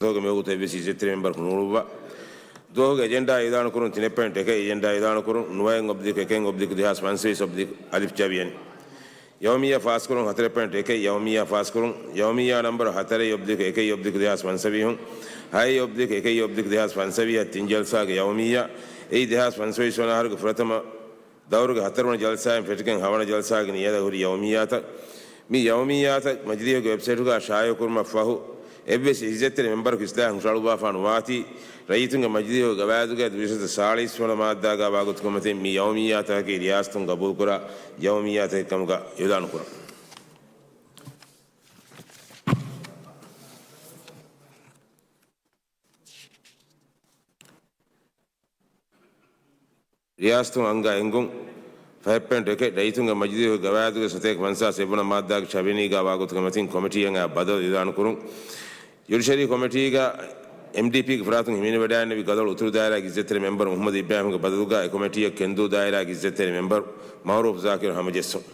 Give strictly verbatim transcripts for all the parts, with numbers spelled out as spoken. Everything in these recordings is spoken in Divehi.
ދުވަހުގެ މިވަގުތު އެއްވެސް އިއްޒަތްތެރި މެމްބަރަކު ނޫޅުއްވާ. ދުވަހުގެ އެޖެންޑާ އިޢުލާނުކުރުން. ތިނެއް ޕޮއިންޓް އެކެއް އެޖެންޑާ އިޢުލާނުކުރުން. ނުވައެއް އޮބްލިކް އެކެއް އޮބްލިކް ދެހާސް ފަންސަވީސް އޮބްލިކް އަލިފް ޖަވިޔަނި. ޔައުމިއްޔާ ފާސްކުރުން. ހަތަރެއް ޕޮއިންޓް އެކެއް ޔައުމިއްޔާ ފާސްކުރުން. ޔައުމިއްޔާ ނަންބަރު ހަތަރެއް އޮބްލިކް އެކެއް އޮބްލިކް ދެހާސް ފަންސަވީހުން. ހައެއް އޮބްލިކް އެކެއް އޮބްލިކް ދެހާސް ފަންސަވީހަށް ތިން ޖަލްސާގެ ޔައުމިއްޔާ. އެއީ ދެހާސް ފަންސަވީސް ވަނަ އަހަރުގެ ފުރަތަމަ ދައުރުގެ ހަތަރުވަނަ ޖަލްސާއިން ފެށިގެން ހަވަނަ ޖަލްސާގެ ނިޔަލަށް ހުރި ޔައުމިއްޔާތައް. މި ޔައުމިއްޔާތައް މަޖިލީހުގެ ވެބްސައިޓުގަ ޝާއިޢުކުރުމަށް ފަހު، އެއްވެސް އިއްޒަތްތެރި މެމްބަރަކު އިސްލާހެއް ހުށަހަޅުއްވާފާ ނުވާތީ، ރައްޔިތުންގެ މަޖިލީހުގެ ގަވާއިދުގެ ދުވިސައްތަ ސާޅީސް ވަނަ މާއްދާގަ ވާގޮތުގެ މަތިން މި ޔައުމިއްޔާތަކަކީ ރިޔާސަތުން ގަބޫލުކުރާ ޔައުމިއްޔާތަކެއް ކަމުގަ އިޢުލާނުކުރަން. ރިޔާސަތުން އަންގާ އެންގުން. ފަހެއް ޕޮއިންޓް އެކެއް، ރައްޔިތުންގެ މަޖިލީހުގެ ގަވާއިދުގެ ސަތޭކަ ފަންސާސް އެއްވަނަ މާއްދާގެ ޗަވިނީގަ ވާގޮތުގެ މަތިން ކޮމިޓީއަށް އައި ބަދަލު އިޢުލާނުކުރުން. ޖުޑިޝަރީ ކޮމިޓީގަ އެމްޑީޕީގެ ފަރާތުން ހިމެނިވަޑައިގެންނެވި ގަދޮޅު އުތުރު ދާއިރާގެ އިއްޒަތްތެރި މެމްބަރު މުޙައްމަދު އިބްރާހިމްގެ ބަދަލުގަ އެ ކޮމިޓީއަށް ކެންދޫ ދާއިރާގެ އިއްޒަތްތެރި މެމްބަރު މައުރޫފް ޒާކިރު ހަމަޖެއްސުން.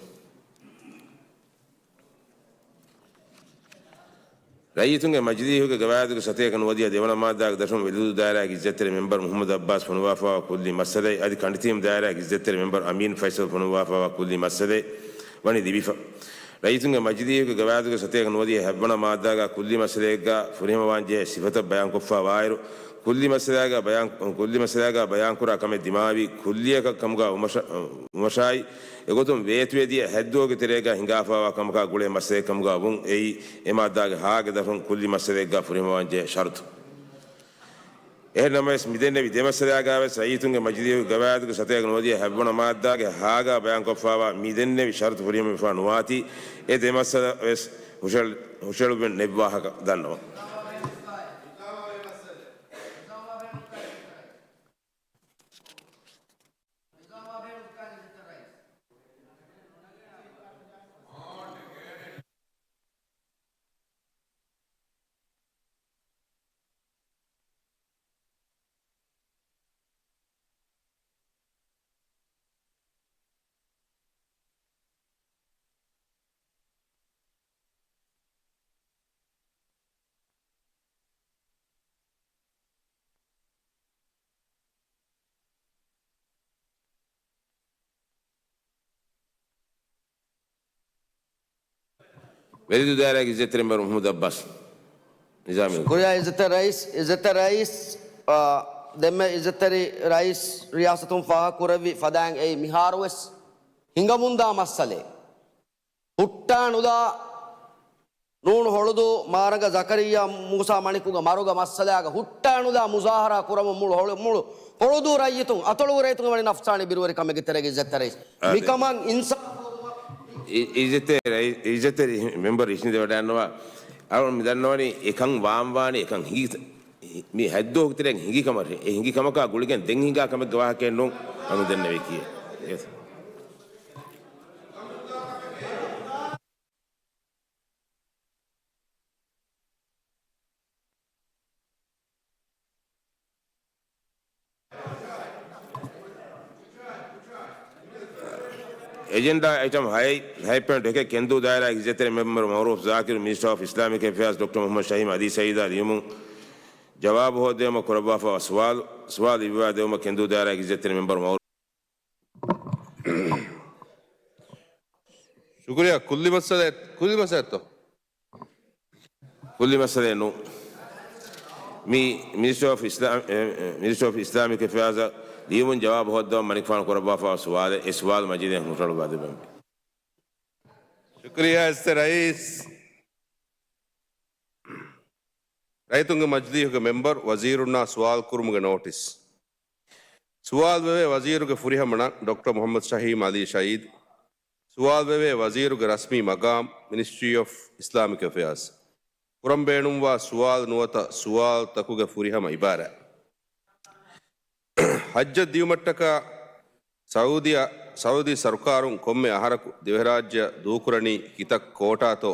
ރައްޔިތުންގެ މަޖިލީހުގެ ގަވާއިދުގެ ސަތޭކަ ނުވަދިހަ ދެވަނަ މާއްދާގެ ދަށުން ވެލިދޫ ދާއިރާގެ އިއްޒަތްތެރި މެމްބަރު މުޙައްމަދު އައްބާސް ފޮނުވާފައިވާ ކުއްލި މައްސަލައެއް، އަދި ކަނޑިތީމު ދާއިރާގެ އިއްޒަތްތެރި މެމްބަރު އަމީން ފައިސަލް ފޮނުވާފައިވާ ކުއްލި މައްސަލައެއް ވަނީ ލިބިފަ. ރައްޔިތުންގެ މަޖިލީހުގެ ގަވާއިދުގެ ސަތޭކަ ނުވަދިހަ ހަތްވަނަ މާއްދާގަ ކުއްލި މައްސަލައެއްގަ ފުރިހަމަވާންޖެހޭ ސިފަތައް ބަޔާންކޮށްފައިވާއިރު، ކުއްލި މައްސަލާގަ ބަޔާން، ކުއްލި މައްސަލާގަ ބަޔާންކުރާ ކަމެއް ދިމާވީ ކުއްލިއަކަށް ކަމުގަ ވުމަށާ، ވުމަށާއި، އެގޮތުން ވޭތުވެދިޔަ ހައްދުއަކުގެ ތެރޭގަ ހިނގާފައިވާ ކަމަކާ ގުޅޭ މައްސަލައެއް ކަމުގަ ވުން. އެއީ އެ މާއްދާގެ ހާގެ ދަށުން ކުއްލި މައްސަލައެއްގަ ފުރިހަމަވާންޖެހޭ ޝަރުތު. އެހެން ނަމަވެސް، މިދެންނެވި ދެ މައްސަލާގަވެސް ރައްޔިތުންގެ މަޖިލީހުގެ ގަވާއިދުގެ ސަތޭކަ ނުވަދިހަ ހަތްވަނަ މާއްދާގެ ހާގަ ބަޔާންކޮށްފައިވާ މި ދެންނެވި ޝަރުތު ފުރިހަމަވެފަ ނުވާތީ، އެ ދެ މައްސަލަވެސް ހުށަހެޅު، ހުށަހެޅުމެއް ނެތް ވާހަކަ ދަންނަވަން. ވެލިދޫ ދާއިރާގެ އިއްޒަތްތެރި މެމްބަރު މުޙައްމަދު އައްބާސް ނިޒާމީ. ޝުކުރިއްޔާ އިއްޒަތްތެރި ރައީސް. އިއްޒަތްތެރި ރައީސް، އާ، ދެންމެ އިއްޒަތްތެރި ރައީސް ރިޔާސަތުން ފާހަގަކުރެއްވި ފަދައިން އެއީ މިހާރުވެސް ހިނގަމުންދާ މައްސަލައެއް. ހުއްޓާނުލާ ނޫން ހޮޅުދޫ މާރަގަ ޒަކަރިއްޔާ މޫސާ މަނިކުގެ މަރުގެ މައްސަލާގަ ހުއްޓާނުލާ މުޒާހަރާ ކުރަމުން މުޅު ހޮޅު، މުޅު ހޮޅުދޫ ރައްޔިތުން، އަތޮޅުގެ ރައްޔިތުން ވަނީ ނަފްސާނީ ބިރުވެރިކަމެއްގެ ތެރޭގަ އިއްޒަތްތެރި ރައީސް. އާދެ. މިކަމަށް އިންސާފް އި-، އިއްޒަތްތެރި ރައީ-، އިއްޒަތްތެރި މެމްބަރު އިށީނދެވަޑައިގަންނަވާ. އަޅުގަނޑު މި ދަންނަވަނީ އެކަން ވާން ވާނީ އެކަން ހިނގި، މި ހައްދުވަހުގެ ތެރޭގަ ހިނގި ކަމަށް. އެ ހިނގި ކަމަކާ ގުޅިގެން ދެން ހިނގާ ކަމެއްގެ ވާހަކައެއް ނޫން. އަޅުގަނޑު ދެންނެވީކީ. އެޖެންޑާ އައިޓަމް ހައެއް، ހައެއް ޕޮއިންޓް އެކެއް، ކެންދޫ ދާއިރާގެ އިއްޒަތްތެރި މެމްބަރު މައުރޫފް ޒާކިރު، މިނިސްޓަރ އޮފް އިސްލާމިކް އެފެއާޒް ޑޮކްޓަރ މުޙައްމަދު ޝަހީމް އަލީ ސައީދާ ލިޔުމުން ޖަވާބު ހޯއްދެވުމަށް ކުރައްވާފައިވާ ސުވާލު، ސުވާލު ލިބިވާ ދެވުމަށް ކެންދޫ ދާއިރާގެ އިއްޒަތްތެރި މެމްބަރު މައުރޫފް. ޝުކުރިއްޔާ. ކުއްލި މައްސަލައެއް، ކުއްލި މައްސަލައެއްތޯ؟ ކުއްލި މައްސަލައެއް ނޫން. މި މިނިސްޓްރީ އޮފް އިސްލާ-، އެ، އެ، މިނިސްޓްރީ އޮފް އިސްލާމިކް އެފެއާޒަށް ލިޔުމުން ޖަވާބު ހޯއްދަވަން މަނިކުފާނު ކުރައްވާފައިވާ ސުވާލެއް، އެ ސުވާލު މަޖިލީހަށް ހުށަހަޅުއްވާ ދެއްވަން. ޝުކުރިއްޔާ އިއްޒަތްތެރި ރައީސް. ރައްޔިތުންގެ މަޖިލީހުގެ މެމްބަރު ވަޒީރުންނާ ސުވާލު ކުރުމުގެ ނޯޓިސް. ސުވާލުވެވޭ ވަޒީރުގެ ފުރިހަމަ ނަން ޑޮކްޓަރ މުޙައްމަދު ޝަހީމް އަލީ ޝަހީދު. ސުވާލުވެވޭ ވަޒީރުގެ ރަސްމީ މަގާމް މިނިސްޓްރީ އޮފް އިސްލާމިކް އެފެއާޒް. ކުރަން ބޭނުންވާ ސުވާލު ނުވަތަ ސުވާލުތަކުގެ ފުރިހަމަ އިބާރާތް. ޙައްޖަށް ދިޔުމަށްޓަކާ ސައޫދީ، ސައޫދީ ސަރުކާރުން ކޮންމެ އަހަރަކު ދިވެހިރާއްޖެއަށް ދޫކުރަނީ ކިތައް ކޯޓާތޯ؟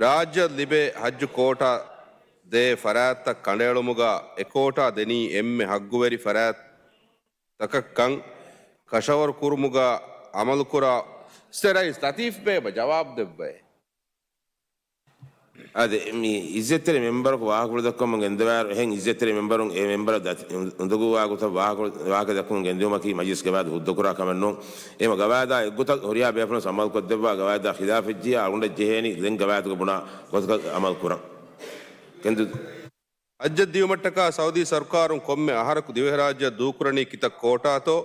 ރާއްޖެއަށް ލިބޭ ޙައްޖު ކޯޓާ ދޭ ފަރާތްތައް ކަނޑައެޅުމުގަ އެ ކޯޓާ ދެނީ އެންމެ ޙައްގުވެރި ފަރާތްތަކަށްކަން ކަށަވަރު ކުރުމުގަ ޢަމަލުކުރާ. އިއްޒަތްތެރި ރައީސް ލަތީފް ބޭބަ ޖަވާބު ދެއްވައޭ. އާދެ، މި އިއްޒަތްތެރި މެމްބަރަކު ވާހަކަފުޅު ދައްކަމުން ގެންދަވާއިރު، އެހެން އިއްޒަތްތެރި މެމްބަރުން އެ މެމްބަރަށް އުނދަގޫވާ ގޮތަށް ވާހަކަ، ވާހަކަ ދައްކަމުން ގެންދިއުމަކީ މަޖިލިސް ގަވާއިދު ހުއްދަކުރާ ކަމެއް ނޫން. އެހެންވީމަ ގަވާއިދާ އެއްގޮތަށް ހުރިހާ ބޭފުޅުން ވެސް އަމަލުކޮށްދެއްވާ، ގަވާއިދާ ޚިލާފެއްޖިޔާ އަޅުގަނޑަށް ޖެހޭނީ ދެން ގަވާއިދުގަ ބުނާ ގޮތަކަށް އަމަލު ކުރަން. ގެންދު. ހައްޖަށް ދިޔުމަށްޓަކާ ސައުދީ ސަރުކާރުން ކޮންމެ އަހަރަކު ދިވެހިރާއްޖެއަށް ދޫކުރަނީ ކިތައް ކޯޓާތޯ،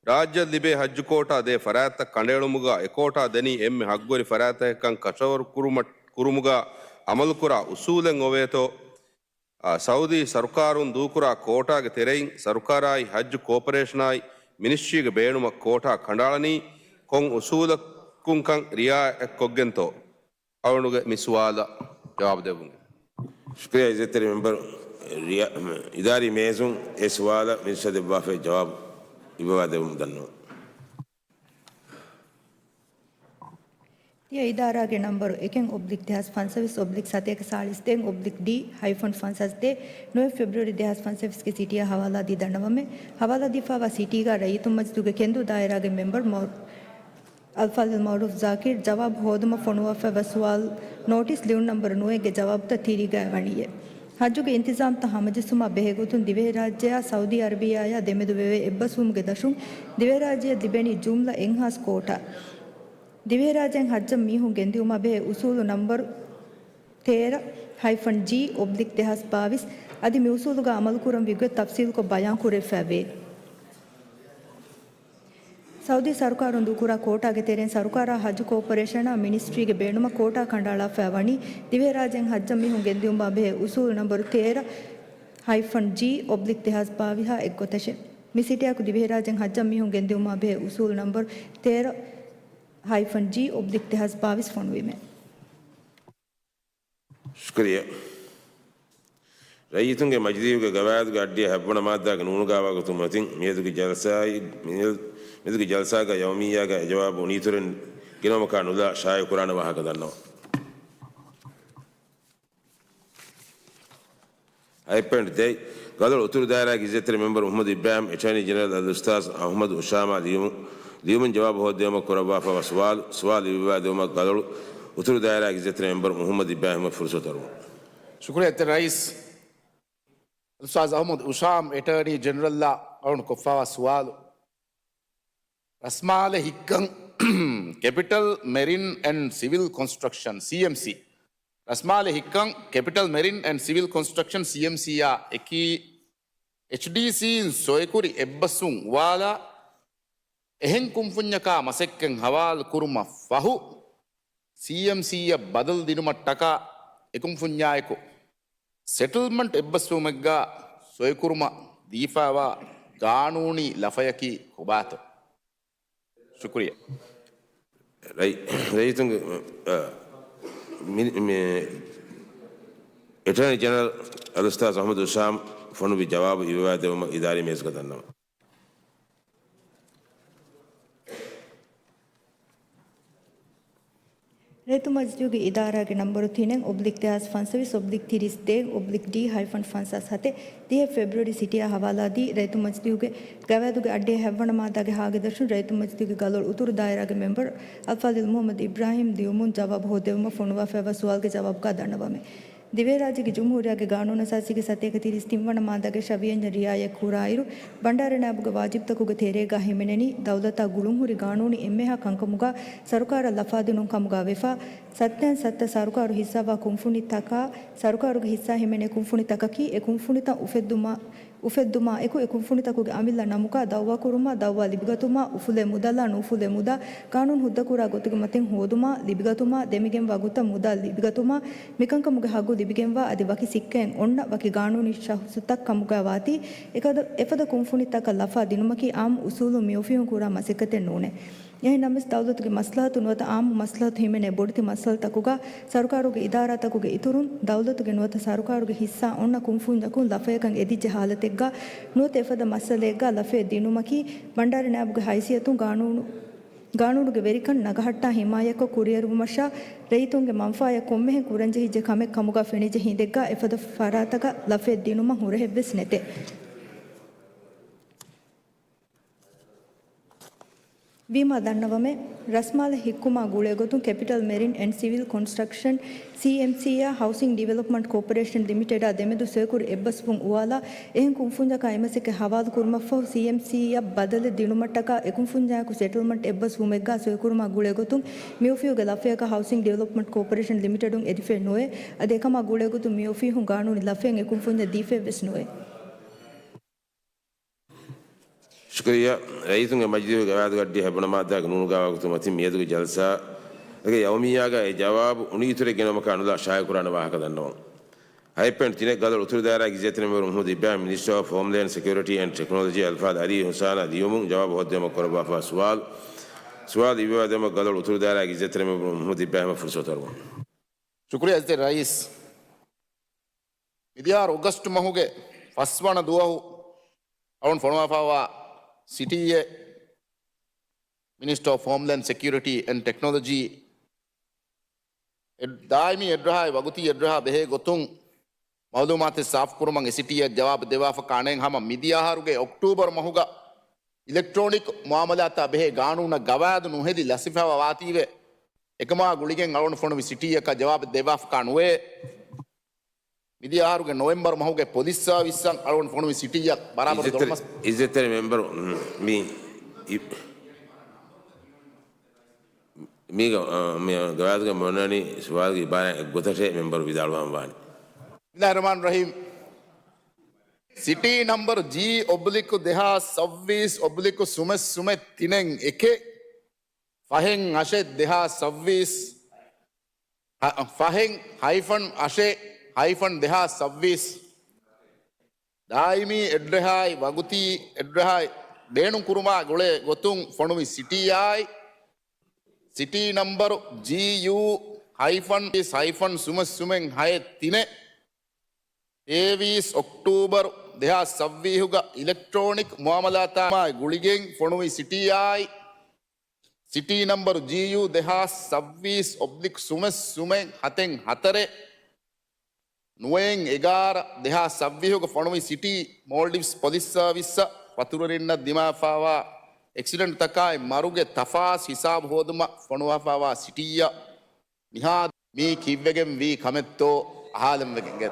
ރާއްޖެއަށް ލިބޭ ހައްޖު ކޯޓާ ދޭ ފަރާތްތައް ކަނޑައެޅުމުގަ އެ ކޯޓާ ދެނީ އެންމެ ހައްގުވެރި ފަރާތްތަކެއްކަން ކަށަވަރު ކުރުމަށް، ކުރުމުގަ އަމަލުކުރާ އުސޫލެއް އޮވޭތޯ، އާ، ސައުދީ ސަރުކާރުން ދޫކުރާ ކޯޓާގެ ތެރެއިން ސަރުކާރާއި ހައްޖު ކޯޕަރޭޝަނާއި މިނިސްޓްރީގެ ބޭނުމަށް ކޯޓާ ކަނޑައަޅަނީ ކޮން އުސޫލަކުންކަން ރިއާޔަތްކޮށްގެންތޯ؟ އަޅުގަނޑުގެ މި ސުވާލަށް ޖަވާބު ދެއްވުން. ޝުކުރިއްޔާ އިއްޒަތްތެރި މެމްބަރު، ރިޔާ-، އިދާރީ މޭޒުން އެ ސުވާލަށް މިނިސްޓަރ ދެއްވާފައި ޖަވާބު އިއްވަވާ ދެއްވަމުން ދަންނަވަން. ތިޔަ އިދާރާގެ ނަންބަރު އެކެއް އޮބްލިކް ދެހާސް ފަންސަވީސް އޮބްލިކް ސަތޭކަ ސާޅީސް ދެން އޮބްލިކް ޑީ ހައިފަން ފަންސާސް ދޭއް ނުވަ ފެބްރުއަރީ ދެހާސް ފަންސަވީސްގެ ސިޓީއާ ހަވާލާދީ ދަންނަވަމެ. ހަވާލާދީފައިވާ ސިޓީގަ ރައްޔިތުން މަޖިލީހުގެ ކެންދޫ ދާއިރާގެ މެމްބަރު މަ-، އަލްފާޟިލް މައުރޫފް ޒާކިރް ޖަވާބު ހޯދުމަށް ފޮނުވާފައިވާ ސުވާލު ނޯޓިސް ލިޔުން ނަންބަރު ނުވައެއްގެ ޖަވާބުތައް ތިރީގައި ވަނީއޭ. ހައްޖުގެ އިންތިޒާމްތައް ހަމަޖެއްސުމާ ބެހޭގޮތުން ދިވެހިރާއްޖެއާ ސައުދީ އަރަބިއްޔާއާ ދެމެދު ވެވޭ އެއްބަސްވުމުގެ ދަށުން ދިވެހިރާއްޖެއަށް ލިބެނީ ޖުމްލަ އެއްހާސް ކޯޓާ. ދިވެހިރާއްޖެއިން ހައްޖަށް މީހުން ގެންދިއުމާ ބެހޭ އުސޫލު ނަންބަރު ތޭރަ ހައިފަން ޖީ އޮބްލިކް ދެހާސް ބާވީސް އަދި މި އުސޫލުގަ އަމަލުކުރަންވީ ގޮތް ތަފްސީލުކޮށް ބަޔާން ކުރެވިފައެވެ. ސައުދީ ސަރުކާރުން ދޫކުރާ ކޯޓާގެ ތެރެއިން ސަރުކާރާ ހައްޖު ކޯޕަރޭޝަނާ މިނިސްޓްރީގެ ބޭނުމަށް ކޯޓާ ކަނޑައަޅާފައި ވަނީ ދިވެހިރާއްޖެއިން ހައްޖަށް މީހުން ގެންދިއުމާ ބެހޭ އުސޫލު ނަންބަރު ތޭރަ ހައިފަން ޖީ އޮބްލިކް ދެހާސް ބާވީހާ އެއްގޮތަށެވެ. މި ސިޓީއަކު ދިވެހިރާއްޖެއިން ހައްޖަށް މީހުން ގެންދިއުމާ ބެހޭ އުސޫލު ނަންބަރު ތޭރަ ހައިފަން ޖީ އޮބްލިކް ދެހާސް ބާވީސް ފޮނުވީމެވެ. ޝުކުރިއްޔާ. ރައްޔިތުންގެ މަޖިލީހުގެ ގަވާއިދުގެ އައްޑިހަ ހަތްވަނަ މާއްދާގެ ނޫނުގައިވާ ގޮތުން މަތިން މިއަދުގެ ޖަލްސާއި-، މިއަދު-، މިއަދުގެ ޖަލްސާގަ ޔައުމިއްޔާގަ އެޖަވާބު ނިތުރެއް ގިނަވުމަކާ ނުލާ ޝާއިޢުކުރާނެ ވާހަކަ ދަންނަވަން. ހަތް ޕޮއިންޓް ދެއް، ގަދޮޅު އުތުރު ދާއިރާގެ އިއްޒަތްތެރި މެމްބަރު މުޙައްމަދު އިބްރާހިމް، އެޓާނީ ޖެނެރަލް އަލްއުސްތާޛު އަޙްމަދު އުޝާމާ ލިޔުމު-، ލިޔުމުން ޖަވާބު ހޯއްދެވުމަށް ކުރައްވާފައިވާ ސުވާލު، ސުވާލު ލިޔުއްވާދެވުމަށް ގަދޮޅު އުތުރު ދާއިރާގެ އިއްޒަތްތެރި މެމްބަރު މުޙައްމަދު އިބްރާހިމަށް ފުރުސަތު އަރުވަން. ޝުކުރިއްޔާ އިއްޒަތްތެރި ރައީސް އަލްއުސްތާޛު އަޙްމަދު އުޝާމް، އެޓާނީ ޖެނެރަލްއާ އަޅުގަނޑު ކޮށްފައިވާ ސުވާލު. ރަސްމާލެ ހިއްކަން ކެޕިޓަލް މެރިން އެންޑް ސިވިލް ކޮންސްޓްރަކްޝަން، ސީއެމްސީ. ރަސްމާލެ ހިއްކަން ކެޕިޓަލް މެރިން އެންޑް ސިވިލް ކޮންސްޓްރަކްޝަން، ސީއެމްސީއާ އެކީ އެޗްޑީސީން ސޮއިކުރި އެއްބަސްވުން އުވާލާ އެހެން ކުންފުންޏަކާ މަސައްކަތް ހަވާލު ކުރުމަށް ފަހު، ސީއެމްސީއަށް ބަދަލު ދިނުމަށްޓަކާ އެކުންފުންޏާއެކު ސެޓްލްމަންޓް އެއްބަސްވުމެއްގާ ސޮއިކުރުމަށް ދީފައިވާ ގާނޫނީ ލަފަޔަކީ ކޮބާތޯ؟ ޝުކުރިއްޔާ. ރައި-، ރައްޔިތުންގެ، އަ، މި-، މި-، އެޓާނީ ޖެނެރަލް އަލްއުސްތާޛު އަޙްމަދު އުޝާމް ފޮނުވި ޖަވާބު އިވެވާ ދެވުމަށް އިދާރީ މޭޒުގަ ދަންނަވަން. ރައްޔިތު މަޖިލީހުގެ އިދާރާގެ ނަންބަރު ތިނެއް އޮބްލިކް ދެހާސް ފަންސަވީސް އޮބްލިކް ތިރީސް ދޭއް އޮބްލިކް ޑީ ހައިފަން ފަންސާސް ހަތެއް، ދިހަ ފެބްރުއަރީ ސިޓީއާ ހަވާލާދީ ރައްޔިތު މަޖިލީހުގެ ގަވާއިދުގެ އައްޑިހަ ހަތްވަނަ މާއްދާގެ ހާގެ ދަށުން ރައްޔިތު މަޖިލީހުގެ ގަލޮޅު އުތުރު ދާއިރާގެ މެމްބަރު އަލްފާޟިލް މުޙައްމަދު އިބްރާހިމް ލިޔުމުން ޖަވާބު ހޯއްދެވުމަށް ފޮނުވާފައިވާ ސުވާލުގެ ޖަވާބުގާ ދަންނަވަމެ. ދިވެހިރާއްޖޭގެ ޖުމްހޫރިއްޔާގެ ގާނޫނުއަސާސީގެ ސަތޭކަ ތިރީސް ތިންވަނަ މާއްދާގެ ޝަވިޔަންޏަށް ރިއާޔަތް ކުރާއިރު، ބަންޑާރަ ނައިބުގެ ވާޖިބްތަކުގެ ތެރޭގާ ހިމެނެނީ، ދައުލަތާ ގުޅުންހުރި ގާނޫނީ އެންމެހާ ކަންކަމުގާ ސަރުކާރަށް ލަފާދިނުން ކަމުގާ ވެފާ، ސައްތައިން ސައްތަ ސަރުކާރު ހިއްސާވާ ކުންފުނިތަކާ، ސަރުކާރުގެ ހިއްސާ ހިމެނޭ ކުންފުނިތަކަކީ، އެ ކުންފުނިތައް އުފެއްދުމާ، އުފެއްދުމާ އެކު، އެ ކުންފުނިތަކުގެ އަމިއްލަ ނަމުގާ ދައުވާކުރުމާ، ދައުވާ ލިބިގަތުމާ، އުފުލޭ މުދަލާ ނުއުފުލޭ މުދާ، ގާނޫނު ހުއްދަކުރާ ގޮތުގެ މަތިން ހޯދުމާ، ލިބިގަތުމާ، ދެމިގެންވާ ގޮތަށް މުދާ ލިބިގަތުމާ، މިކަންކަމުގެ ހައްގު ލިބިގެންވާ އަދި ވަކި ސިއްކައެއް އޮންނަ ވަކި ގާނޫނީ ޝަޚްޞުތައް ކަމުގައި ވާތީ، އެކަދަ-، އެފަދަ ކުންފުނިތަކަށް ލަފާ ދިނުމަކީ އާއްމު އުސޫލުން މިއޮފީހުން ކުރާ މަސައްކަތެއް ނޫނޭ. އެހެންނަމަވެސް، ދައުލަތުގެ މަސްލަހަތު ނުވަތަ އާއްމު މަސްލަހަތު ހިމެނޭ ބޮޑެތި މައްސަލަތަކުގަ ސަރުކާރުގެ އިދާރާތަކުގެ އިތުރުން، ދައުލަތުގެ ނުވަތަ ސަރުކާރުގެ ހިއްސާ އޮންނަ ކުންފުންޏަކުން ލަފަޔަކަށް އެދިއްޖެ ހާލަތެއްގަ ނުވަތަ އެފަދަ މައްސަލައެއްގަ ލަފަޔަށް ދިނުމަކީ، ބަންޑާރަ ނައިބުގެ ހައިސިއްޔަތުން ގާނޫނު ގާނޫނުގެ ވެރިކަން ނަގަހައްޓާ ހިމާޔަތްކޮށް ކުރިއެރުވުމަށާ، ރައްޔިތުންގެ މަންފާއަށް ކޮންމެހެން ކުރަންޖެހިއްޖެ ކަމެއް ކަމުގަ ފެނިޖެހި އިނދެއްގަ އެފަދަ ފަރާތަކަށް ލަފަޔަށް ދިނުމަށް ހުރަހެއްވެސް ނެތޭ. ވީމާ ދަންނަވަމޭ. ރަސްމާލެ ހިއްކުމާ ގުޅޭގޮތުން ކެޕިޓަލް މެރިން އެންޑް ސިވިލް ކޮންސްޓްރަކްޝަން، ސީއެމްސީއާ، ހައުސިން ޑިވެލޮޕްމަންޓް ކޯޕަރޭޝަން ލިމިޓެޑާ ދެމެދު ސޮއިކުރި އެއްބަސްވުން އުވާލާ، އެހެން ކުންފުންޏަކާ އެމަސެކެ ހަވާލު ކުރުމަށްފަހު، ސީއެމްސީއަށް ބަދަލެއް ދިނުމަށްޓަކާ އެކުންފުންޏާއެކު ސެޓްލްމަންޓް އެއްބަސްވުމެއްގާ ސޮއިކުރުމާ ގުޅޭގޮތުން، މިއޮފީހުގެ ލަފްއަކަށް ހައުސިން ޑިވެލޮޕްމަންޓް ކޯޕަރޭޝަން ލިމިޓެޑުން އެދިފައެއް ނުވޭ. އަދި އެކަމާ ގުޅޭގޮތުން މިއޮފީހުން ގާނޫނީ ލަފްއެއް އެކުންފުންޏަށް ދީފައެއްވެސް ނުވޭ. ޝުކުރިއްޔާ. ރައީސުންގެ މަޖިލީހުގެ ގަވާއިދުގެ އައްޑިހަ ހަ ބުނަމާއްދާގެ ނޫނުގާވާގޮތުން މަތިން މިއަދުގެ ޖަލްސާގެ ޔައުމިއްޔާގައި ޖަވާބު އުނިއްޔުތެރެއަށް ގެނައުމަކާ ނުލާ ޝާއިޢުކުރާނެ ވާހަކަ ދަންނަވަން. ހައެއް ޕޮއިންޓް ތިނެއް ގަދަ އުތުރު ދާއިރާގެ އިއްޒަތްތެރި މެމްބަރު މުހައްމަދު އިބްރާހިމް، މިނިސްޓަރ އޮފް ހޯމްލޭންޑް ސެކިއުރިޓީ އެންޑް ޓެކްނޮލޮޖީ، އަލްފާޟް އަލީ ހުސާނާ ލިޔުމުން ޖަވާބު ހޯއްދެވުމަށް ކުރައްވާފައިވާ ސުވާލު، ސުވާލު ލިބިވަޑައިދެއްވުމަށް ގަދަ އުތުރު ދާއިރާގެ އިއްޒަތްތެރި މެމްބަރު މުހައްމަދު އިބްރާހިމަށް ފުރުސަތު އަރުވަން. ޝުކުރިއްޔާ އިއްޒަތްތެރި ރައީސް. މިދިޔަ އަހަރު އޮގަސްޓް މަހުގެ ފަސްވަނަ ދުވަހު އަޅުން ފޮނުވާފައިވާ ސިޓީއެއް މިނިސްޓަރ އޮފް ހޯމްލޭންޑް ސެކިއުރިޓީ އެންޑް ޓެކްނޮލޮޖީ އެ-، ދާއިމީ އެއްޑްރަހާއި ވަގުތީ އެއްޑްރަހާ ބެހޭ ގޮތުން މައުލޫމާތެއް ސާފުކުރުމަށް އެ ސިޓީއަށް ޖަވާބު ދެއްވާފަ ކާނޭން ހަމަ މިދިޔަ އަހަރުގެ އޮކްޓޫބަރު މަހުގަ އިލެކްޓްރޯނިކް މުއާމަލާތާ ބެހޭ ގާނޫނަށް ގަވާއިދު ނުހެދި ލަސްވެފައިވާ ވާތީވެ، އެކަމާ ގުޅިގެން އަޅުގަނޑު ފޮނުވި ސިޓީއަކަށް ޖަވާބެއް ދެއްވާފަކާ ނުވޭ. މިދިޔަ އަހަރުގެ ނޮވެމްބަރު މަހުގެ ޕޮލިސް ސާވިސްއަށް އަޅުގަނޑު ފޮނުވި ސިޓީއަށް ބަރާބަރު އިއްޒަތްތެރި، ދޮޅުމަސް. އިއްޒަތްތެރި މެމްބަރު، މް، މި، އި-، މީގަ، އަ، މި ގަވާއިދުގަ މި އޮންނާނީ ސުވާލުގެ އިބާރާތް އެއްގޮތަށޭ މެމްބަރު ވިދާޅުވާން ވާނީ. ބިސްމިއްލާހިއްރަޙްމާނިއްރަޙީމް. ސިޓީ ނަމްބަރު ޖީ އޮބްލިކު ދެހާސް ސައްބީސް އޮބްލިކު ސުމެއް ސުމެއް ތިނެއް އެކެއް، ފަހެއް އަށެއް ދެހާސް ސައްބީސް، އަ، ފަހެއް ހައިފަން އަށެއް ހައިފަން ދެހާސް ސައްބީސް. ދާއިމީ އެއްޑްރަހާއި ވަގުތީ އެއްޑްރަހާއި ބޭނުން ކުރުމާ ގުޅޭ ގޮތުން ފޮނުވި ސިޓީއާއި، ސިޓީ ނަމްބަރު ޖީޔޫ ހައިފަން ހައިފަން ސުމެއް ސުމެއް ހައެއް ތިނެއް، ތޭވީސް އޮކްޓޫބަރު ދެހާސް ސައްބީހުގަ އިލެކްޓްރޯނިކް މުއާމަލާތާއި ގުޅިގެން ފޮނުވި ސިޓީއާއި، ސިޓީ ނަމްބަރު ޖީޔޫ ދެހާސް ސައްބީސް އޮބްލިކް ސުމެއް ސުމެއް ހަތެއް ހަތަރެއް، ނުވައެއް އެގާރަ ދެހާސް ސައްބީހުގަ ފޮނުވި ސިޓީ މޯލްޑިވްސް ޕޮލިސް ސާވިސްއަށް ވަތުރުވެރިންނަށް ދިމާވެފައިވާ އެކްސިޑެންޓްތަކާއި މަރުގެ ތަފާސް ހިސާބު ހޯދުމަށް ފޮނުވާފައިވާ ސިޓީއަށް މިހާ މީ ކިއްވެގެން ވީ ކަމެއްތޯ އަހާލަން ވެގެން ގެ.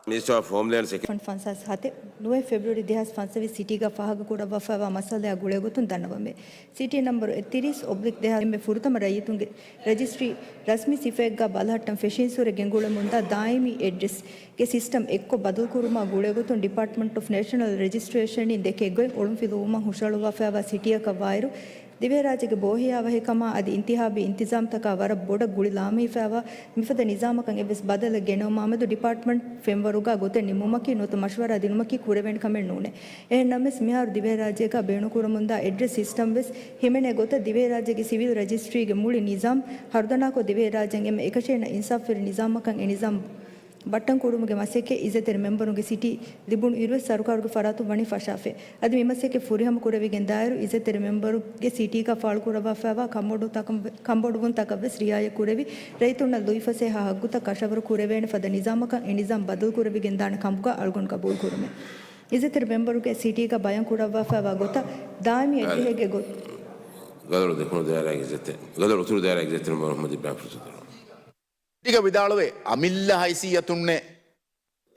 މިނިސްޓަރ އޮފް ހޯމްލޭންޑް ސެކި- ފަން ފަންސާސް ހަތެއް، ނުވައެއް ފެބްރުއަރީ ދެހާސް ފަންސަވީސް ސިޓީގަ ފާހަގަކުރައްވާފައިވާ މައްސަލައާ ގުޅޭގޮތުން ދަންނަވަމޭ. ސިޓީ ނަމްބަރު އެއްތިރީސް އޮބްލިކް ދެހާސް އެންމެ ފުރަތަމަ ރައްޔިތުންގެ ރަޖިސްޓްރީ ރަސްމީ ސިފައެއްގާ ބަލަހައްޓަން ފެށީންސުރެ ގެންގުޅެމުންދާ ދާއިމީ އެޑްރެސްގެ ސިސްޓަމް އެއްކޮށް ބަދަލުކުރުމާ ގުޅޭގޮތުން ޑިޕާޓްމަންޓް އޮފް ނޭޝަނަލް ރެޖިސްޓްރޭޝަންއިން ދެކޭ ގޮތް އޮޅުންފިލުވުމަށް ހުށަހަޅުއްވާފައިވާ ސިޓީއަކަށް ވާއިރު، ދިވެހިރާއްޖޭގެ ބޯހިޔާވަހިކަމާ އަދި އިންތިހާބީ އިންތިޒާމްތަކާ ވަރަށް ބޮޑަށް ގުޅި ލާމެހިފައިވާ މިފަދަ ނިޒާމަކަށް އެއްވެސް ބަދަލެއް ގެނައުމާމެދު ޑިޕާޓްމަންޓް ފެންވަރުގާ ގޮތެއް ނިންމުމަކީ ނުވަތަ މަޝްވަރާ ދިނުމަކީ ކުރެވޭނެ ކަމެއް ނޫނޭ. އެހެންނަމަވެސް، މިހާރު ދިވެހިރާއްޖޭގާ ބޭނުންކުރަމުންދާ އެޑްރެސް ސިސްޓަމް ވެސް ހިމެނޭ ގޮތަށް ދިވެހިރާއްޖޭގެ ސިވިލް ރަޖިސްޓްރީގެ މުޅި ނިޒާމް ހަރުދަނާކޮށް، ދިވެހިރާއްޖޭން އެންމެ އެކަށޭނަ އިންސާފުވެރި ނިޒާމަކަށް އެ ނިޒާމް ބައްޓަން ކުރުމުގެ މަސައްކަތް އިއްޒަތްތެރި މެމްބަރުންގެ ސިޓީ ލިބުނު އިރުވެސް ސަރުކާރުގެ ފަރާތުން ވަނީ ފަށާފައި. އަދި މި މަސައްކަތް ފުރިހަމަ ކުރެވިގެން ދާއިރު، އިއްޒަތްތެރި މެމްބަރުގެ ސިޓީގަ ފާޅުކުރައްވާފައިވާ ކަންބޮޑު ތަކަން-، ކަންބޮޑުވުންތަކަށް ވެސް ރިއާޔަތް ކުރެވި، ރައްޔިތުންނަށް ލުއިފަސޭހަ ހައްގުތައް ކަށަވަރު ކުރެވޭނެ ފަދަ ނިޒާމަކަށް އެ ނިޒާމް ބަދަލު ކުރެވިގެން ދާނެ ކަމުގަ އަޅުގަނޑު ގަބޫލު ކުރުމޭ. އިއްޒަތްތެރި މެމްބަރުގެ ސިޓީގަ ބަޔާން ކުރައްވާފައިވާ ގޮތަށް ދާއިމީ އެއްޑިހެއްގެ ގޮތް. ގަދަ އުތުރު ދާއިރާގެ އިއްޒަތްތެރި، ގަދަ އުތުރު ދާއިރާގެ އިއްޒަތްތެރި މެމްބަރު މުހައްމަދު އިބްރާހިމް ފުރުސަތު ދެއްވާ. ސިޓީގަ ވިދާޅުވޭ، އަމިއްލަ ހައިސިއްޔަތުންނޭ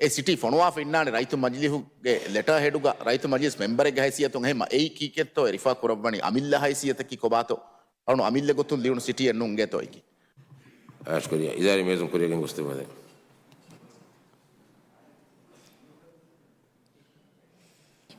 އެ ސިޓީ ފޮނުވާފަ އިންނާނެ. ރައްޔިތު މަޖިލީހުގެ ލެޓާ ހެޑުގަ ރައްޔިތު މަޖިލީސް މެމްބަރެއްގެ ހައިސިއްޔަތުން. އެހެންމަ އެއީ ކީކޭތޯ އެ ރިފާ ކުރައްވަނީ؟ އަމިއްލަ ހައިސިއްޔަތަކީ ކޮބާތޯ؟ އަޅުނު އަމިއްލަ ގޮތުން ލިޔުނު ސިޓީއެއް ނޫން އިނގޭތޯ އެކީ؟ އާޝް ކުރިޔާ، އިދާރީ މޭޒުން ކުރިޔަށް ގެންގޮސްދެއްވާލެ.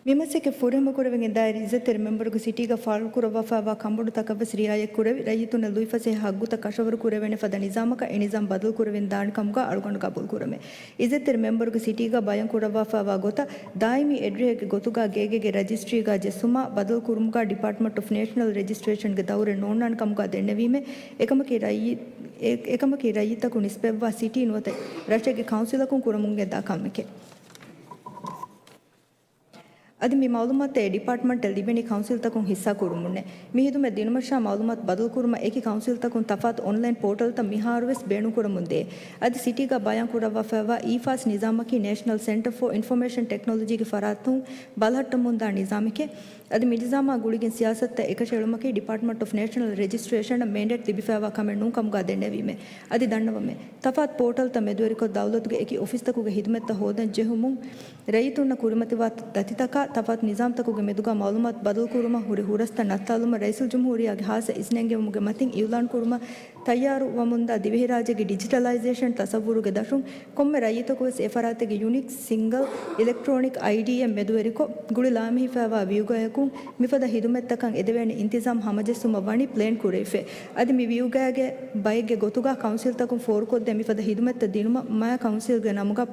މި މަސައްކަތް ފުރިހަމަ ކުރެވިގެން ދާއިރު އިއްޒަތްތެރި މެމްބަރުގެ ސިޓީގަ ފާޅުކުރައްވާފައިވާ ކަންބޮޑު ތަކަށް ވެސް ރިއާޔަތް ކުރެވި، ރައްޔިތުންނަށް ލުއިފަސޭހަ ހައްގުތައް ކަށަވަރު ކުރެވޭނެ ފަދަ ނިޒާމަކަށް އެ ނިޒާމް ބަދަލު ކުރެވިގެން ދާނެ ކަމުގަ އަޅުގަނޑު ގަބޫލު ކުރަމޭ. އިއްޒަތްތެރި މެމްބަރުގެ ސިޓީގަ ބަޔާން ކުރައްވާފައިވާ ގޮތަށް ދާއިމީ އެއްޑިހެއްގެ ގޮތުގަ ގޭގޭގެ ރަޖިސްޓްރީގަ ޖެއްސުމާ ބަދަލު ކުރުމުގަ ޑިޕާޓްމަންޓް އޮފް ނޭޝަނަލް ރެޖިސްޓްރޭޝަންގެ ދައުރެއް ނޯންނާނެ ކަމުގަ ދެންނެވީމޭ. އެކަމަކީ ރައްޔި-، އެ-، އެކަމަކީ ރައްޔިތަކު ނިސްބަތްވާ ސިޓީ ނުވަތަ ރަށެއްގެ ކައުންސިލަކުން ކުރަމުން ގެންދާ ކަމެކޭ. އަދި މި މައުލޫމާތުތައް އެ ޑިޕާޓްމަންޓަށް ލިބެނީ ކައުންސިލްތަކުން ހިއްސާ ކުރުމުންނޭ. މި ހިދުމަތް ދިނުމަށާ މައުލޫމާތު ބަދަލުކުރުމަށް އެކި ކައުންސިލްތަކުން ތަފާތު އޮންލައިން ޕޯޓަލްތައް މިހާރުވެސް ބޭނުންކުރަމުންދޭ. އަދި ސިޓީގަ ބަޔާން ކުރައްވާފައިވާ އީފާސް ނިޒާމަކީ ނޭޝަނަލް ސެންޓަރ ފޯ އިންފޮމޭޝަން ޓެކްނޮލޮޖީގެ ފަރާތުން ބަލަހައްޓަމުންދާ ނިޒާމެކޭ. އަދި މި ނިޒާމާ ގުޅިގެން ސިޔާސަތުތައް އެކަށައެޅުމަކީ ޑިޕާޓްމަންޓް އޮފް ނޭޝަނަލް ރެޖިސްޓްރޭޝަނަށް މޭންޑޭޓް ލިބިފައިވާ ކަމެއް ނޫން ކަމުގަ ދެންނެވީމޭ. އަދި ދަންނަވަމޭ. ތަފާތު ޕޯޓަލްތައް މެދުވެރިކޮށް ދައުލަތުގެ އެކި އޮފީސްތަކުގެ ހިދުމަތްތައް ހޯދަން ޖެހުމުން ރައްޔިތުންނަށް ކުރިމަތިވާ ދަތިތަކާ ތަފާތު ނިޒާމްތަކުގެ މެދުގަ މައުލޫމާތު ބަދަލުކުރުމަށް ހުރި ހުރަސްތައް ނައްތާލުމަށް ރައީސުލްޖުމްހޫރިއްޔާގެ ހާއްސަ އިސްނެންގެވުމުގެ މަތިން އިއުލާންކުރުމަށް ތައްޔާރުވަމުންދާ ދިވެހިރާއްޖޭގެ ޑިޖިޓަލައިޒޭޝަން ތަސައްވުރުގެ ދަށުން ކޮންމެ ރައްޔިތަކުވެސް އެފަރާތެއްގެ ޔުނީކް ސިންގަލް އިލެކްޓްރޯނިކް އައިޑީއެއް މެދުވެރިކޮށް، ގުޅި ލާމެހިފައިވާ ވިއުގަޔަކުން މިފަދަ ހިދުމަތްތަކަށް އެދެވޭނެ އިންތިޒާމް ހަމަޖެއްސުމަށް ވަނީ ޕްލޭން ކުރެވިފައި. އަދި މި ވިއުގަޔުގެ ބައެއްގެ ގޮތުގަ ކައުންސިލްތަކުން ފޯރުކޮށްދޭ މިފަދަ ހިދުމަތްތައް ދިނުމަށް މާ ކައުންސިލްގެ ނަމުގަ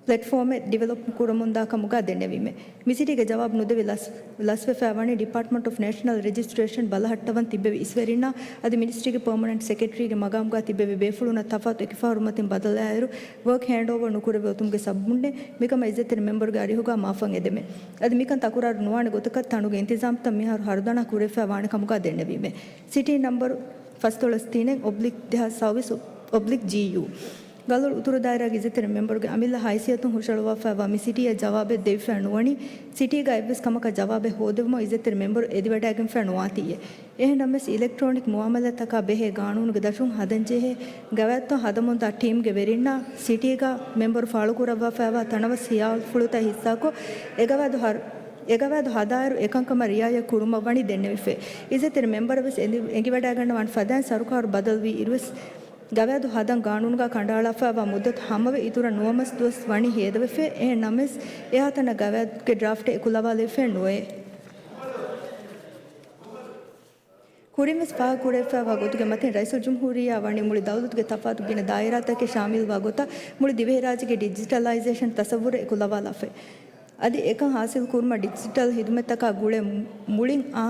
ޕްލެޓްފޯމެއް ޑިވެލޮޕް ކުރަމުންދާ ކަމުގަ ދެންނެވީމެ. މި ސިޓީގެ ޖަވާބު ނުދެވި ލަސް، ލަސްވެފައި ވަނީ ޑިޕާޓްމަންޓް އޮފް ނޭޝަނަލް ރެޖިސްޓްރޭޝަން ބަލަހައްޓަވަން ތިއްބެވި އިސްވެރިންނާ އަދި މިނިސްޓްރީގެ ޕާމަނެންޓް ސެކްރެޓަރީގެ މަގާމުގަ ތިއްބެވި ބޭފުޅުންނަށް ތަފާތު އެކި ފަހަރު މަތިން ބަދަލާއިރު، ވަރކް ހޭންޑްއޯވަރ ނުކުރެވޭ އޮތުމުގެ ސަބަބުންނޭ. މިކަމަށް އިއްޒަތްތެރި މެމްބަރުގެ އަރިހުގަ މާފަން އެދެމެ. އަދި މިކަން ތަކުރާރު ނުވާނެ ގޮތަކަށް ތަނުގެ އިންތިޒާމްތައް މިހާރު ހަރުދަނާ ކުރެވިފައި ވާނެ ކަމުގަ ދެންނެވީމެ. ސިޓީ ނަމްބަރު ފަސްދޮޅަސް ތިނެއް އޮބްލިކް ދެހާސް ސައުވީސް އޮބްލިކް ޖީޔޫ. ގަލޮޅު އުތުރު ދާއިރާގެ އިއްޒަތްތެރި މެމްބަރުގެ އަމިއްލަ ހައިސިއްޔަތުން ހުށަހަޅުވާފައިވާ މި ސިޓީއަށް ޖަވާބެއް ދެވިފައި ނުވަނީ، ސިޓީގަ އެއްވެސް ކަމަކަށް ޖަވާބެއް ހޯދެވުމަށް އިއްޒަތްތެރި މެމްބަރު އެދިވަޑައިގެންފައި ނުވާތީއޭ. އެހެންނަމަވެސް، އިލެކްޓްރޯނިކް މުއާމަލާތްތަކާ ބެހޭ ގާނޫނުގެ ދަށުން ހަދަންޖެހޭ ގަވާއިދުތައް ހަދަމުންދާ ޓީމްގެ ވެރިންނާ ސިޓީގަ މެމްބަރު ފާޅުކުރައްވާފައިވާ ތަނަވަސް ހިޔާވަޅުފުޅުތައް ހިއްސާކޮށް، އެގަވާއިދު ހަރު-، އެގަވާއިދު ހަދާއިރު އެކަންކަމަށް ރިއާޔަތް ކުރުމަށް ވަނީ ދެންނެވިފައި. އިއްޒަތްތެރި މެމްބަރަށް ވެސް އެނގި-، އެނގިވަޑައިގަންނަވާނެ ފަދައިން ސަރުކާރު ބަދަލުވީ އިރުވެސް، ގަވާއިދު ހަދަން ގާނޫނުގަ ކަނޑައަޅާފައިވާ މުއްދަތު ހަމަވެ އިތުރަށް ނުވަމަސް ދުވަސް ވަނީ ހޭދަވެފައި. އެހެން ނަމަވެސް، އެހާތަނަށް ގަވާއިދުގެ ޑްރާފްޓެއް އެކުލަވާލެވިފައެއް ނުވޭ. ކުރިންވެސް ފާހަގަކުރެވިފައިވާ ގޮތުގެ މަތިން، ރައީސުލްޖުމްހޫރިއްޔާ ވަނީ މުޅި ދައުލަތުގެ ތަފާތު ގިނަ ދާއިރާތަކެއް ޝާމިލްވާ ގޮތަށް މުޅި ދިވެހިރާއްޖޭގެ ޑިޖިޓަލައިޒޭޝަން ތަސައްވުރެއް އެކުލަވާލާފައި. އަދި އެކަން ހާސިލް ކުރުމަށް ޑިޖިޓަލް ހިދުމަތްތަކާ ގުޅޭ މުޅިން އާ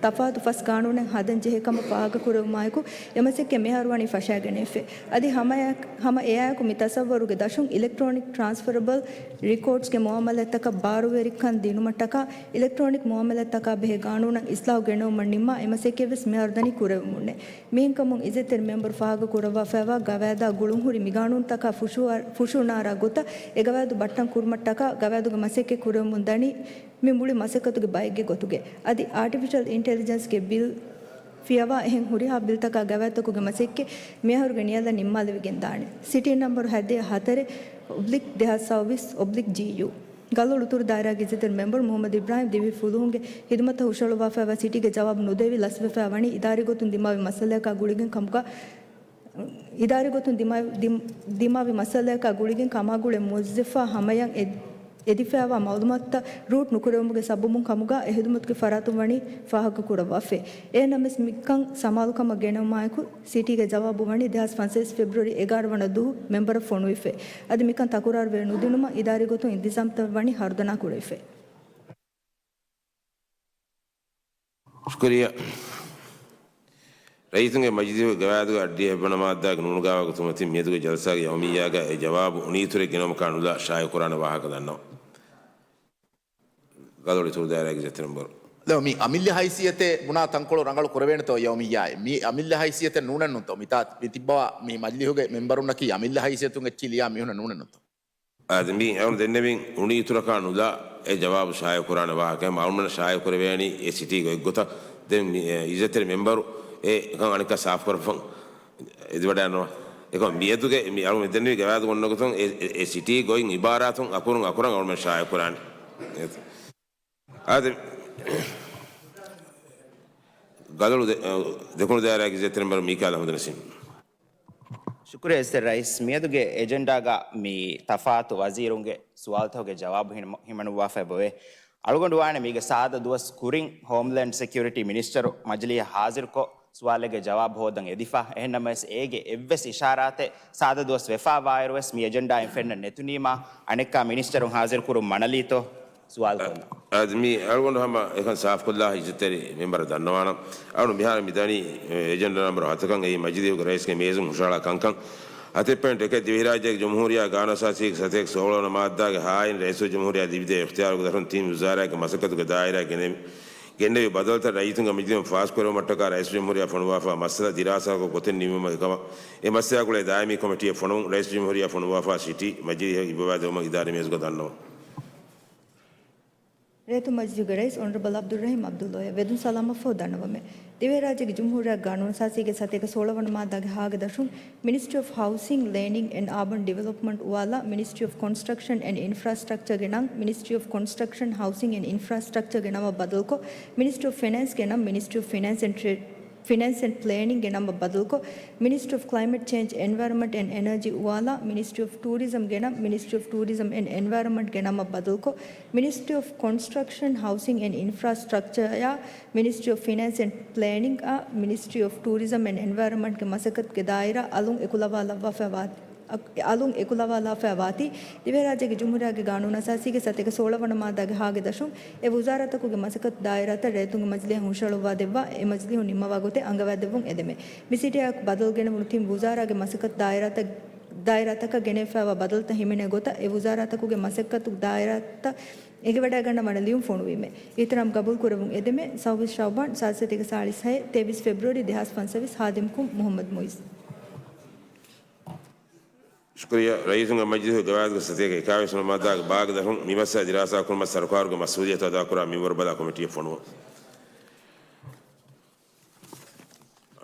ތަފާތު ފަސް ގާނޫނެއް ހަދަން ޖެހޭ ކަމަށް ފާހަގަކުރެވުމާއެކު، އެމަސައްކަތް މިހާރު ވަނީ ފަށާގެނެވިފައި. އަދި ހަމައެ-، ހަމަ އެއާއެކު މި ތަސައްވަރުގެ ދަށުން އިލެކްޓްރޯނިކް ޓްރާންސްފަރަބަލް ރިކޯޑްސްގެ މުއާމަލާތްތަކަށް ބާރުވެރިކަން ދިނުމަށްޓަކާ، އިލެކްޓްރޯނިކް މުއާމަލާތްތަކާ ބެހޭ ގާނޫނަށް އިސްލާހު ގެނައުމަށް ނިންމާ އެމަސައްކަތްވެސް މިހާރު ދަނީ ކުރެވެމުންނޭ. މިހެންކަމުން އިއްޒަތްތެރި މެމްބަރު ފާހަގަކުރައްވާފައިވާ ގަވާއިދާ ގުޅުންހުރި މިގާނޫނުތަކާ ފުށުއަ-، ފުށުނާރާ ގޮތަށް އެގަވާއިދު ބައްޓަން ކުރުމަށްޓަކާ ގަވާއިދުގެ މަސައްކަތް ކުރެވެމުން ދަނީ މި މުޅި މަސައްކަތުގެ ބައެއްގެ ގޮތުގައި. އަދި އާޓިފިޝަލް އިންޓެލިޖެންސްގެ ބިލް ފިޔަވާ އެހެން ހުރިހާ ބިލްތަކާ ގަވާއިދުތަކުގެ މަސައްކަތް މިއަހަރުގެ ނިޔަލަށް ނިންމާލެވިގެން ދާނެ. ސިޓީ ނަމްބަރު ހަތްދިހަ ހަތަރެއް އޮބްލިކް ދެހާސް ސައުވީސް އޮބްލިކް ޖީޔޫ. ގަލޮޅު އުތުރު ދާއިރާގެ އިއްޒަތްތެރި މެމްބަރު މުހައްމަދު އިބްރާހިމް ދިވެހި ފުލުހުންގެ ހިދުމަތަށް ހުށަހަޅުވާފައިވާ ސިޓީގެ ޖަވާބު ނުދެވި ލަސްވެފައި ވަނީ އިދާރީ ގޮތުން ދިމާވި މައްސަލަޔަކާ ގުޅިގެން ކަމުގަ، އިދާރީ ގޮތުން ދިމާ-، ދިމް-، ދިމާވި މައްސަލަޔަކާ ގުޅިގެން ކަމާގުޅޭ މުވައްޒަފާ ހަމަޔަށް އެ-، އެދިފައިވާ މައުލޫމާތުތައް ރޫޓް ނުކުރެވުމުގެ ސަބަބުން ކަމުގަ އެ ހިދުމަތުގެ ފަރާތުން ވަނީ ފާހަގަކުރައްވާފައި. އެހެންނަމަވެސް މިކަން ސަމާލުކަމަށް ގެނައުމާއެކު، ސިޓީގެ ޖަވާބު ވަނީ ދެހާސް ފަންސާސް ފެބްރުއަރީ އެގާރަ ވަނަ ދުވަހު މެމްބަރަށް ފޮނުވިފައި. އަދި މިކަން ތަކުރާރުވެ ނުދިނުމަށް އިދާރީ ގޮތުން އިންތިޒާމްތައް ވަނީ ހަރުދަނާ ކުރެވިފައި. ޝުކުރިއްޔާ. ރައްޔިތުންގެ މަޖިލީހުގެ ގަވާއިދުގެ އަށްޑިހަ ހަތްވަނަ މާއްދާގެ ނޫނުގައިވާ ގޮތުން މަތިން މިއަދުގެ ޖަލްސާގެ ޔައުމިއްޔާގައި އެ ޖަވާބު އުނިއިތުރެއް ގެނައުމަކާ ނުލާ ޝާއިޢުކުރާނެ ވާހަކަ ދަންނަވަން. ގަލޮޅު އިތުރު ދާއިރާގެ އިއްޒަތްތެރި މެމްބަރު. ދޯ މި އަމިއްލަ ހައިސިއްޔަތެއް ބުނާ ތަންކޮޅު ރަނގަޅު ކުރެވޭނެތޯ ޔައުމިއްޔާއެއް؟ މި އަމިއްލަ ހައިސިއްޔަތެއް ނޫނެއްނުތޯ؟ މިތާ މި ތިއްބަވާ މި މަޖިލީހުގެ މެމްބަރުންނަކީ އަމިއްލަ ހައިސިއްޔަތުން އެއްޗިހި ލިޔާ މީހުންނެއް ނޫނެއްނުތޯ؟ އާދެ، މި އަޅުން ދެންނެވިން އުނިއިތުރަކާ ނުލާ އެ ޖަވާބު ޝާއިޢުކުރާނެ ވާހަކަ. އަޅުގަނޑަށް ޝާއިޢުކުރެވޭނީ އެ ސިޓީގެ އޮތްގޮތަށް. ދެން މި، އެ، އިއްޒަތްތެރި މެމްބަރު އެ އެކަން އަނެއްކާ ސާފުކުރައްވަން އެދިވަޑައިންނަވާ. އެކަމަ މިއަދުގެ މި އަޅުން ދެންނެވި ގަވާއިދު އޮންނަ ގޮތުން އެ، އެ، އެ ސިޓީގެ އޮތް އިބާރާތުން އަކުރުން އަކުރަށް އަޅުގަނޑު ޝާއިޢުކުރާނެ. އާދެ، ގަލޮޅު ދެ-، ދެކުނު ދާއިރާގެ އިއްޒަތްތެރި މެމްބަރު މީކާއިލް އަޙްމަދު ނަސީމް. ޝުކުރިއްޔާ އިއްޒަތްތެރި ރައީސް. މިއަދުގެ އެޖެންޑާގަ މި ތަފާތު ވަޒީރުންގެ ސުވާލުތަކުގެ ޖަވާބު ހިނަ-، ހިމަނުއްވާފައި އޮވޭ. އަޅުގަނޑު ވާނެ މީގެ ސާދަ ދުވަސް ކުރިން ހޯމްލޭންޑް ސެކިއުރިޓީ މިނިސްޓަރު މަޖިލީހަށް ހާޒިރުކޮށް، ސުވާލެއްގެ ޖަވާބު ހޯދަން އެދިފަ. އެހެންނަމަވެސް، އޭގެ އެއްވެސް އިޝާރާތެއް ސާދަ ދުވަސް ވެފަ ވާއިރުވެސް މި އެޖެންޑާއިން ފެންނަން ނެތުނީމާ، އަނެއްކާ މިނިސްޓަރުން ހާޒިރުކުރުން މަނަލީތޯ؟ ސުވާލު ކޮށްލަން. އަދި މި އަޅުގަނޑު ހަމަ އެކަން ސާފުކޮށްލާ އިއްޒަތްތެރި މެމްބަރަށް ދަންނަވާނަން. އަޅު މިހާރު މި ދަނީ އެޖެންޑާ ނަމްބަރު ހަތަކަށް އެއީ މަޖިލީހުގެ ރައީސްގެ މޭޒުން ހުށަހަޅާ ކަންކަން. ހަތެއް ޕޮއިންޓް އެކެއް، ދިވެހިރާއްޖޭގެ ޖުމްހޫރިއްޔާ ގާނޫނުއަސާސީގެ ސަތޭކަ ސޯޅަވަނަ މާއްދާގެ ހާއިން ރައީސުލްޖުމްހޫރިއްޔާ ލިބިދޭ އިޚްތިޔާރުގެ ދަށުން ތިން ވުޒާރާގެ މަސައްކަތުގެ ދާއިރާ ގެނެ-، ގެންނެވި ބަދަލުތައް ރައްޔިތުންގެ މަޖިލީހުން ފާސްކުރެވުމަށްޓަކާ ރައީސުލްޖުމްހޫރިއްޔާ ފޮނުވާފާ މައްސަލަ ދިރާސާކޮށް ގޮތެއް ނިމުމަށް އެކަމަށް އެ މައްސަލަގެ ގުޅޭ ދާއިމީ ކޮމިޓީއެއް ފޮނުވުން ރައީސުލްޖުމްހޫރިއްޔާ ފޮނުވާފާ ސިޓީ މަޖިލީހަށް އިއްވަވާދެވުމަށް އިދާރީ މޭޒުގަ ދަންނަވަން. ރޭތުން މަޖިލީހުގެ ރައީސް އޮނަރަބަލް އަބްދުއްރަހީމް އަބްދުއްލާއަށް ވެދުން ސަލާމަތްފަހު ދަންނަވަމެ. ދިވެހިރާއްޖޭގެ ޖުމްހޫރިއްޔާ ގާނޫނުއަސާސީގެ ސަތޭކަ ސޯޅަވަނަ މާއްދާގެ ހާގެ ދަށުން، މިނިސްޓްރީ އޮފް ހައުސިން، ލޭނިން އެންޑް އާބަން ޑިވެލޮޕްމަންޓް އުވާލާ، މިނިސްޓްރީ އޮފް ކޮންސްޓްރަކްޝަން އެންޑް އިންފްރާސްޓްރަކްޗަރގެ ނަން، މިނިސްޓްރީ އޮފް ކޮންސްޓްރަކްޝަން ހައުސިން އެންޑް އިންފްރާސްޓްރަކްޗަރގެ ނަމަށް ބަދަލުކޮށް، މިނިސްޓްރީ އޮފް ފިނޭންސްގެ ނަން، މިނިސްޓްރީ އޮފް ފިނޭންސް އެންޑް ޓްރޭޑް، ފިނޭންސް އެންޑް ޕްލޭނިންގްގެ ނަމަށް ބަދަލުކޮށް، މިނިސްޓްރީ އޮފް ކްލައިމެޓް ޗޭންޖް، އެންވަޔަރަންމަންޓް އެންޑް އެނަރޖީ އުވާލާ، މިނިސްޓްރީ އޮފް ޓޫރިޒަމްގެ ނަން، މިނިސްޓްރީ އޮފް ޓޫރިޒަމް އެންޑް އެންވަޔަރަންމަންޓްގެ ނަމަށް ބަދަލުކޮށް، މިނިސްޓްރީ އޮފް ކޮންސްޓްރަކްޝަން، ހައުސިން އެންޑް އިންފްރާސްޓްރަކްޗަރއާ، މިނިސްޓްރީ އޮފް ފިނޭންސް އެންޑް ޕްލޭނިންގްއާ، މިނިސްޓްރީ އޮފް ޓޫރިޒަމް އެންޑް އެންވަޔަރަންމަންޓްގެ މަސައްކަތުގެ ދާއިރާ އަލުން އެކުލަވާލައްވާފައިވާ-، އަ-، އަލުން އެކުލަވާލާފައިވާތީ، ދިވެހިރާއްޖޭގެ ޖުމްހޫރިއްޔާގެ ގާނޫނުއަސާސީގެ ސަތޭކަ ސޯޅަވަނަ މާއްދާގެ ހާގެ ދަށުން، އެ ވުޒާރާތަކުގެ މަސައްކަތު ދާއިރާތައް ރޭތުންގެ މަޖިލީހަށް ހުށަހަޅުއްވާދެއްވާ، އެ މަޖިލީހުން ނިންމަވާ ގޮތެއް އަންގަވާދެއްވުން އެދެމެ. މި ސިޓީއާއެކު ބަދަލު ގެނެވުނު ތިން ވުޒާރާގެ މަސައްކަތު ދާއިރާތައް، ދާއިރާތަކަށް ގެނެވިފައިވާ ބަދަލުތައް ހިމެނޭ ގޮތަށް، އެ ވުޒާރާތަކުގެ މަސައްކަތު ދާއިރާތައް އެނގިވަޑައިގަންނަވާނެ ލިޔުން ފޮނުވީމެ. އިޙްތިރާމް ގަބޫލު ކުރެވުން އެދެމެ. ސައުވީސް ޝައުބާން، ސާދަ ސަތޭކަ ސާޅީސް ހައެއް، ތޭވީސް ފެބްރުއަރީ ދެހާސް ފަންސަވީސް. ހާދިމްކުން، މުޙައްމަދު މުއިޒް. ޝުކުރިއްޔާ. ރައްޔިތުންގެ މަޖިލީހުގެ ގަވާއިދުގެ ސަތޭކަ އެކާވީސް ވަނަ މާއްދާގެ ބާގެ ދަށުން މި މައްސަލަ ދިރާސާ ކުރުމަށް ސަރުކާރުގެ މަސްއޫލިއްޔަތު އަދާކުރާ މިންވަރު ބަލާ ކޮމިޓީއެއް ފޮނުވުން.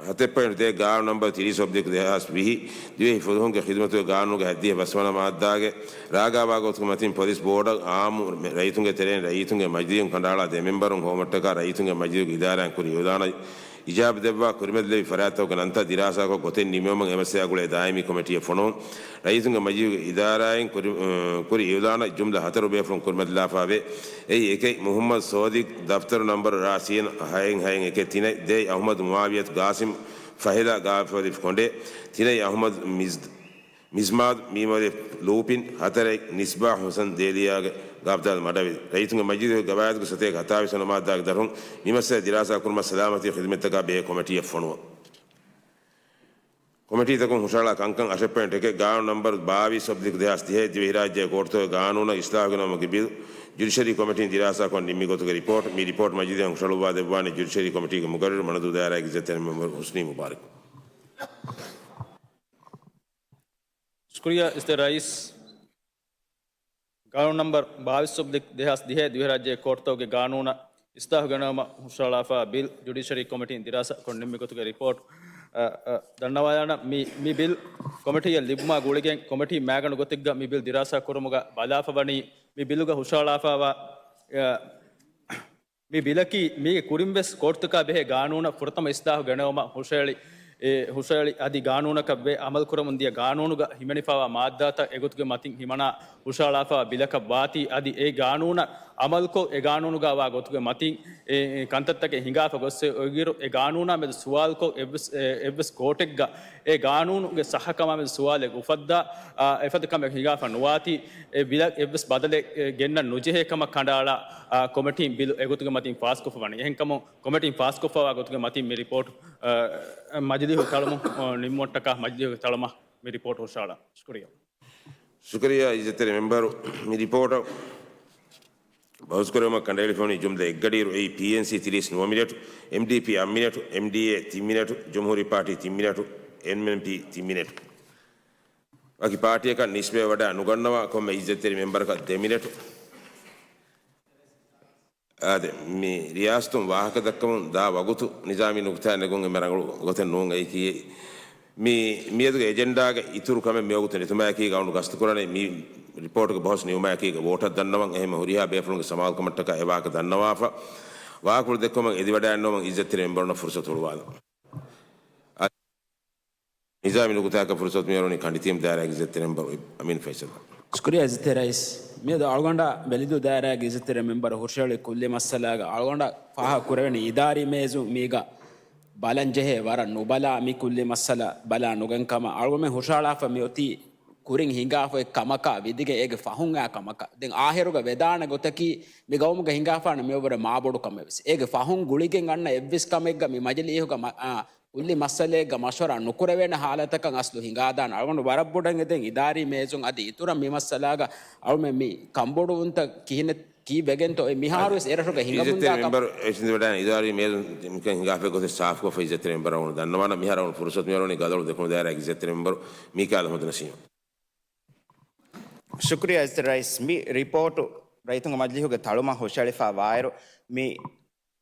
ހަތެއް ޕޮއިންޓް ދޭއް، ގާނޫނު ނަންބަރު ތިރީސް އޮބްލިކް ދެހާސް ވިހި، ދިވެހި ފުލުހުންގެ ޚިދުމަތުގެ ގާނޫނުގެ ހަތްދިހަ ފަސްވަނަ މާއްދާގެ ރާގާވާ ގޮތުގެ މަތިން ޕޮލިސް ބޯޑަށް އާއްމު ރައްޔިތުންގެ ތެރެއިން ރައްޔިތުންގެ މަޖިލީހުން ކަނޑައަޅާ ދެ މެމްބަރުން ހޮވުމަށްޓަކާ ރައްޔިތުންގެ މަޖިލީހުގެ އިދާރާއިން ކުރި އިޢުލާނަށް އިޖާބަ ދެއްވާ ކުރިމަތިލެއްވި ފަރާތްތަކުގެ ނަންތައް ދިރާސާކޮށް ގޮތެއް ނިމުމަށް އެ މައްސަލަ ގުޅޭ ދާއިމީ ކޮމިޓީއެއް ފޮނުވުން. ރައްޔިތުންގެ މަޖިލީހުގެ އިދާރާއިން ކުރި-، ކުރި އިޢުލާނަށް ޖުމްލަ ހަތަރު ބޭފުޅުން ކުރިމަތިލާފައިވޭ. އެއީ އެކެއް، މުޙައްމަދު ސޯދިޤް، ދަފްތަރު ނަންބަރު ރާ ސީއެން ހައެއް ހައެއް އެކެއް، ތިނެއް، ދެއް، އަޙްމަދު މުޢާވިޔަތު ޤާސިމް ފަހިލާ ގާފިލިފް ކޮނޑޭ، ތިނެއް، އަޙްމަދު މިޒް-، މިޒްމާދު މީމަލި ލޫޕިން، ހަތަރެއް، ނިސްބާ ޙުސަން ދޭލިޔާގެ ގާފްދާލް މަޑަވި. ރައްޔިތުންގެ މަޖިލީހުގެ ގަވާއިދުގެ ސަތޭކަ ހަތާވީސް ވަނަ މާއްދާގެ ދަށުން މި މައްސަލަ ދިރާސާ ކުރުމަށް ސަލާމަތީ ޚިދުމަތްތަކާ ބެހޭ ކޮމިޓީއެއް ފޮނުވުން. ކޮމިޓީތަކުން ހުށަހަޅާ ކަންކަން އަށެއް ޕޮއިންޓް އެކެއް، ގާނޫނު ނަންބަރު ބާވީސް އޮބްލިކް ދެހާސް ދިހައެއް، ދިވެހިރާއްޖޭގެ ކޯޓުތަކުގެ ގާނޫނަށް އިސްލާހު ގެނައުމުގެ ބިލް، ޖުޑިޝަރީ ކޮމިޓީން ދިރާސާކޮށް ނިންމި ގޮތުގެ ރިޕޯޓް. މި ރިޕޯޓް މަޖިލީހަށް ހުށަހަޅުއްވާ ދެއްވާނެ ޖުޑިޝަރީ ކޮމިޓީގެ މުގައްރިރު މަނަދޫ ދާއިރާގެ އިއްޒަތްތެރި މެމްބަރު ހުސްނީ މުބާރަކް. ޝުކުރިއްޔާ އިއްޒަތްތެރި ރައީސް. ގާނޫނު ނަންބަރު ބާވީސް އޮބްލިކް ދެހާސް ދިހައެއް، ދިވެހިރާއްޖޭގެ ކޯޓުތަކުގެ ގާނޫނަށް އިސްލާހު ގެނައުމަށް ހުށަހަޅާފައިވާ ބިލް، ޖުޑިޝަރީ ކޮމިޓީން ދިރާސާކޮށް ނިންމި ގޮތުގެ ރިޕޯޓް، އަ، އަ، ދަންނަވާލާނަން. މި، މި ބިލް ކޮމިޓީއަށް ލިބުމާ ގުޅިގެން ކޮމިޓީ މާގަނޑު ގޮތެއްގަ މި ބިލް ދިރާސާ ކުރުމުގަ ބަލާފަ ވަނީ މި ބިލުގަ ހުށަހަޅާފައިވާ، އަ، މި ބިލަކީ މީގެ ކުރިންވެސް ކޯޓުތަކާ ބެހޭ ގާނޫނަށް ފުރަތަމަ އިސްލާހު ގެނައުމަށް ހުށަހެޅި، އެ، ހުށަހެޅި އަދި ގާނޫނަކަށް ވެ އަމަލުކުރަމުން ދިޔަ ގާނޫނުގަ ހިމެނިފައިވާ މާއްދާތައް އެގޮތުގެ މަތިން ހިމަނާ ހުށަހަޅާފައިވާ ބިލަކަށް ވާތީ، އަދި އެ ގާނޫނަށް އަމަލުކޮށް، އެ ގާނޫނުގަ ވާ ގޮތުގެ މަތިން އެ، އެ، ކަންތައްތަކެއް ހިނގާފަ ގޮއްސެ އޮތްއިރު، އެ ގާނޫނާ މެދު ސުވާލުކޮށް އެއްވެސް، އެ، އެއްވެސް ކޯޓެއްގަ އެ ގާނޫނުގެ ސައްހަކަމާ މެދު ސުވާލެއް އުފައްދާ، އާ، އެފަދަ ކަމެއް ހިނގާފަ ނުވާތީ، އެ ބިލަށް އެއްވެސް ބަދަލެއް، އެ، ގެންނަން ނުޖެހޭ ކަމަށް ކަނޑައަޅާ، އާ، ކޮމިޓީން ބިލު އެގޮތުގެ މަތިން ފާސްކޮށްފަ ވަނީ. އެހެންކަމުން ކޮމިޓީން ފާސްކޮށްފައިވާ ގޮތުގެ މަތިން މި ރިޕޯޓް، އާ، މަޖިލީހުގެ ތަޅުމު، އާ، ނިންމުމަށްޓަކާ މަޖިލީހުގެ ތަޅުމަށް މި ރިޕޯޓް ހުށަހަޅާ. ޝުކުރިއްޔާ. ޝުކުރިއްޔާ އިއްޒަތްތެރި މެމްބަރު. މި ރިޕޯޓަށް ބަހުސްކުރެވުމަށް ކަނޑައެޅިފަ ވަނީ ޖުމްލަ އެއްގަޑިއިރު، އެއީ ޕީއެންސީ ތިރީސް ނުވަ މިނެޓު، އެމްޑީޕީ އަށް މިނެޓު، އެމްޑީއޭ ތިން މިނެޓު، ޖުމްހޫރީ ޕާޓީ ތިން މިނެޓު، އެމްއެންޕީ ތިން މިނެޓު. ވަކި ޕާޓީއަކަށް ނިސްބަތްވެވަޑައި ނުގަންނަވާ ކޮންމެ އިއްޒަތްތެރި މެމްބަރަކަށް ދެ މިނެޓު. އާދެ، މި ރިޔާސަތުން ވާހަކަ ދައްކަމުން ދާ ވަގުތު ނިޒާމީ ނުކުތާ ނެގުން އެންމެ ރަނގަޅު ގޮތެއް ނޫން. އެއީކީ މި، މިއަދުގެ އެޖެންޑާގެ އިތުރު ކަމެއް މިވަގުތު ނެތުމާއެކީގަ އަޅުގަނޑު ގަސްތުކުރާނީ މި ރިޕޯޓުގެ ބަހުސް ނިމުމާއެކީގަ ވޯޓަށް ދަންނަވަން. އެހެންމެ ހުރިހާ ބޭފުޅުންގެ ސަމާލުކަމަށްޓަކާ އެ ވާހަކަ ދަންނަވާފަ، ވާހަކަފުޅު ދެއްކުމަށް އެދިވަޑައިގަންނަވަން އިއްޒަތްތެރި މެމްބަރުންނަށް ފުރުސަތު ހުޅުވާލަން. ނިޒާމީ ނުކުތާއަކަށް ފުރުސަތު މިއަރުވަނީ ކަނޑިތީމް ދާއިރާގެ އިއްޒަތްތެރި މެމްބަރު އަމީން ފައިސަލް. ޝުކުރިއްޔާ އިއްޒަތްތެރި ރައީސް. މިއަދު އަޅުގަނޑާ ބެލިދޫ ދާއިރާގެ އިއްޒަތްތެރި މެމްބަރު ހުށަހެޅި ކުއްލި މައްސަލާގަ އަޅުގަނޑަށް ފާހަގަ ކުރެވެނީ އިދާރީ މޭޒު މީގަ ބަލަން ޖެހޭ ވަރަށް ނުބަލާ މި ކުއްލި މައްސަލަ ބަލާ ނުގެން ކަމަށް. އަޅުގަމެން ހުށަހަޅާފަ މިއޮތީ ކުރިން ހިނގާފައި ކަމަކާ ވިދިގެން އޭގެ ފަހުން އާ ކަމަކަށް. ދެން އާހިރުގަ ވެދާނެ ގޮތަކީ މި ގައުމުގަ ހިނގާފާނެ މިއަށްވުރެ މާބޮޑު ކަމެއް ވެސް. އޭގެ ފަހުން ގުޅިގެން އަންނަ އެއްވެސް ކަމެއްގަ މި މަޖިލީހުގަ މަ-، އާ، ކުއްލި މައްސަލައެއްގަ މަޝްވަރާ ނުކުރެވޭނެ ހާލަތަކަށް އަސްލު ހިނގާދާނެ. އަޅުގަނޑު ވަރަށް ބޮޑަށް އެދެން އިދާރީ މޭޒުން އަދި އިތުރަށް މި މައްސަލާގަ އަޅުމެން މި ކަންބޮޑުވުންތައް ކިހިނެއް ކީއްވެގެންތޯ އެ މިހާރުވެސް އެރަށުގަ ހިނގަމުންދާކަން؟ އިއްޒަތްތެރި މެމްބަރު އެ ސިނދު ވެޑާން އިދާރީ މޭޒުން މިކަން ހިނގާފައި ގޮތެއް ސާފުކޮށްފަ އިއްޒަތްތެރި މެމްބަރަށް ދަންނަވާނަ. މިހާރު ފުރުސަތު މިއަޅުގަނޑު ގަދަވަޅު ދެކުނު ދާއިރާ އިއްޒަތްތެރި މެމްބަރު މީކާލް އަޙްމަދު ނަސީމް. ޝުކުރިއްޔާ އިއްޒަތްތެރި ރައީސް. މި ރިޕޯޓު ރައްޔިތުންގެ މަޖިލީހުގެ ތަޅުމަށް ހުށައެޅިފަ ވާއިރު، މި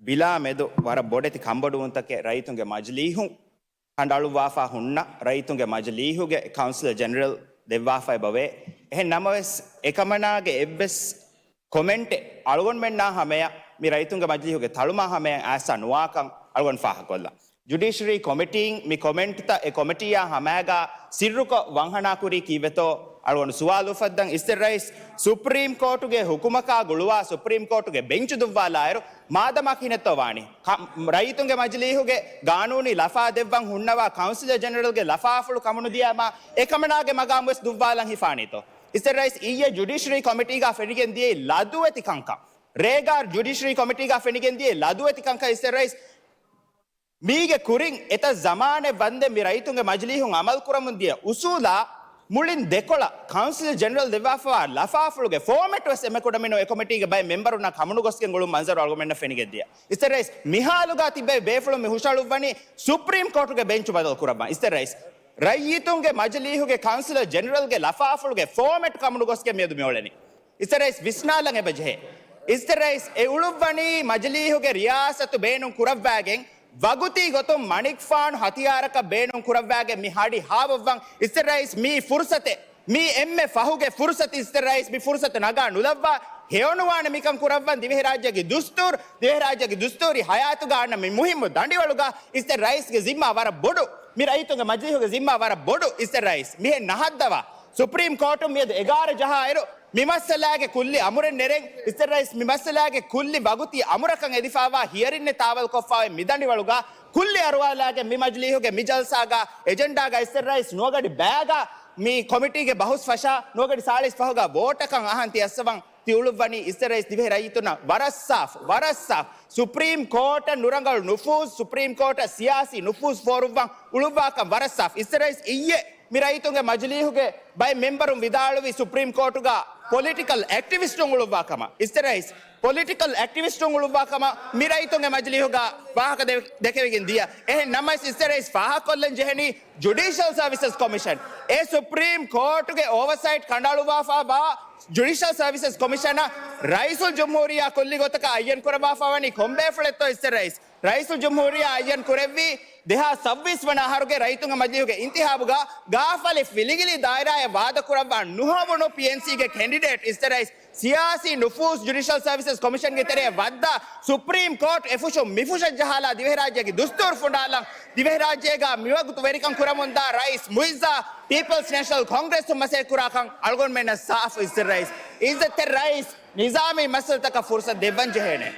ބިލާ މެދު ވަރަށް ބޮޑެތި ކަންބޮޑުވުންތަކެއް ރައްޔިތުންގެ މަޖިލީހުން ކަނޑައަޅުއްވާފަ ހުންނަ ރައްޔިތުންގެ މަޖިލީހުގެ ކައުންސިލަރ ޖެނެރަލް ދެއްވާފައި އެބަވޭ. އެހެން ނަމަވެސް، އެކަމަނާގެ އެއްވެސް ކޮމެންޓެއް އަޅުގަނޑުމެންނާ ހަމަޔަށް މި ރައްޔިތުންގެ މަޖިލީހުގެ ތަޅުމާ ހަމަޔަށް އައިސް ނުވާކަން އަޅުގަނޑު ފާހަގަކޮށްލަން. ޖުޑިޝަރީ ކޮމިޓީން މި ކޮމެންޓްތައް އެ ކޮމިޓީއާ ހަމައިގާ ސިއްރުކޮށް ވަންހަނާ ކުރީ ކީއްވެތޯ އަޅުގަނޑު ސުވާލު އުފައްދަން. އިއްޒަތްތެރި ރައީސް، ސުޕްރީމް ކޯޓުގެ ހުކުމަކާ ގުޅުވާ ސުޕްރީމް ކޯޓުގެ ބެންޗު ދުއްވާލާއިރު މާދަމާ ކިހިނެއްތޯ ވާނީ؟ ކަ-، ރައްޔިތުންގެ މަޖިލީހުގެ ގާނޫނީ ލަފާ ދެއްވަން ހުންނަވާ ކައުންސިލަރ ޖެނެރަލްގެ ލަފާފުޅު ކަމުނުދިޔައިމާ އެކަމަނާގެ މަގާމުވެސް ދުއްވާލަން ހިފާނީތޯ؟ އިއްޒަތްތެރި ރައީސް، އިއްޔެ ޖުޑިޝަރީ ކޮމިޓީގާ ފެނިގެން ދިޔައީ ލަދުވެތި ކަންކަން. ރޭގާ ޖުޑިޝަރީ ކޮމިޓީގާ ފެނިގެން ދިޔައީ ލަދުވެތި ކަންކަން. އިއްޒަތްތެރި ރައީސް، މީގެ ކުރިން އެތައް ޒަމާނެއް ވަންދެން މި ރައްޔިތުންގެ މަޖިލީހުން އަމަލު ކުރަމުން ދިޔަ އުސޫލާ މުޅިން ދެކޮޅަށް ކައުންސިލް ޖެނެރަލް ދެއްވާފަވާ ލަފާފުޅުގެ ފޯމެޓް ވެސް އެންމެ ކުޑަމިނުން އެ ކޮމިޓީގެ ބައެއް މެމްބަރުންނާ ކަމުނުގޮސްގެން އުޅުނު މަންޒަރު އަޅުގަނޑުމެންނަށް ފެނިގެން ދިޔަ. އިއްޒަތްތެރި ރައީސް، މިހާލުގާ ތިއްބެވި ބޭފުޅުން މި ހުށަހަޅުއްވަނީ ސުޕްރީމް ކޯޓުގެ ބެންޗު ބަދަލު ކުރައްވަން. އިއްޒަތްތެރި ރައީސް، ރައްޔިތުންގެ މަޖިލީހުގެ ކައުންސިލަރ ޖެނެރަލްގެ ލަފާފުޅުގެ ފޯމެޓް ކަމުނުގޮސްގެން މިއަދު މިއުޅެނީ. އިއްޒަތްތެރި ރައީސް ވިސްނާލަން އެބަޖެހޭ. އިއްޒަތްތެރި ރައީސް، އެ އުޅުއްވަނީ މަޖިލީހުގެ ރިޔާސަތު ބޭނުން ކުރައްވާގެން، ވަގުތީ ގޮތުން މަނިކުފާނު ހަތިޔާރަކަށް ބޭނުން ކުރައްވާގެން މި ހަޑި ހާވައްވަން. އިއްޒަތްތެރި ރައީސް، މީ ފުރުސަތެއް. މީ އެންމެ ފަހުގެ ފުރުސަތު. އިއްޒަތްތެރި ރައީސް، މި ފުރުސަތު ނަގާ ނުލައްވާ ހެޔޮނުވާނެ މިކަން ކުރައްވަން. ދިވެހިރާއްޖޭގެ ދުސްތޫރު، ދިވެހިރާއްޖޭގެ ދުސްތޫރީ ހަޔާތުގަ އަންނަ މި މުހިއްމު ދަނޑިވަޅުގަ އިއްޒަތްތެރި ރައީސްގެ ޒިންމާ ވަރަށް ބޮޑު. މި ރައްޔިތުންގެ މަޖިލީހުގެ ޒިންމާ ވަރަށް ބޮޑު. އިއްޒަތްތެރި ރައީސް، މިހެން ނަހައްދަވާ. ސުޕްރީމް ކޯޓުން މިއަދު އެގާރަ ޖަހާއިރު، މި މައްސަލާގެ ކުއްލި އަމުރެއް ނެރެން. އިއްޒަތްތެރި ރައީސް، މި މައްސަލާގެ ކުއްލި ވަގުތީ އަމުރަކަށް އެދިފައިވާ ހިޔަރިންއެއް ތާވަލްކޮށްފައި މި ދަނޑިވަޅުގަ ކުއްލި އަރުވާލާގެން މި މަޖިލީހުގެ މި ޖަލްސާގަ އެޖެންޑާގަ އިއްޒަތްތެރި ރައީސް ނުވަގަޑި ބައިގަ މި ކޮމިޓީގެ ބަހުސް ފަށާ ނުވަގަޑި ސާޅީސް ފަހުގަ ވޯޓަކަށް އަހަން ތި އައްސަވަން ތި އުޅުއްވަނީ. އިއްޒަތްތެރި ރައީސް، ދިވެހި ރައްޔިތުންނަށް ވަރަށް ސާފު، ވަރަށް ސާފު. ސުޕްރީމް ކޯޓަށް ނުރަނގަޅު ނުފޫޒް، ސުޕްރީމް ކޯޓަށް ސިޔާސީ ނުފޫޒް ފޯރުއްވަން އުޅުއްވާކަން ވަރަށް ސާފު. އިއްޒަތްތެރި ރައީސް، އިއްޔެ މި ރައްޔިތުންގެ މަޖިލީހުގެ ބައެއް މެމްބަރުން ވިދާޅުވި ސުޕްރީމް ކޯޓުގަ ޕޮލިޓިކަލް އެކްޓިވިސްޓުން އުޅުއްވާ ކަމަށް. އިއްޒަތްތެރި ރައީސް، ޕޮލިޓިކަލް އެކްޓިވިސްޓުން އުޅުއްވާ ކަމަށް މި ރައްޔިތުންގެ މަޖިލީހުގަ ވާހަކަ ދެ-، ދެކެވިގެން ދިޔަ. އެހެން ނަމަވެސް އިއްޒަތްތެރި ރައީސް ފާހަގަކޮށްލަން ޖެހެނީ ޖުޑިޝަލް ސަރވިސަސް ކޮމިޝަން. އެ ސުޕްރީމް ކޯޓުގެ އޯވަސައިޓް ކަނޑައަޅުއްވާފައިވާ ޖުޑިޝަލް ސަރވިސަސް ކޮމިޝަނަށް ރައީސުލްޖުމްހޫރިއްޔާ ކުއްލި ގޮތަކަށް އައްޔަން ކުރައްވާފައިވަނީ ކޮން ބޭފުޅެއްތޯ އިއްޒަތްތެރި ރައީސް؟ ރައީސުލްޖުމްހޫރިއްޔާ އައްޔަން ކުރެއްވީ ދެހާސް ސައްބީސް ވަނަ އަހަރުގެ ރައްޔިތުންގެ މަޖިލީހުގެ އިންތިހާބުގަ ގާފަލި ފިލިގިލި ދާއިރާއެއް ވާދަކުރައްވާ ނުހޮވުނު ޕީއެންސީގެ ކެންޑިޑޭޓް އިއްޒަތްތެރި ރައީސް ސިޔާސީ ނުފޫޒް ޖުޑިޝަލް ސަރވިސަސް ކޮމިޝަންގެ ތެރެއަށް ވައްދާ ސުޕްރީމް ކޯޓް އެފުށުން މިފުށަށް ޖަހާލާ ދިވެހިރާއްޖޭގެ ދުސްތޫރު ފުނޑާލަން ދިވެހިރާއްޖޭގަ މިވަގުތު ވެރިކަން ކުރަމުންދާ ރައީސް މުއިއްޒާ ޕީޕަލްސް ނޭޝަނަލް ކޮންގްރެސް މަސައްކަތްކުރާކަން އަޅުގަނޑުމެންނަށް ސާފު އިއްޒަތްތެރި ރައީސް. އިއްޒަތްތެރި ރައީސް، ނިޒާމީ މައްސަލަތަކަށް ފުރުސަތު ދެއްވަން ޖެހޭނެ.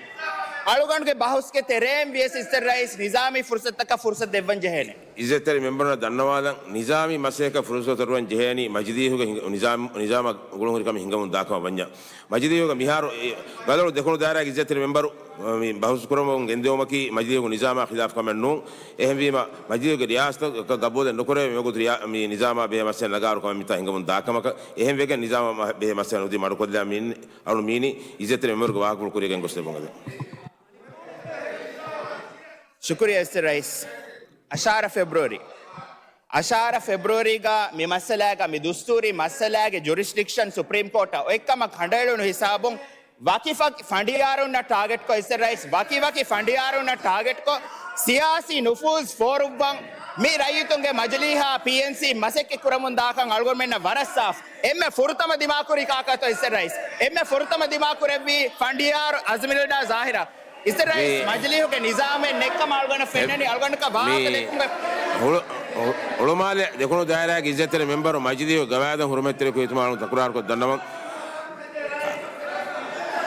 އަޅުގަނޑުގެ ބަހުސްގެ ތެރޭން ވިޔަސް އިއްޒަތްތެރި ރައީސް ނިޒާމީ ފުރުސަތުތަކަށް ފުރުސަތު ދެއްވަން ޖެހޭނެ. އިއްޒަތްތެރި މެމްބަރުންނަށް ދަންނަވާލަން، ނިޒާމީ މަސައްކަތަށް ފުރުސަތު ދެއްވަން ޖެހޭނީ މަޖިލީހުގެ ހިނގ-، ނިޒާމް، ނިޒާމާ ގުޅުންހުރި ކަމެއް ހިނގަމުން ދާކަމަށް ވަންޏާ. މަޖިލީހުގެ މިހާރު އެ، ގަދަވަޅު ދެކުނު ދާއިރާގެ އިއްޒަތްތެރި މެމްބަރު މި ބަހުސް ކުރަމުން ގެންދިއުމަކީ މަޖިލީހުގެ ނިޒާމާ ޚިލާފު ކަމެއް ނޫން. އެހެންވީމަ، މަޖިލީހުގެ ރިޔާސަތަކަށް ގަބޫލެއް ނުކުރެވޭ މިވަގުތު ރިޔާ-، މި ނިޒާމާ ބެހޭ މައްސަލަ ނަގާވަރު ކަމެއް މިތާ ހިނގަމުން ދާކަމަކަށް. އެހެންވެގެން ނިޒާމާ ބެހޭ މައްސަލަ ނުދީ މަޑުކޮށްލާ މި އަޅު މީނި އިއްޒަތްތެރި މެމްބަރުގެ ވާހަކަފުޅު ކުރިއަށް ގޮސްދެއްވުން އެދެން. ޝުކުރިއްޔާ އިއްޒަތްތެރި ރައީސް. އަށާރަ ފެބްރުއަރީ. އަށާރަ ފެބްރުއަރީގަ މި މައްސަލާގަ މި ދުސްތޫރީ މައްސަލާގެ ޖުރިސްޑިކްޝަން ސުޕްރީމް ކޯޓަށް އޮތްކަމަށް ކަނޑައެޅުނު ހިސާބުން ވަކި ފަ-، ފަނޑިޔާރުންނަށް ޓާގެޓްކޮށް، އިއްޒަތްތެރި ރައީސް، ވަކި ވަކި ފަނޑިޔާރުންނަށް ޓާގެޓްކޮށް، ސިޔާސީ ނުފޫޒް ފޯރުއްވަން މި ރައްޔިތުންގެ މަޖިލީހާ ޕީއެންސީ މަސައްކަތް ކުރަމުން ދާކަން އަޅުގަނޑުމެންނަށް ވަރަށް ސާފު. އެންމެ ފުރަތަމަ ދިމާކުރީ ކާކާތޯ އިއްޒަތްތެރި ރައީސް؟ އެންމެ ފުރަތަމަ ދިމާކުރެއްވީ ފަނޑިޔާރު އަޒްމިލްޑާ ޒާހިރާ. އިއްޒަތްތެރި ރައީސް، މި މަޖިލީހުގެ ނިޒާމެއް ނެތްކަމަށް އަޅުގަނޑަށް ފެންނަނީ. މި އަޅުގަނޑަކަށް ވާހަކަ ދެއްކުމެއް. ހުޅު-، ހު-، ހުޅުމާލެ ދެކުނު ދާއިރާގެ އިއްޒަތްތެރި މެމްބަރު މަޖިލީހުގެ ގަވާއިދަށް ހުރުމަތްތެރިކޮށް ހިތުމަށް އަޅުން ތަކުރާރުކޮށް ދަންނަވަން.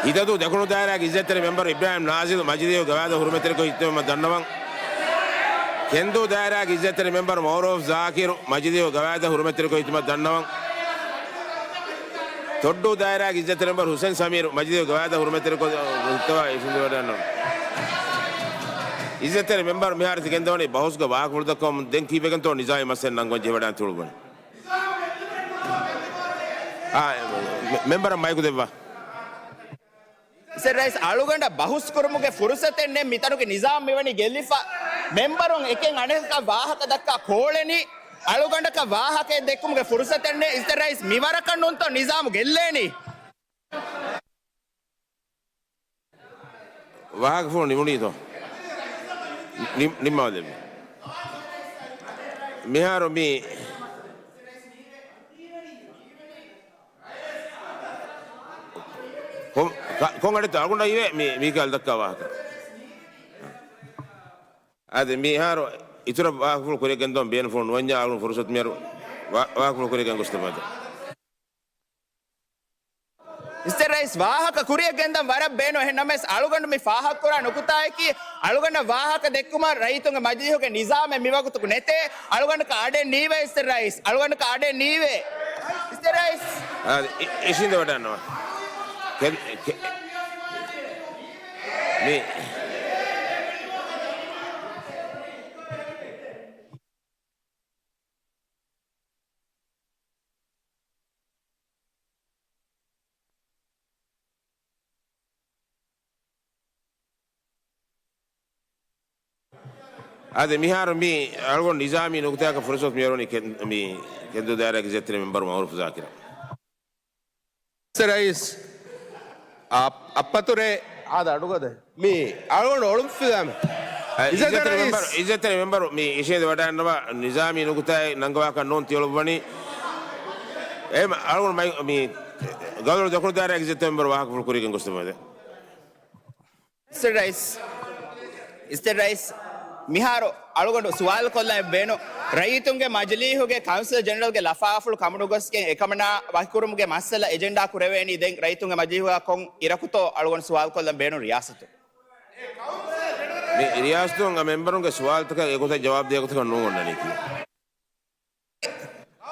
ހިތަދޫ ދެކުނު ދާއިރާގެ އިއްޒަތްތެރި މެމްބަރު އިބްރާހިމް ނާޒިލް މަޖިލީހުގެ ގަވާއިދަށް ހުރުމަތްތެރިކޮށް ހިތުމަށް ދަންނަވަން. ކެންދޫ ދާއިރާގެ އިއްޒަތްތެރި މެމްބަރު މައުރޫފް ޒާކިރު މަޖިލީހުގެ ގަވާއިދަށް ހުރުމަތްތެރިކޮށް ހިތުމަށް ދަންނަވަން. ތޮއްޑޫ ދާއިރާގެ އިއްޒަތްތެރި މެމްބަރު ހުސެން ސަމީރު މަޖިލީހުގެ ގަވާއިދަށް ހުރުމަތްތެރިކޮށް ހިތުމަށް ދަންނަވަން. އިއްޒަތްތެރި މެމްބަރު މިހާރު ތި ގެންދަވަނީ ބަހުސްގެ ވާހަކަފުޅު ދައްކަވަމުން. ދެން ކީއްވެގެންތޯ ނިޒާމީ މައްސަލައެއް ނަންގަވަން ޖެހިވަޑައިގަން ތިއުޅުއްވަނީ؟ އާ، މެ-، މެމްބަރަށް މައިކު ދެއްވާ. އިއްޒަތްތެރި ރައީސް، އަޅުގަނޑަށް ބަހުސް ކުރުމުގެ ފުރުސަތެއް ނެތް. މިތަނުގެ ނިޒާމް މިވަނީ ގެއްލިފަ. މެމްބަރުން އެކެއް އަނެކަކަށް ވާހަކަ ދައްކާ ކޯޅެނީ. އަޅުގަނޑަކަށް ވާހަކައެއް ދެއްކުމުގެ ފުރުސަތެއް ނެތް. އިއްޒަތްތެރި ރައީސް، މިވަރަކަށް ނޫންތޯ ނިޒާމް ގެއްލޭނީ؟ ވާހަކަފުޅު ނިމުނީތޯ؟ ނި-، ނިންމާލެވި. މިހާރު މި ކޮ-، ކ-، ކޮން އަޑެއްތޯ އަޅުގަނޑަށް އިވޭ މި-، މީކަލް ދައްކާ ވާހަކަ؟ އާދެ، މިހާރު އިތުރަށް ވާހަކަފުޅު ކުރިއަށް ގެންދަވަން ބޭނުންފުޅު ނުވަންޏާ އަޅުގަނޑު ފުރުސަތު މިހާރު ވާ-، ވާހަކަފުޅު ކުރިއަށް ގެންގޮސްދެއްވާތޯ. އިއްޒަތްތެރި ރައީސް، ވާހަކަ ކުރިއަށް ގެންދަން ވަރަށް ބޭނުން. އެހެން ނަމަވެސް، އަޅުގަނޑު މި ފާހަގަކުރާ ނުކުތާއަކީ، އަޅުގަނޑަށް ވާހަކަ ދެއްކުމަށް ރައްޔިތުންގެ މަޖިލީހުގެ ނިޒާމެއް މިވަގުތު ނެތޭ. އަޅުގަނޑަކަށް އަޑެއް ނީވޭ އިއްޒަތްތެރި ރައީސް. އަޅުގަނޑަކަށް އަޑެއް ނީވޭ. އިއްޒަތްތެރި ރައީސް. އާ، އި-، އިށީނދެވަޑައިގަންނަވާ. ކެ-، ކެ-، މި އާދެ، މިހާރު މި އަޅުގަނޑު ނިޒާމީ ނުކުތާއަކަށް ފުރުސަތު މިއަރުވަނީ ކެ-، މި ކެންދޫ ދާއިރާގެ އިއްޒަތްތެރި މެމްބަރު މައުރޫފް ޒާކިރަށް. އިއްޒަތްތެރި ރައީސް، އަ-، އައްޕަތުރޭ. އާދެ، އަޑުގަދަ. މި އަޅުގަނޑު އޮޅުންފިލާމެ. އަ، އިއްޒަތްތެރި އިއްޒަތްތެރި މެމްބަރު، ރައީސް. އިއްޒަތްތެރި މެމްބަރު މި އިށީނދެ ވަޑައިގަންނަވާ ނިޒާމީ ނުކުތާއެއް ނަންގަވާކަށް ނޫން ތިއުޅުއްވަނީ. އެ މަ-، އަޅުގަނޑު މައި-، މި ގަދައިން ދެކުނު ދާއިރާގެ އިއްޒަތްތެރި މެމްބަރު ވާހަކަފުޅު ކުރިއަށް ގެންގޮސްދެއްވަމެވެ. އިއްޒަތްތެރި ރައީސް، އިއްޒަތްތެރި ރައީސް، މިހާރު އަޅުގަނޑު ސުވާލު ކޮށްލަން ބޭނުން. ރައްޔިތުންގެ މަޖިލީހުގެ ކައުންސިލް ޖެނެރަލްގެ ލަފާފުޅު ކަމުނުގޮސްގެން އެކަމަނާ ވަކިކުރުމުގެ މައްސަލަ އެޖެންޑާ ކުރެވޭނީ ދެން ރައްޔިތުންގެ މަޖިލީހުގަ ކޮން އިރަކުތޯ އަޅުގަނޑު ސުވާލު ކޮށްލަން ބޭނުން ރިޔާސަތު. މި ރިޔާސަތުން އަ މެމްބަރުންގެ ސުވާލުތަކަށް އެގޮތަށް ޖަވާބު ދޭ ގޮތަކަށް ނޫން އޮންނަނީކީ.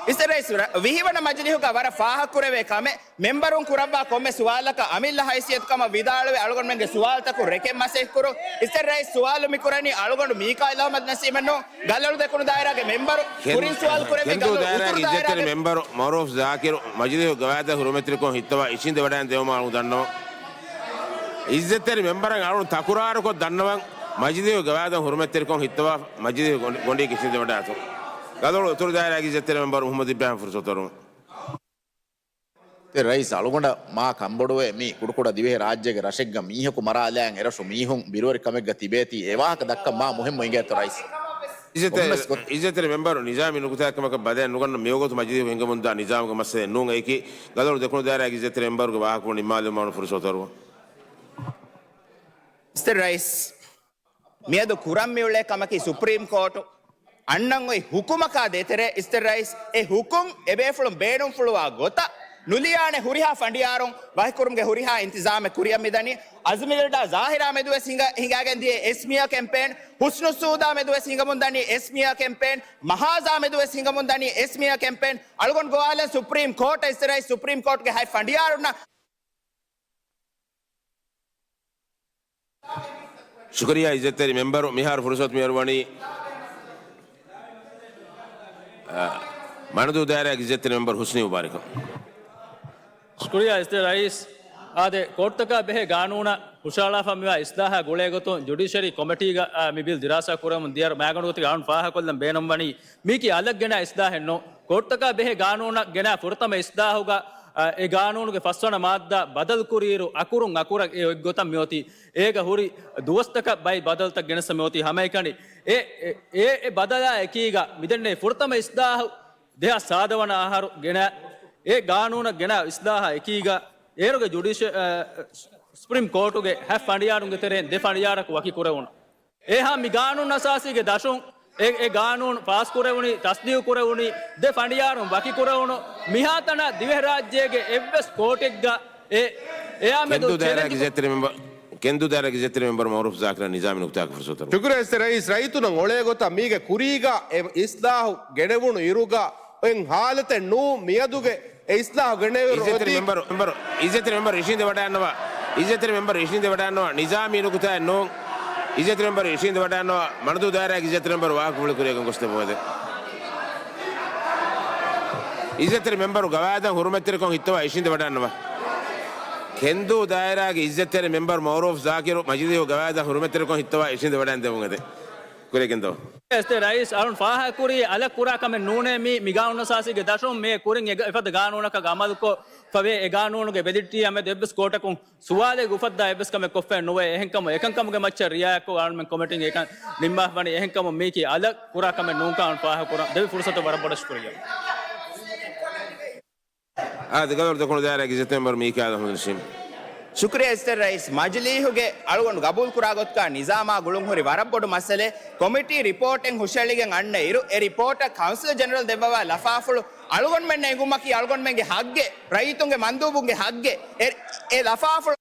އިއްޒަތްތެރި ރައީސް، ވިހިވަނަ މަޖިލީހުގަ ވަރަށް ފާހަގަކުރެވޭ ކަމެއް، މެމްބަރުން ކުރައްވާ ކޮންމެ ސުވާލަކަށް އަމިއްލަ ހައިސިއްޔަތު ކަމަށް ވިދާޅުވެ، އަޅުގަނޑުމެންގެ ސުވާލުތަކުން ރެކެން މަސައްކަތް ކުރުން. އިއްޒަތްތެރި ރައީސް، ސުވާލު މި ކުރަނީ އަޅުގަނޑު މީކާއިލް އަހްމަދު ނަސީމަށް ނޫން، ގަލޮޅު ދެކުނު ދާއިރާގެ މެމްބަރު ކެން-، ކުރިން ސުވާލު ކުރެއްވި ކެންދޫ ގަލޮޅު ދާއިރާގެ އުތުރު އިއްޒަތްތެރި ދާއިރާގެ މެމްބަރު މައުރޫފް ޒާކިރު މަޖިލީހުގެ ގަވާއިދަށް ހުރުމަތްތެރިކޮށް ހިއްތަވާ އިށީނދެވަޑައިގެން ދެވުމަށް އަޅުގަނޑު ދަންނަވަން. އިއްޒަތްތެރި މެމްބަރަށް އަޅުގަނޑު ތަކުރާރުކޮށް ދަންނަވަން، މަޖިލީހުގެ ގަވާއިދަށް ހުރުމަތްތެރިކޮށް ހިއްތަވާ މަޖިލީހު ގޮނޑި-، ގޮނޑީގެ އިށީނދެވަޑައިގަތުން. ގަލޮޅު އުތުރު ދާއިރާގެ އިއްޒަތްތެރި މެމްބަރު މުހައްމަދު އިބްރާހިމް ފުރުސަތު އަރުން. އިއްޒަތްތެރި ރައީސް، އަޅުގަނޑަށް މާ ކަންބޮޑުވޭ މި ކުޑަކުޑަ ދިވެހި ރާއްޖޭގެ ރަށެއްގަ މީހަކު މަރާލާން އެރަށު މީހުން ބިރުވެރިކަމެއްގަ ތިބޭތީ، އެ ވާހަކަ ދައްކަން މާ މުހިއްމު އިނގޭތޯ ރައީސް. އިއްޒަތްތެރި، ކޮންމެސް ގޮތެއް. އިއްޒަތްތެރި މެމްބަރު ނިޒާމީ ނުކުތާއެއްކަމަކަށް ބަލައެއް ނުގަންނަ މިވަގުތު މަޖިލީހު ހިނގަމުންދާ ނިޒާމުގެ މައްސަލައެއް ނޫން އެއީކީ. ގަލޮޅު ދެކުނު ދާއިރާގެ އިއްޒަތްތެރި މެމްބަރުގެ ވާހަކަފުޅު ނިންމާލުމަށް ފުރުސަތު އަރުވަން. އިއްޒަތްތެރި ރައީސް، މިއަދު ކުރަން މިއުޅޭ ކަމަކީ ސުޕްރީމް ކޯޓު އަންނަން އޮތް ހުކުމަކާ ދޭތެރޭ އިއްޒަތްތެރި ރައީސް، އެ ހުކުމް އެބޭފުޅުން ބޭނުންފުޅުވާ ގޮތަށް ނުލިޔާނެ ހުރިހާ ފަނޑިޔާރުން ވަކިކުރުމުގެ ހުރިހާ އިންތިޒާމެއް ކުރިއަށް މިދަނީ. އަޒްމިލްޑާ ޒާހިރާ މެދުވެސް ހިނގަ-، ހިނގާގެން ދިޔަ އެސްމިޔާ ކެމްޕޭން، ހުސްނުއްސޫދާ މެދުވެސް ހިނގަމުން ދަނީ އެސްމިޔާ ކެމްޕޭން، މަހާޒާ މެދުވެސް ހިނގަމުން ދަނީ އެސްމިޔާ ކެމްޕޭން. އަޅުގަނޑު ގޮވާލަން ސުޕްރީމް ކޯޓަށް އިއްޒަތްތެރި ރައީސް، ސުޕްރީމް ކޯޓުގެ ހަތް ފަނޑިޔާރުންނަށް. ޝުކުރިއްޔާ އިއްޒަތްތެރި މެމްބަރު، މިހާރު ފުރުސަތު މިއަރުވަނީ، އަ، މަނަދޫ ދާއިރާގެ އިއްޒަތްތެރި މެމްބަރު ހުސްނީ މުބާރަކަށް. ޝުކުރިއްޔާ އިއްޒަތްތެރި ރައީސް. އާދެ، ކޯޓުތަކާ ބެހޭ ގާނޫނަށް ހުށަހަޅާފަ މިވާ އިސްލާހާ ގުޅޭގޮތުން ޖުޑިޝަރީ ކޮމިޓީގަ، އަ، މި ބިލް ދިރާސާ ކުރަމުން ދިޔައިރު މާގަނޑުގޮތުގެ ގާނޫނު ފާހަގަކޮށްލަން ބޭނުންވަނީ މީކީ އަލަށް ގެނާ އިސްލާހެއް ނޫން. ކޯޓުތަކާ ބެހޭ ގާނޫނަށް ގެނާ ފުރަތަމަ އިސްލާހުގަ، އަ، އެ ގާނޫނުގެ ފަސްވަނަ މާއްދާ ބަދަލުކުރިއިރު، އަކުރުން އަކުރަށް އެ އޮތްގޮތަށް މިއޮތީ. އޭގަ ހުރި ދުވަސްތަކަށް ބައި ބަދަލުތައް ގެނެސްފަ މިއޮތީ ހަމައެކަނި. އެ، އެ، އެ، އެ ބަދަލާ އެކީގަ މިދެންނެވި ފުރަތަމަ އިސްލާހު ދެހާސް ސާދަ ވަނަ އަހަރު ގެނަ، އެ ގާނޫނަށް ގެނަ އިސްލާހާ އެކީގަ، އޭރުގެ ޖުޑިޝަ-، އަ، ސުޕްރީމް ކޯޓުގެ ހަތް ފަނޑިޔާރުންގެ ތެރެއިން ދެ ފަނޑިޔާރަކު ވަކި ކުރެވުނު. އެހާ މި ގާނޫނު އަސާސީގެ ދަށުން އެ، އެ ގާނޫނު ފާސް ކުރެވުނީ، ތަސްދީގު ކުރެވުނީ، ދެ ފަނޑިޔާރުން ވަކި ކުރެވުނު. މިހާތަނަށް ދިވެހިރާއްޖޭގެ އެއްވެސް ކޯޓެއްގަ އެ، އެއާމެދު ކެންދޫ ދާއިރާގެ ޗެލެންޖް އިއްޒަތްތެރި މެމްބަރު، ކެންދޫ ދާއިރާގެ އިއްޒަތްތެރި މެމްބަރު މައުރޫފް ޒާކިރަށް ނިޒާމީ ނުކުތާއަކަށް ފުރުސަތު އަރުވަން. ޝުކުރިއްޔާ އިއްޒަތްތެރި ރައީސް. ރައްޔިތުންނަށް އޮޅޭ ގޮތަށް މީގެ ކުރީގަ އެ އިސްލާހު ގެނެވުނު އިރުގަ އޮތް ހާލަތެއް ނޫން. މިއަދުގެ އެ އިސްލާހު ގެނެވިއިރު އިއްޒަތްތެރި އޮތީ މެމްބަރު، މެމްބަރު، އިއްޒަތްތެރި މެމްބަރު އިށީނދެ ވަޑައިގަންނަވާ، އިއްޒަތްތެރި މެމްބަރު އިށީނދެ ވަޑައިގަންނަވާ، ނިޒާމީ ނުކުތާއެއް ނޫން. އިއްޒަތްތެރި މެމްބަރު އިށީނދެ ވަޑައިގަންނަވާ. މަނަދޫ ދާއިރާގެ އިއްޒަތްތެރި މެމްބަރު ވާހަކަފުޅު ކުރިޔަށް ގޮސްދެއްވުމެވެ. އިއްޒަތްތެރި މެމްބަރު ގަވާއިދަށް ހުރުމަތްތެރިކޮށް ހިއްތަވާ އިށީނދެ ވަޑައިގަންނަވާ. ކެންދޫ ދާއިރާގެ އިއްޒަތްތެރި މެމްބަރު މައުރޫފް ޒާކިރު މަޖިލީހު ގަވާއިދަށް ހުރުމަތްތެރިކޮށް ހިއްތަވާ އިށީނދެ ވަޑައިގެންދެއްވުމެވެ. ކުރިޔަށް ގެންދަވާ. އެސްޓޭޓް ރައީސް އަޅުން ފާހަގަކުރީ އަލަށް ކުރާ ކަމެއް ނޫނޭ މީ. މި ގާނޫނުއަސާސީގެ ދަށުން މި ކުރިން އެ އެފަދަ ގާނޫނަކަށް އަމަލުކޮށް ފަވޭ. އެ ގާނޫނުގެ ބެލިޑިޓީއާ މެދު އެއްވެސް ކޯޓަކުން ސުވާލެއް އުފައްދާ އެއްވެސް ކަމެއް ކޮށްފައެއް ނުވޭ. އެހެންކަމުން އެކަންކަމުގެ މައްޗަށް ރިއާޔަތްކޮށް އަޅުމެން ކޮމިޓީން އެކަން ނިންމާފަވަނީ. އެހެންކަމުން މީކީ އަލަށް ކުރާ ކަމެއް ނޫންކަން ފާހަގަކުރަން. ދެވި ފުރުސަތަށް ވަރަށް ބޮޑަށް ޝުކުރިއްޔާ. އާދެ، ގަދަވަޅު ދެކުނު ދާއިރާގެ އިއްޒަތްތެރި މެމްބަރު މީކާއިލް އަޙްމަދު ނަސީމް. ޝުކުރިއްޔާ އިއްޒަތްތެރި ރައީސް. މަޖިލީހުގެ އަޅުގަނޑު ގަބޫލުކުރާ ގޮތުގަ ނިޒާމާ ގުޅުން ހުރި ވަރަށް ބޮޑު މައްސަލައެއް. ކޮމިޓީ ރިޕޯޓެއް ހުށައެޅިގެން އަންނަ އިރު، އެ ރިޕޯޓަށް ކައުންސިލް ޖެނެރަލް ދެއްވަވާ ލަފާފުޅު އަޅުގަނޑުމެންނަށް އެނގުމަކީ އަޅުގަނޑުމެންގެ ހައްގެއް، ރައްޔިތުންގެ މަންދޫބުންގެ ހައްގެއް. އެ، އެ ލަފާފުޅު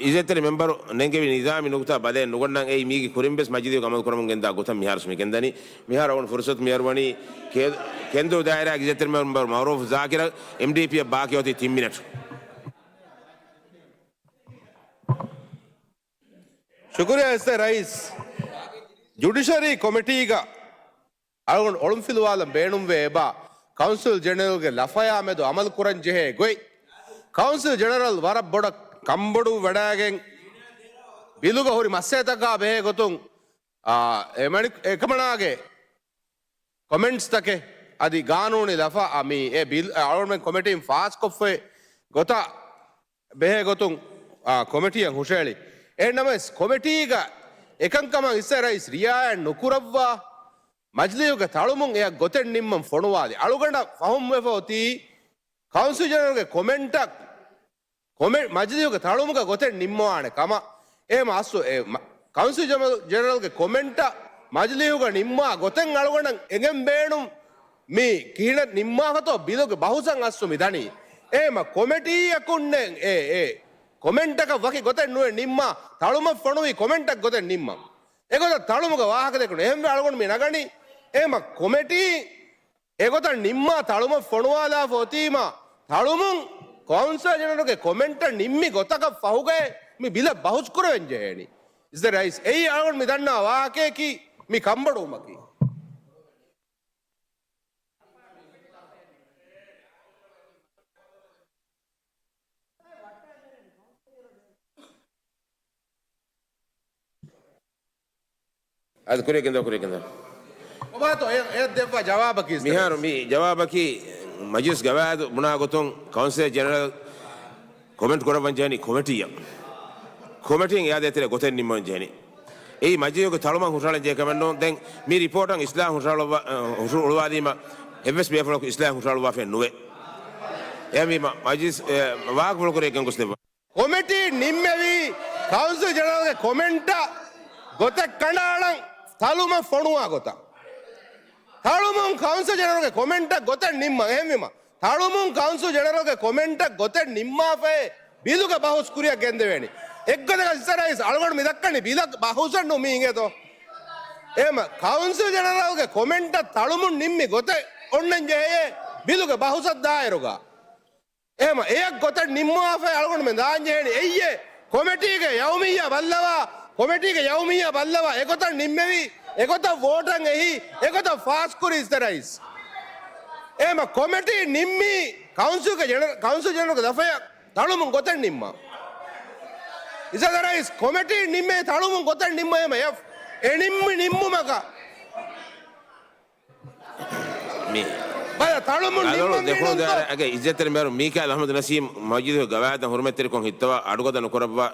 އިއްޒަތްތެރި މެމްބަރު ނެންގެވި ނިޒާމީ ނުކުތާ ބަލައެއް ނުގަންނަން. އެއީ މީގެ ކުރިން ވެސް މަޖިލީހުގަ އަމަލު ކުރަމުން ގެންދާ ގޮތަށް މިހާރު މި ގެންދަނީ. މިހާރު އަޅުގަނޑު ފުރުސަތު މި އަރުވަނީ ކެ-، ކެންދޫ ދާއިރާގެ އިއްޒަތްތެރި މެމްބަރު މައުރޫފް ޒާކިރަށް. އެމްޑީޕީއަށް ބާކީ އޮތީ ތިން މިނެޓު. ޝުކުރިއްޔާ އިއްޒަތްތެރި ރައީސް. ޖުޑިޝަރީ ކޮމިޓީގަ އަޅުގަނޑު އޮޅުންފިލުވާލަން ބޭނުންވޭ އެބަ ކައުންސިލް ޖެނެރަލްގެ ލަފަޔާ މެދު އަމަލު ކުރަން ޖެހޭ ގޮތް. ކައުންސިލް ޖެނެރަލް ވަރަށް ބޮޑަށް ކަންބޮޑުވެވަޑައިގެން ބިލުގަ ހުރި މައްސަލަތަކާ ބެހޭ ގޮތުން، އާ، އެ މަނި-، އެކަމަނާގެ ކޮމެންޓްސްތަކެއް އަދި ގާނޫނީ ލަފާ، އާ، މި އެ ބިލް، އަޅުގަނޑުމެން ކޮމިޓީން ފާސްކޮށްފައި ގޮތަށް ބެހޭ ގޮތުން، އާ، ކޮމިޓީއަށް ހުށައެޅި. އެހެންނަމަވެސް، ކޮމިޓީގަ އެކަންކަމަށް އިއްޒަތްތެރި ރައީސް ރިއާޔަތް ނުކުރައްވާ، މަޖިލީހުގެ ތަޅުމުން އެއަށް ގޮތެއް ނިންމަން ފޮނުވާލި. އަޅުގަނޑަށް ފަހުމްވެފަ އޮތީ، ކައުންސިލް ޖެނެރަލްގެ ކޮމެންޓަށް ކޮމެ-، މަޖިލީހުގެ ތަޅުމުގަ ގޮތެއް ނިންމަވާނެ ކަމަށް. އެހެމަ އަސްލު އެ މަ-، ކައުންސިލް ޖެނެ-، ޖެނެރަލްގެ ކޮމެންޓަށް މަޖިލީހުގަ ނިންމާ ގޮތެއް އަޅުގަނޑަށް އެނގެން ބޭނުން. މި ކިހިނެއް ނިންމާފަތޯ ބިލުގެ ބަހުސަށް އަސްލު މި ދަނީ. އެހެމަ ކޮމިޓީއަކުންނެއް އެ، އެ ކޮމެންޓަކަށް ވަކި ގޮތެއް ނުވެ ނިންމާ، ތަޅުމަށް ފޮނުވި ކޮމެންޓަށް ގޮތެއް ނިންމަން. އެގޮތަށް ތަޅުމުގަ ވާހަކަ ދެކުނު. އެހެންވެ އަޅުގަނޑު މި ނަގަނީ. އެހެމަ ކޮމިޓީ އެގޮތަށް ނިންމާ ތަޅުމަށް ފޮނުވާލާފަ އޮތީމާ، ތަޅުމުން ކައުންސިލް ޖެނެރަލްގެ ކޮމެންޓަށް ނިންމި ގޮތަކަށް ފަހުގައި މި ބިލަށް ބަހުސް ކުރެވެން ޖެހޭނީ. އިއްޒަތްތެރި ރައީސް، އެއީ އަޅުގަނޑު މި ދަންނަވާ ވާހަކަޔަކީ މި ކަންބޮޑުވުމަކީ. އަދި ކުރިޔަށް ގެންދަވާ، ކުރިޔަށް ގެންދަވާ. އޮބާތޯ އެ، އެ ދެއްވާ ޖަވާބަކީ އިއްޒަތްތެރި މިހާރު ރައީސް. މި ޖަވާބަކީ މަޖިލިސް ގަވާއިދު ބުނާ ގޮތުން ކައުންސިލް ޖެނެރަލް ކޮމެންޓް ކުރައްވަން ޖެހެނީ ކޮމިޓީއަށް. ކޮމިޓީން އެއާ ދޭތެރޭ ގޮތެއް ނިންމަން ޖެހެނީ. އެއީ މަޖިލިހުގެ ތަޅުމަށް ހުށަހަޅަން ޖެހޭ ކަމެއް ނޫން. ދެން މި ރިޕޯޓަށް އިސްލާހު ހުށަހަޅުވާ-، ހުށަހަޅުވާލީމަ އެއްވެސް ބޭފުޅަކު އިސްލާހު ހުށަހަޅުވާފައެއް ނުވޭ. އެހެންވީމަ މަޖިލިސް، އެ، ވާހަކަފުޅު ކުރިޔަށް ގެންގޮސްދެއްވާ. ކޮމިޓީ ނިންމެވީ ކައުންސިލް ޖެނެރަލްގެ ކޮމެންޓަށް ގޮތެއް ކަނޑައަޅަން ތަޅުމަށް ފޮނުވާ ގޮތަށް. ތަޅުމުން ކައުންސިލް ޖެނެރަލްގެ ކޮމެންޓަށް ގޮތެއް ނިންމަން. އެހެންވީމަ، ތަޅުމުން ކައުންސިލް ޖެނެރަލްގެ ކޮމެންޓަށް ގޮތެއް ނިންމާފައޭ ބިލުގެ ބަހުސް ކުރިޔަށް ގެންދެވޭނީ. އެއްގޮތަކަށް އިއްޒަތްތެރި ރައީސް އަޅުގަނޑު މި ދައްކަނީ ބިލަށް ބަހުސެއް ނޫން މި އިނގޭތޯ. އެހެމަ ކައުންސިލް ޖެނެރަލްގެ ކޮމެންޓަށް ތަޅުމުން ނިންމި ގޮތެއް އޮންނަން ޖެހެޔޭ ބިލުގެ ބަހުސަށް ދާއިރުގަ. އެހެމަ އެޔަށް ގޮތެއް ނިންމަވާފައި އަޅުގަނޑުމެން ދާން ޖެހެނީ. އެއްޔެ ކޮމިޓީގެ ޔައުމިއްޔާ ބައްލަވާ، ކޮމިޓީގެ ޔައުމިއްޔާ ބައްލަވާ، އެގޮތަށް ނިންމެވީ، އެގޮތަށް ވޯޓަށް އެހީ، އެގޮތަށް ފާސްކުރީ އިއްޒަތްތެރި ރައީސް. އެހެމަ ކޮމިޓީ ނިންމީ ކައުންސިލްގެ ޖެނެ-، ކައުންސިލް ޖެނެރަލްގެ ލަފަޔަށް ތަޅުމުން ގޮތެއް ނިންމަން. އިއްޒަތްތެރި ރައީސް، ކޮމިޓީ ނިންމޭ ތަޅުމުން ގޮތެއް ނިންމަން. އެހެމަ އެ، އެ ނިންމި ނިންމުމަކަށް މި ބަލަ، ތަޅުމުން ގަދަވަޅު ނިންމަން ދެކުނު ވީނުންތޯ؟ ދާއިރާގެ އިއްޒަތްތެރި މޭޔަރު މީކާއިލް އަޙްމަދު ނަސީމް މަޖިލިހުގެ ގަވާއިދަށް ހުރުމަތްތެރިކޮށް ހިއްތަވާ އަޑުގަދަ ނުކުރައްވާ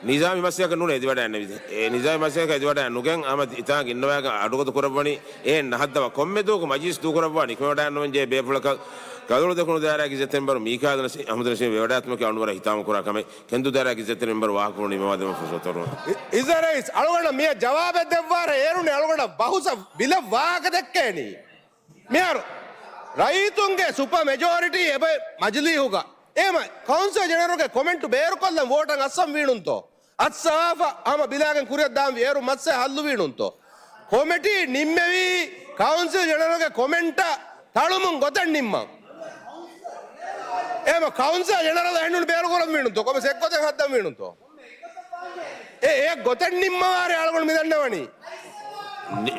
ނިޒާމީ މައްސަލައަކަށް ނޫނޭ އެދިވަޑައިގެންނެވި. އެ ނިޒާމީ މައްސަލައަކަށް އެދިވަޑައި ނުގެން ހަމަ އިތާގަ އިންނަވާގެން އަޑުގަދަ ކުރައްވަނީ. އެ ނަހައްދަވާ ކޮންމެ ދުވަހަކު މަޖިލިސް ދޫކުރައްވާ ނިކުމެވަޑައިގަންނަވަން ޖެހޭ ބޭފުޅަކަށް ގަދަވަޅު ދެކުނު ދާއިރާގެ އިއްޒަތްތެރި މޭޔަރު މީކާއިލް އަޙްމަދު ނަސީމް ވެވަޑައިގަތުމަކީ އަޅުގަނޑު ވަރަށް ހިތާމަ ކުރާ ކަމެއް. ކެންދޫ ދާއިރާގެ އިއްޒަތްތެރި މެމްބަރު ވާހަކަފުޅު ނިމުމަށް ދެމަ ފުރުސަތު އޮރުނު. އި-، އިއްޒަތްތެރި ރައީސް، އަޅުގަނޑަށް މިއަށް ޖަވާބެއް ދެއްވާށޭ. އޭރުން އަޅުގަނޑަށް ބަހުސަށް ބިލަށް ވާހަކަ ދެއްކޭނީ. މިހާރު ރައްޔިތުންގެ ސުޕަ މެޖޯރިޓީ އެބަ މަޖިލީހުގަ. އެހެމަ ކައުންސިލް ޖެނެރަލްގެ ކޮމެންޓު ބޭރުކޮށްލަން ވޯޓަށް އައްސަން ވީނުންތޯ؟ އައްސާފަ ހަމަ ބިލާގެން ކުރިއަށް ދާން ވީ. އޭރު މައްސަލަ ހައްލު ވީނުންތޯ؟ ކޮމިޓީ ނިންމެވީ ކައުންސިލް ޖެނެރަލްގެ ކޮމެންޓަށް ތަޅުމުން ގޮތެއް ނިންމަން. އެބަ ކައުންސަލް ޖެނެރަލް އެހެންނޫން ބޭރުކުރަން މީނުންތޯ؟ ކޮބެސް އެއްގޮތެއް ހައްދަން މީނުންތޯ؟ އެ އެއްގޮތެއް ނިންމަވާރޭ އަޅުގަނޑު މިދަންނަވަނީ. ނި-،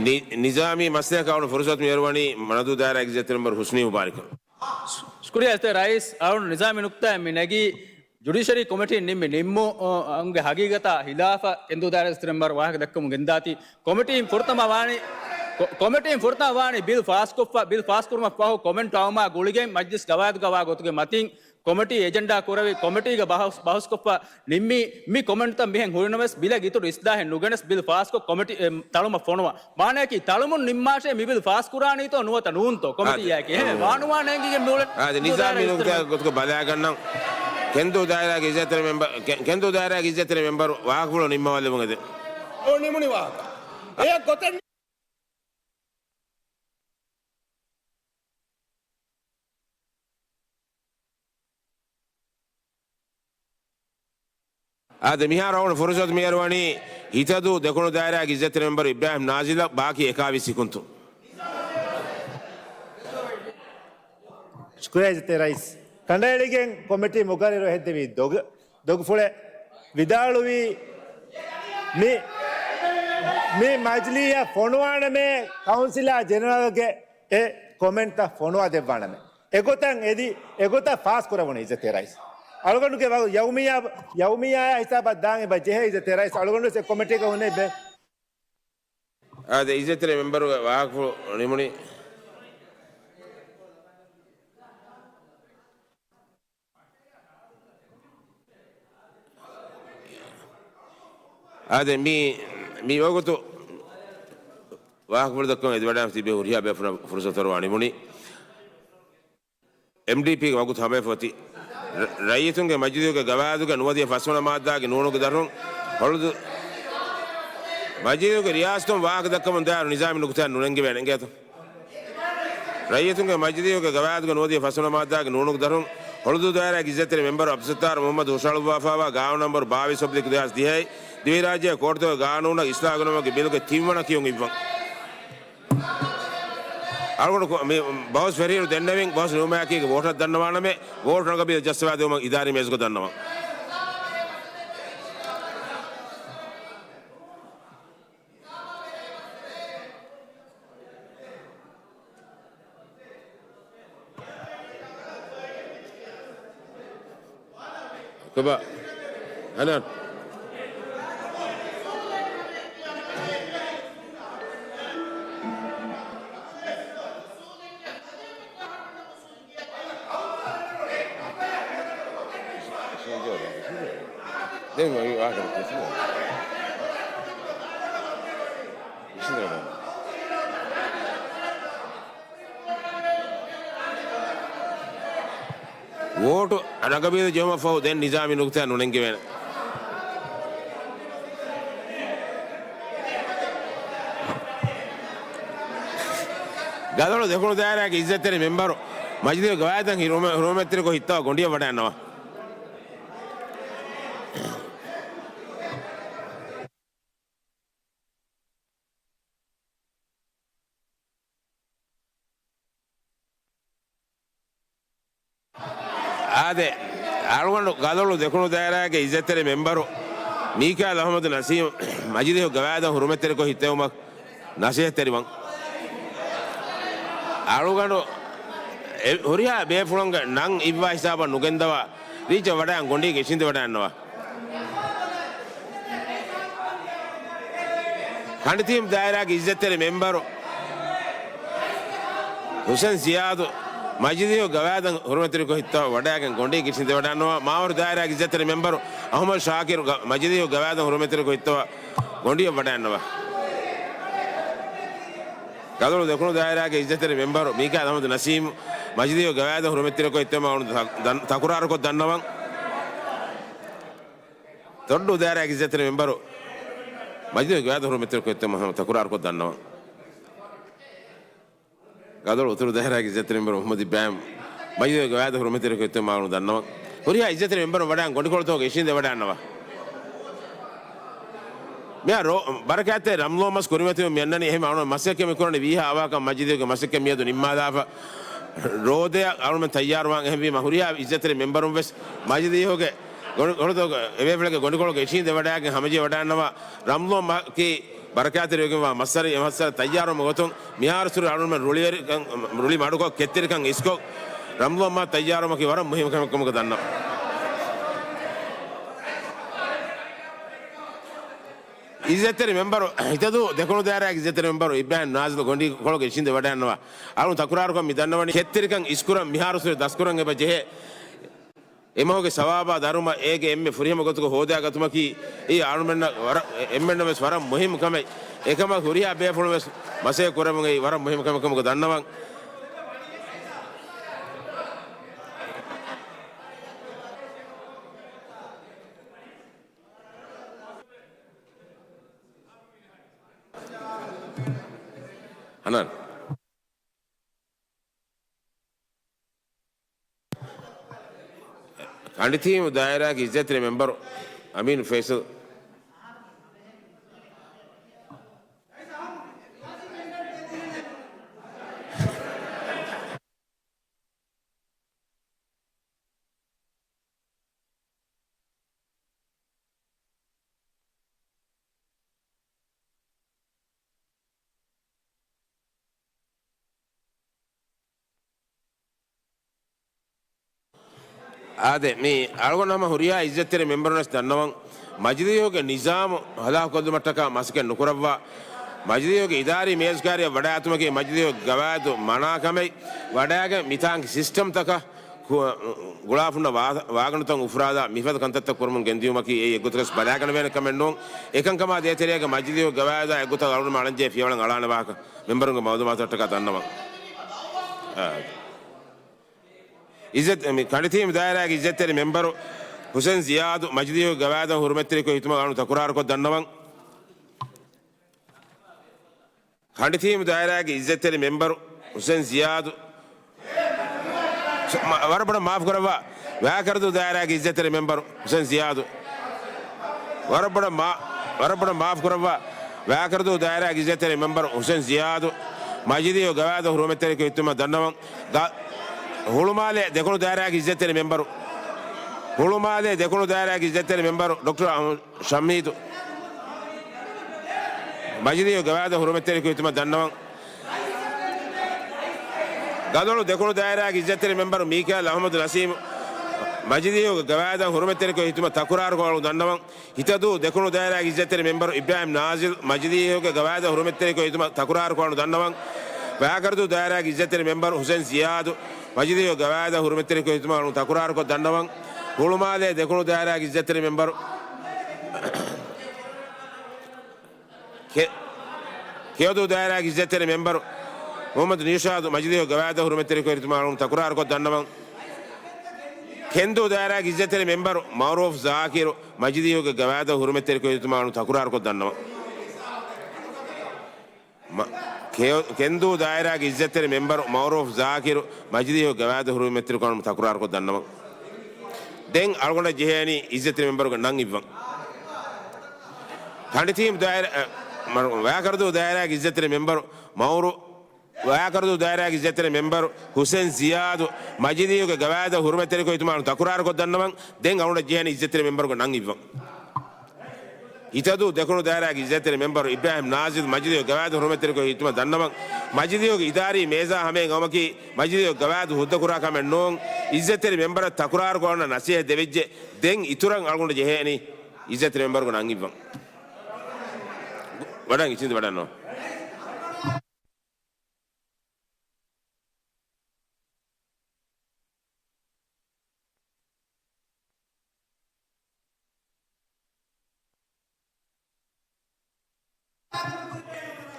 ނި-، ނިޒާމީ މައްސަލައަކަށް އަޅުގަނޑު ފުރުސަތު މިއަރުވަނީ މަނަދޫ ދާއިރާގެ އިއްޒަތްތެރި މެމްބަރު ހުސްނީ މުބާރިކަށް. ޝުކުރިއްޔާ އިއްޒަތްތެރި ރައީސް. އަޅުގަނޑު ނިޒާމީ ނުކުތާއެއް މި ނެގީ، ޖުޑިޝަރީ ކޮމިޓީން ނިންމި ނިންމު، އަ، އަންގެ ހަގީގަތާ ހިލާފަށް ކެންދޫ ދާއިރާގެ އިއްޒަތްތެރި މެމްބަރު ވާހަކަ ދައްކަމުން ގެންދާތީ. ކޮމިޓީން ފުރަތަމަ ވާނީ، ކޮ-، ކޮމިޓީން ފުރަތަމަ ވާނީ ބިލް ފާސްކޮށްފަ، ބިލް ފާސްކުރުމަށް ފަހު ކޮމެންޓް އައުމާ ގުޅިގެން މަޖްލިސް ގަވާއިދުގަވާ ގޮތުގެ މަތިން ކޮމިޓީ އެޖެންޑާ ކުރެވި، ކޮމިޓީގަ ބަހުސް، ބަހުސްކޮށްފަ ނިންމީ. މި ކޮމެންޓްތައް މިހެން ހުރިނަމަވެސް، ބިލަށް އިތުރު އިސްލާހެއް ނުގެނެސް ބިލް ފާސްކޮށް ކޮމިޓީ، އެ، ތަޅުމަށް ފޮނުވާ. މާނަޔަކީ ތަޅުމުން ނިންމާށޭ މި ބިލް ފާސްކުރާނީތޯ ނުވަތަ ނޫންތޯ ކޮމިޓީއާއެކީ. އާދެ. އެހެން ވާނުވާ ނޭނގިގެން މިއުޅެން. އާދެ، ނިޒާމީ ނުކުތާ ގޮތުގަ ބަލާގަންނަން. ކެންދޫ ދާއިރާގެ އިއްޒަތްތެރި މެމްބަރު، ކެ-، ކެންދޫ ދާއިރާގެ އިއްޒަތްތެރި މެމްބަރު ވާހަކަފުޅު ނިންމަވާލެވުން އެދެން. އޯ ނިމުނި ވާހަކަ. އެއަށް ގޮތެއް އާދެ، މިހާރު އަޅުގަނޑު ފުރުސަތު މިއަރުވަނީ ހިތަދޫ ދެކުނު ދާއިރާގެ އިއްޒަތްތެރި މެމްބަރު އިބްރާހިމް ނާޒިލަށް، ބާކީ އެކާވީސް ސިކުންތު. ޝުކުރިއްޔާ އިއްޒަތްތެރި ރައީސް. ކަނޑައެޅިގެން ކޮމިޓީ މުގައްރިރު ހެއްދެވި ދޮގު-، ދޮގުފުޅެއް ވިދާޅުވީ، މި، މި މަޖިލީހަށް ފޮނުވާނަމޭ، ކައުންސިލާ ޖެނެރަލްގެ އެ ކޮމެންޓްތައް ފޮނުވާ ދެއްވާނަމޭ. އެގޮތަށް އެދި، އެގޮތަށް ފާސް ކުރެވުނު އިއްޒަތްތެރި ރައީސް. އަޅުގަނޑުގެ ވަ-، ޔައުމިއްޔާ، ޔައުމިއްޔާ ހިސާބަށް ދާން އެބަ ޖެހޭ އިއްޒަތްތެރި ރައީސް. އަޅުގަނޑު ވެސް އެ ކޮމިޓީގަ ހުންނެވި ބެ- އާދެ، އިއްޒަތްތެރި މެމްބަރުގެ ވާހަކަފުޅު ނިމުނީ. އާދެ، މި، މި ވަގުތު ވާހަކަފުޅު ދައްކަމުން އެދިވަޑައިގެން ތިބި ހުރިހާ ބޭފުޅުންނަށް ފުރުސަތު އަރުވާ ނިމުނީ. އެމްޑީޕީގެ ވަގުތު ހަމައެފަ އޮތީ. ރަ-، ރައްޔިތުންގެ މަޖިލީހުގެ ގަވާއިދުގެ ނުވަދިހަ ފަސްވަނަ މާއްދާގެ ނޫނުގެ ދަށުން ހޮޅުދު-، މަޖިލީހުގެ ރިޔާސަތުން ވާހަކަ ދައްކަމުން ދާއިރު ނިޒާމީ ނުކުތާއެއް ނުނެންގެވޭނެ އިނގޭތަ؟ ރައްޔިތުންގެ މަޖިލީހުގެ ގަވާއިދުގެ ނުވަދިހަ ފަސްވަނަ މާއްދާގެ ނޫނުގެ ދަށުން ހޮޅުދޫ ދާއިރާގެ އިއްޒަތްތެރި މެމްބަރު އަބްދުއްސައްތާރު މުހައްމަދު ހުށަހަޅުއްވާފައިވާ ގާނޫނު ނަންބަރު ބާވީސް އޮބްލިކް ދެހާސް ދިހައި ދިވެހިރާއްޖޭގެ ކޯޓުތަކުގެ ގާނޫނަށް އިސްލާހު ގެނައުމުގެ ބިލުގެ ތިންވަނަ ކިޔުން އިއްވަން. އަޅުގަނޑު ކޮ-، މި ބަހުސް ފެށިއިރު ދެންނެވިން، ބަހުސް ނިމުމާއެކީގަ ވޯޓަށް ދަންނަވާނަމޭ، ވޯޓު ނަގަބީލަށް ޖައްސަވާދެވުމަށް އިދާރީ މޭޒުގަ ދަންނަވަން. ކޮބާ؟ ހަނާން. ދެން އޮތް ވާހަކަ ދެއްކި. ވޯޓު ރަނގަބީލަށް ޖެހުމަށްފަހު ދެން ނިޒާމީ ނުކުތާ ނުނެންގެވޭނެ. ގަދޮޅު ދެކުނު ދާއިރާގެ އިއްޒަތްތެރި މެމްބަރު މަޖިލީހުގެ ގަވާއިދަށް ހިރުމެ-، ހުރުމަތްތެރިކޮށް ހިއްތަވާ ގޮނޑިއަށް ވަޑައިގަންނަވާ. އާދެ، އަޅުގަނޑު ގަދޮޅު ދެކުނު ދާއިރާގެ އިއްޒަތްތެރި މެމްބަރު މީކާއިލް އަހުމަދު ނަސީމް މަޖިލީހުގެ ގަވާއިދަށް ހުރުމަތްތެރިކޮށް ހިއްތެވުމަށް ނަސޭހަތްތެރިވަން. އަޅުގަނޑު އެ-، ހުރިހާ ބޭފުޅުންގެ ނަން އިއްވާ ހިސާބަށް ނުގެންދަވާ، ރީއްޗަށް ވަޑައިގެން ގޮނޑީގެ އިށީނދެވަޑައިގަންނަވާ. ކަނޑިތީމް ދާއިރާގެ އިއްޒަތްތެރި މެމްބަރު ހުސެން ޒިޔާދު މަޖިލީހުގެ ގަވާއިދަށް ހުރުމަތްތެރިކޮށް ހިއްތަވާ ވަޑައިގެން ގޮނޑީގެ އިށީނދެވަޑައިގަންނަވާ. މާވަރު ދާއިރާގެ އިއްޒަތްތެރި މެމްބަރު އަހުމަދު ޝާކިރު ގަ-، މަޖިލީހުގެ ގަވާއިދަށް ހުރުމަތްތެރިކޮށް ހިއްތަވާ ގޮނޑިއަށް ވަޑައިގަންނަވާ. ގަދޮޅު ދެކުނު ދާއިރާގެ އިއްޒަތްތެރި މެމްބަރު މީކާއިލް އަހުމަދު ނަސީމް މަޖިލީހުގެ ގަވާއިދަށް ހުރުމަތްތެރިކޮށް ހިއްތަވުމަށް އަޅުގަނޑު ތަ-، ތަ-، ތަކުރާރުކޮށް ދަންނަވަން. ތޮއްޑޫ ދާއިރާގެ އިއްޒަތްތެރި މެމްބަރު މަޖިލީހުގެ ގަވާއިދަށް ހުރުމަތްތެރިކޮށް ހިއްތަވުމަށް ތަކުރާރުކޮށް ދަންނަވަން. ގަދޮޅު އުތުރު ދާއިރާގެ އިއްޒަތްތެރި މެމްބަރު މުހައްމަދު އިބްރާހިމް މަޖިލީހުގެ ގަވާއިދަށް ހުރުމަތްތެރިކޮށް ހިއްތަވުމަށް އަޅުގަނޑު ދަންނަވަން. ހުރިހާ އިއްޒަތްތެރި މެމްބަރުން ވަޑައިގެން ގޮނޑިކޮޅުތަކުގެ އިށީނދެވަޑައިގަންނަވާ. މިހާރު ރޯ-، ބަރަކާތްތެރި ރަމްޟާން މަސް ކުރިމަތިވެ މިއަންނަނީ. އެހެން އަޅުގަނޑު މަސައްކަތް މިކުރަނީ ވީހާ އަވަހަކަށް މަޖިލީހުގެ މަސައްކަތް މިއަދު ނިންމާލާފަ. ރޯދައަށް އަޅުމެން ތައްޔާރުވާން. އެހެންވީމަ ހުރިހާ އިއްޒަތްތެރި މެމްބަރުން ވެސް މަޖިލީހުގެ ގޮނޑި-، ގޮނޑިތަކުގެ އެބޭފުޅެއްގެ ގޮނޑިކޮޅުގެ އިށީނދެ ވަޑައިގެން ހަމަޖެހިވަޑައިގަންނަވާ. ރަމްޟާން މަހަކީ ބަރަކާތްތެރިވެގެންވާ މައްސަރެއް. އެ މައްސަރަށް ތައްޔާރުވުމުގެ ގޮތުން މިހާރު ސުރު އަޅުމެން ރުޅިވެރިކަން، ރުޅި މަޑުކޮށް ކެތްތެރިކަން އިސްކޮށް، ރަމްޟާން މަހަށް ތައްޔާރުވުމަކީ ވަރަށް މުހިއްމު ކަމެއް ކަމުގަ ދަންނަވަން. އިއްޒަތްތެރި މެމްބަރު، ހިތަދޫ ދެކުނު ދާއިރާގެ އިއްޒަތްތެރި މެމްބަރު އިބްރާހިމް ނާޒިލް ގޮނޑިކޮޅުގެ އިށީނދެ ވަޑައިގަންނަވާ. އަޅުން ތަކުރާރުކޮށް މި ދަންނަވަނީ، ކެތްތެރިކަން އިސްކުރަން މިހާރު ސުރެ ދަސްކުރަން އެބަ ޖެހޭ. އެމަހުގެ ސަވާބާ ދަރުމަ އޭގެ އެންމެ ފުރިހަމަ ގޮތުގަ ހޯދާގަތުމަކީ، އެއީ އަޅުމެންނަށް ވަރަށް، އެންމެންނަށް ވެސް ވަރަށް މުހިއްމު ކަމެއް. އެކަމަށް ހުރިހާ ބޭފުޅުން ވެސް މަސައްކަތް ކުރެވުން އެއީ ވަރަށް މުހިއްމު ކަމެއް ކަމުގަ ދަންނަވަން. ހަނާން. ކަނޑިތީމު ދާއިރާގެ އިއްޒަތްތެރި މެމްބަރު އަމީނު ފައިސަލް. އާދެ، މި އަޅުގަނޑު ހަމަ ހުރިހާ އިއްޒަތްތެރި މެމްބަރުންވެސް ދަންނަވަން، މަޖިލީހުގެ ނިޒާމު ހަލާކުކޮށްލުމަށްޓަކާ މަސައްކަތް ނުކުރައްވާ، މަޖިލީހުގެ އިދާރީ މޭޒުކާރިއަށް ވަޑައިގަތުމަކީ މަޖިލީހުގެ ގަވާއިދު މަނާކަމެއް. ވަޑައިގެން މިތާނގެ ސިސްޓަމްތަކަށް ކު-، ގުޅާފުންނަ ވާ-، ވާގަނޑުތައް އުފުރާލާ މިފަދަ ކަންތައްތައް ކުރަމުން ގެންދިއުމަކީ އެއީ އެއްގޮތަކަށް ބަލާގަނެވޭނެ ކަމެއް ނޫން. އެކަންކަމާ ދޭތެރޭގަ މަޖިލީހު ގަވާއިދާ އެއްގޮތަށް އަޅުގަނޑު އަޅަންޖެހޭ ފިޔަވަޅަށް އަޅާނެ ވާހަކަ މެމްބަރުންގެ މައުލޫމާތުތަކާ ދަންނަވަން. އާ. އިއްޒަތް، މި ކަނޑިތީމު ދާއިރާގެ އިއްޒަތްތެރި މެމްބަރު ހުސެން ޒިޔާދު މަޖިލީހުގެ ގަވާއިދަށް ހުރުމަތްތެރިކޮށް ހިތުމަށް އަޅުން ތަކުރާރުކޮށް ދަންނަވަން. ކަނޑިތީމު ދާއިރާގެ އިއްޒަތްތެރި މެމްބަރު ހުސެން ޒިޔާދު. މަ-، ވަރަށް ބޮޑަށް މާފު ކުރައްވާ. ވައިކަރަދޫ ދާއިރާގެ އިއްޒަތްތެރި މެމްބަރު ހުސެން ޒިޔާދު. ވަރަށް ބޮޑަށް މާ-، ވަރަށް ބޮޑަށް މާފު ކުރައްވާ. ވައިކަރަދޫ ދާއިރާގެ އިއްޒަތްތެރި މެމްބަރު ހުސެން ޒިޔާދު މަޖިލީހު ގަވާއިދަށް ހުރުމަތްތެރިކޮށް ހިތުމަށް ދަންނަވަން. ގ-، ހުޅުމާލޭ ދެކުނު ދާއިރާގެ އިއްޒަތްތެރި މެމްބަރު، ހުޅުމާލޭ ދެކުނު ދާއިރާގެ އިއްޒަތްތެރި މެމްބަރު ޑޮކްޓަރ އަހު-، ޝަމީދު މަޖިލީހު ގަވާއިދަށް ހުރުމަތްތެރިކޮށް ހިތުމަށް ދަންނަވަން. ގަދޮޅު ދެކުނު ދާއިރާގެ އިއްޒަތްތެރި މެމްބަރު މީކާއިލް އަހުމަދު ނަސީމު މަޖިލީހުގެ ގަވާއިދަށް ހުރުމަތްތެރިކޮށް ހިތުމަށް ތަކުރާރުކޮށް އަޅުން ދަންނަވަން. ހިތަދޫ ދެކުނު ދާއިރާގެ އިއްޒަތްތެރި މެމްބަރު އިބްރާހިމް ނާޒިލް މަޖިލީހުގެ ގަވާއިދަށް ހުރުމަތްތެރިކޮށް ހިތުމަށް ތަކުރާރުކޮށް އަޅުން ދަންނަވަން. ވައިކަރަދޫ ދާއިރާގެ އިއްޒަތްތެރި މެމްބަރު ހުސެން ޒިޔާދު މަޖިލީހުގެ ގަވާއިދަށް ހުރުމަތްތެރިކޮށް ހިތުމަށް އަޅުން ތަކުރާރުކޮށް ދަންނަވަން. ހުޅުމާލޭ ދެކުނު ދާއިރާގެ އިއްޒަތްތެރި މެމްބަރު ކެ-، ކެޔޮދޫ ދާއިރާގެ އިއްޒަތްތެރި މެމްބަރު މުހައްމަދު ނިޝާދު މަޖިލީހު ގަވާއިދަށް ހުރުމަތްތެރިކޮށް ހިތުމަށް އަޅުން ތަކުރާރުކޮށް ދަންނަވަން. ކެންދޫ ދާއިރާގެ އިއްޒަތްތެރި މެމްބަރު މައުރޫފް ޒާކިރު މަޖިލީހުގެ ގަވާއިދަށް ހުރުމަތްތެރިކޮށް ހިތުމަށް އަޅުން ތަކުރާރުކޮށް ދަންނަވަން. މަ-، ކެޔޮ-، ކެންދޫ ދާއިރާގެ އިއްޒަތްތެރި މެމްބަރު މައުރޫފް ޒާކިރު މަޖިލީހުގެ ގަވާއިދަށް ހުރުމަތްތެރިކޮށް އަޅުން ތަކުރާރުކޮށް ދަންނަވަން. ދެން އަޅުގަނޑަށް ޖެހޭނީ އިއްޒަތްތެރި މެމްބަރުގެ ނަން އިއްވަން. ކަނޑިތީމު ދާއިރާ، އަ، މަރު-، ވައިކަރަދޫ ދާއިރާގެ އިއްޒަތްތެރި މެމްބަރު މައުރޫ-، ވައިކަރަދޫ ދާއިރާގެ އިއްޒަތްތެރި މެމްބަރު ހުސެން ޒިޔާދު މަޖިލީހުގެ ގަވާއިދަށް ހުރުމަތްތެރިކޮށް ހިތުމަށް އަޅުން ތަކުރާރުކޮށް ދަންނަވަން. ދެން އަޅުގަނޑަށް ޖެހޭނީ އިއްޒަތްތެރި މެމްބަރުގެ ނަން އިއްވަން. ހިތަދޫ ދެކުނު ދާއިރާގެ އިއްޒަތްތެރި މެމްބަރު އިބްރާހިމް ނާޒިލް މަޖިލީހު ގަވާއިދަށް ހުރުމަތްތެރިކޮށް ހިތުމަށް ދަންނަވަން. މަޖިލީހުގެ އިދާރީ މޭޒާ ހަމައިން އައުމަކީ މަޖިލީހު ގަވާއިދު ހުއްދަކުރާ ކަމެއް ނޫން. އިއްޒަތްތެރި މެމްބަރަށް ތަކުރާރުކޮށް ނަސީހަތް ދެވިއްޖެ. ދެން އިތުރަށް އަޅުގަނޑަށް ޖެހޭނީ އިއްޒަތްތެރި މެމްބަރުގެ ނަން އިއްވަން. ވަޑަން އިސިނދި ވަޑަން ނޯ.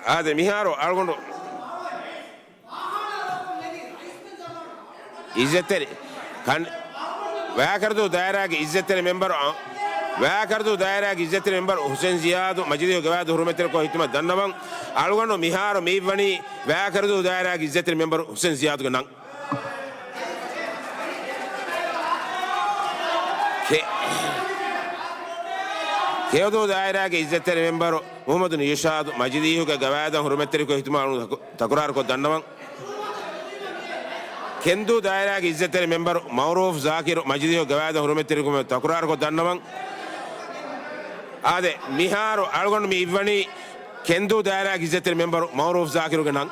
އާދެ، މިހާރު އަޅުގަނޑު އިއްޒަތްތެރި ކަން-، ވައިކަރަދޫ ދާއިރާގެ އިއްޒަތްތެރި މެމްބަރު، ވައިކަރަދޫ ދާއިރާގެ އިއްޒަތްތެރި މެމްބަރު ހުސެން ޒިޔާދު މަޖިލީހު ގަވާއިދު ހުރުމަތްތެރިކޮށް ހިތުމަށް ދަންނަވަން. އަޅުގަނޑު މިހާރު މިއިއްވަނީ ވައިކަރަދޫ ދާއިރާގެ އިއްޒަތްތެރި މެމްބަރު ހުސެން ޒިޔާދުގެ ނަން. ކެ-، ކެޔޮދޫ ދާއިރާގެ އިއްޒަތްތެރި މެމްބަރު މުހައްމަދު ނިޝާދު މަޖިލީހުގެ ގަވާއިދަށް ހުރުމަތްތެރިކޮށް ހިތުމަށް އަޅުން ތަކު-، ތަކުރާރުކޮށް ދަންނަވަން. ކެންދޫ ދާއިރާގެ އިއްޒަތްތެރި މެމްބަރު މައުރޫފް ޒާކިރު މަޖިލީހުގެ ގަވާއިދަށް ހުރުމަތްތެރިކަމުގެ ތަކުރާރުކޮށް ދަންނަވަން. އާދެ، މިހާރު އަޅުގަނޑު މި އިއްވަނީ ކެންދޫ ދާއިރާގެ އިއްޒަތްތެރި މެމްބަރު މައުރޫފް ޒާކިރުގެ ނަން.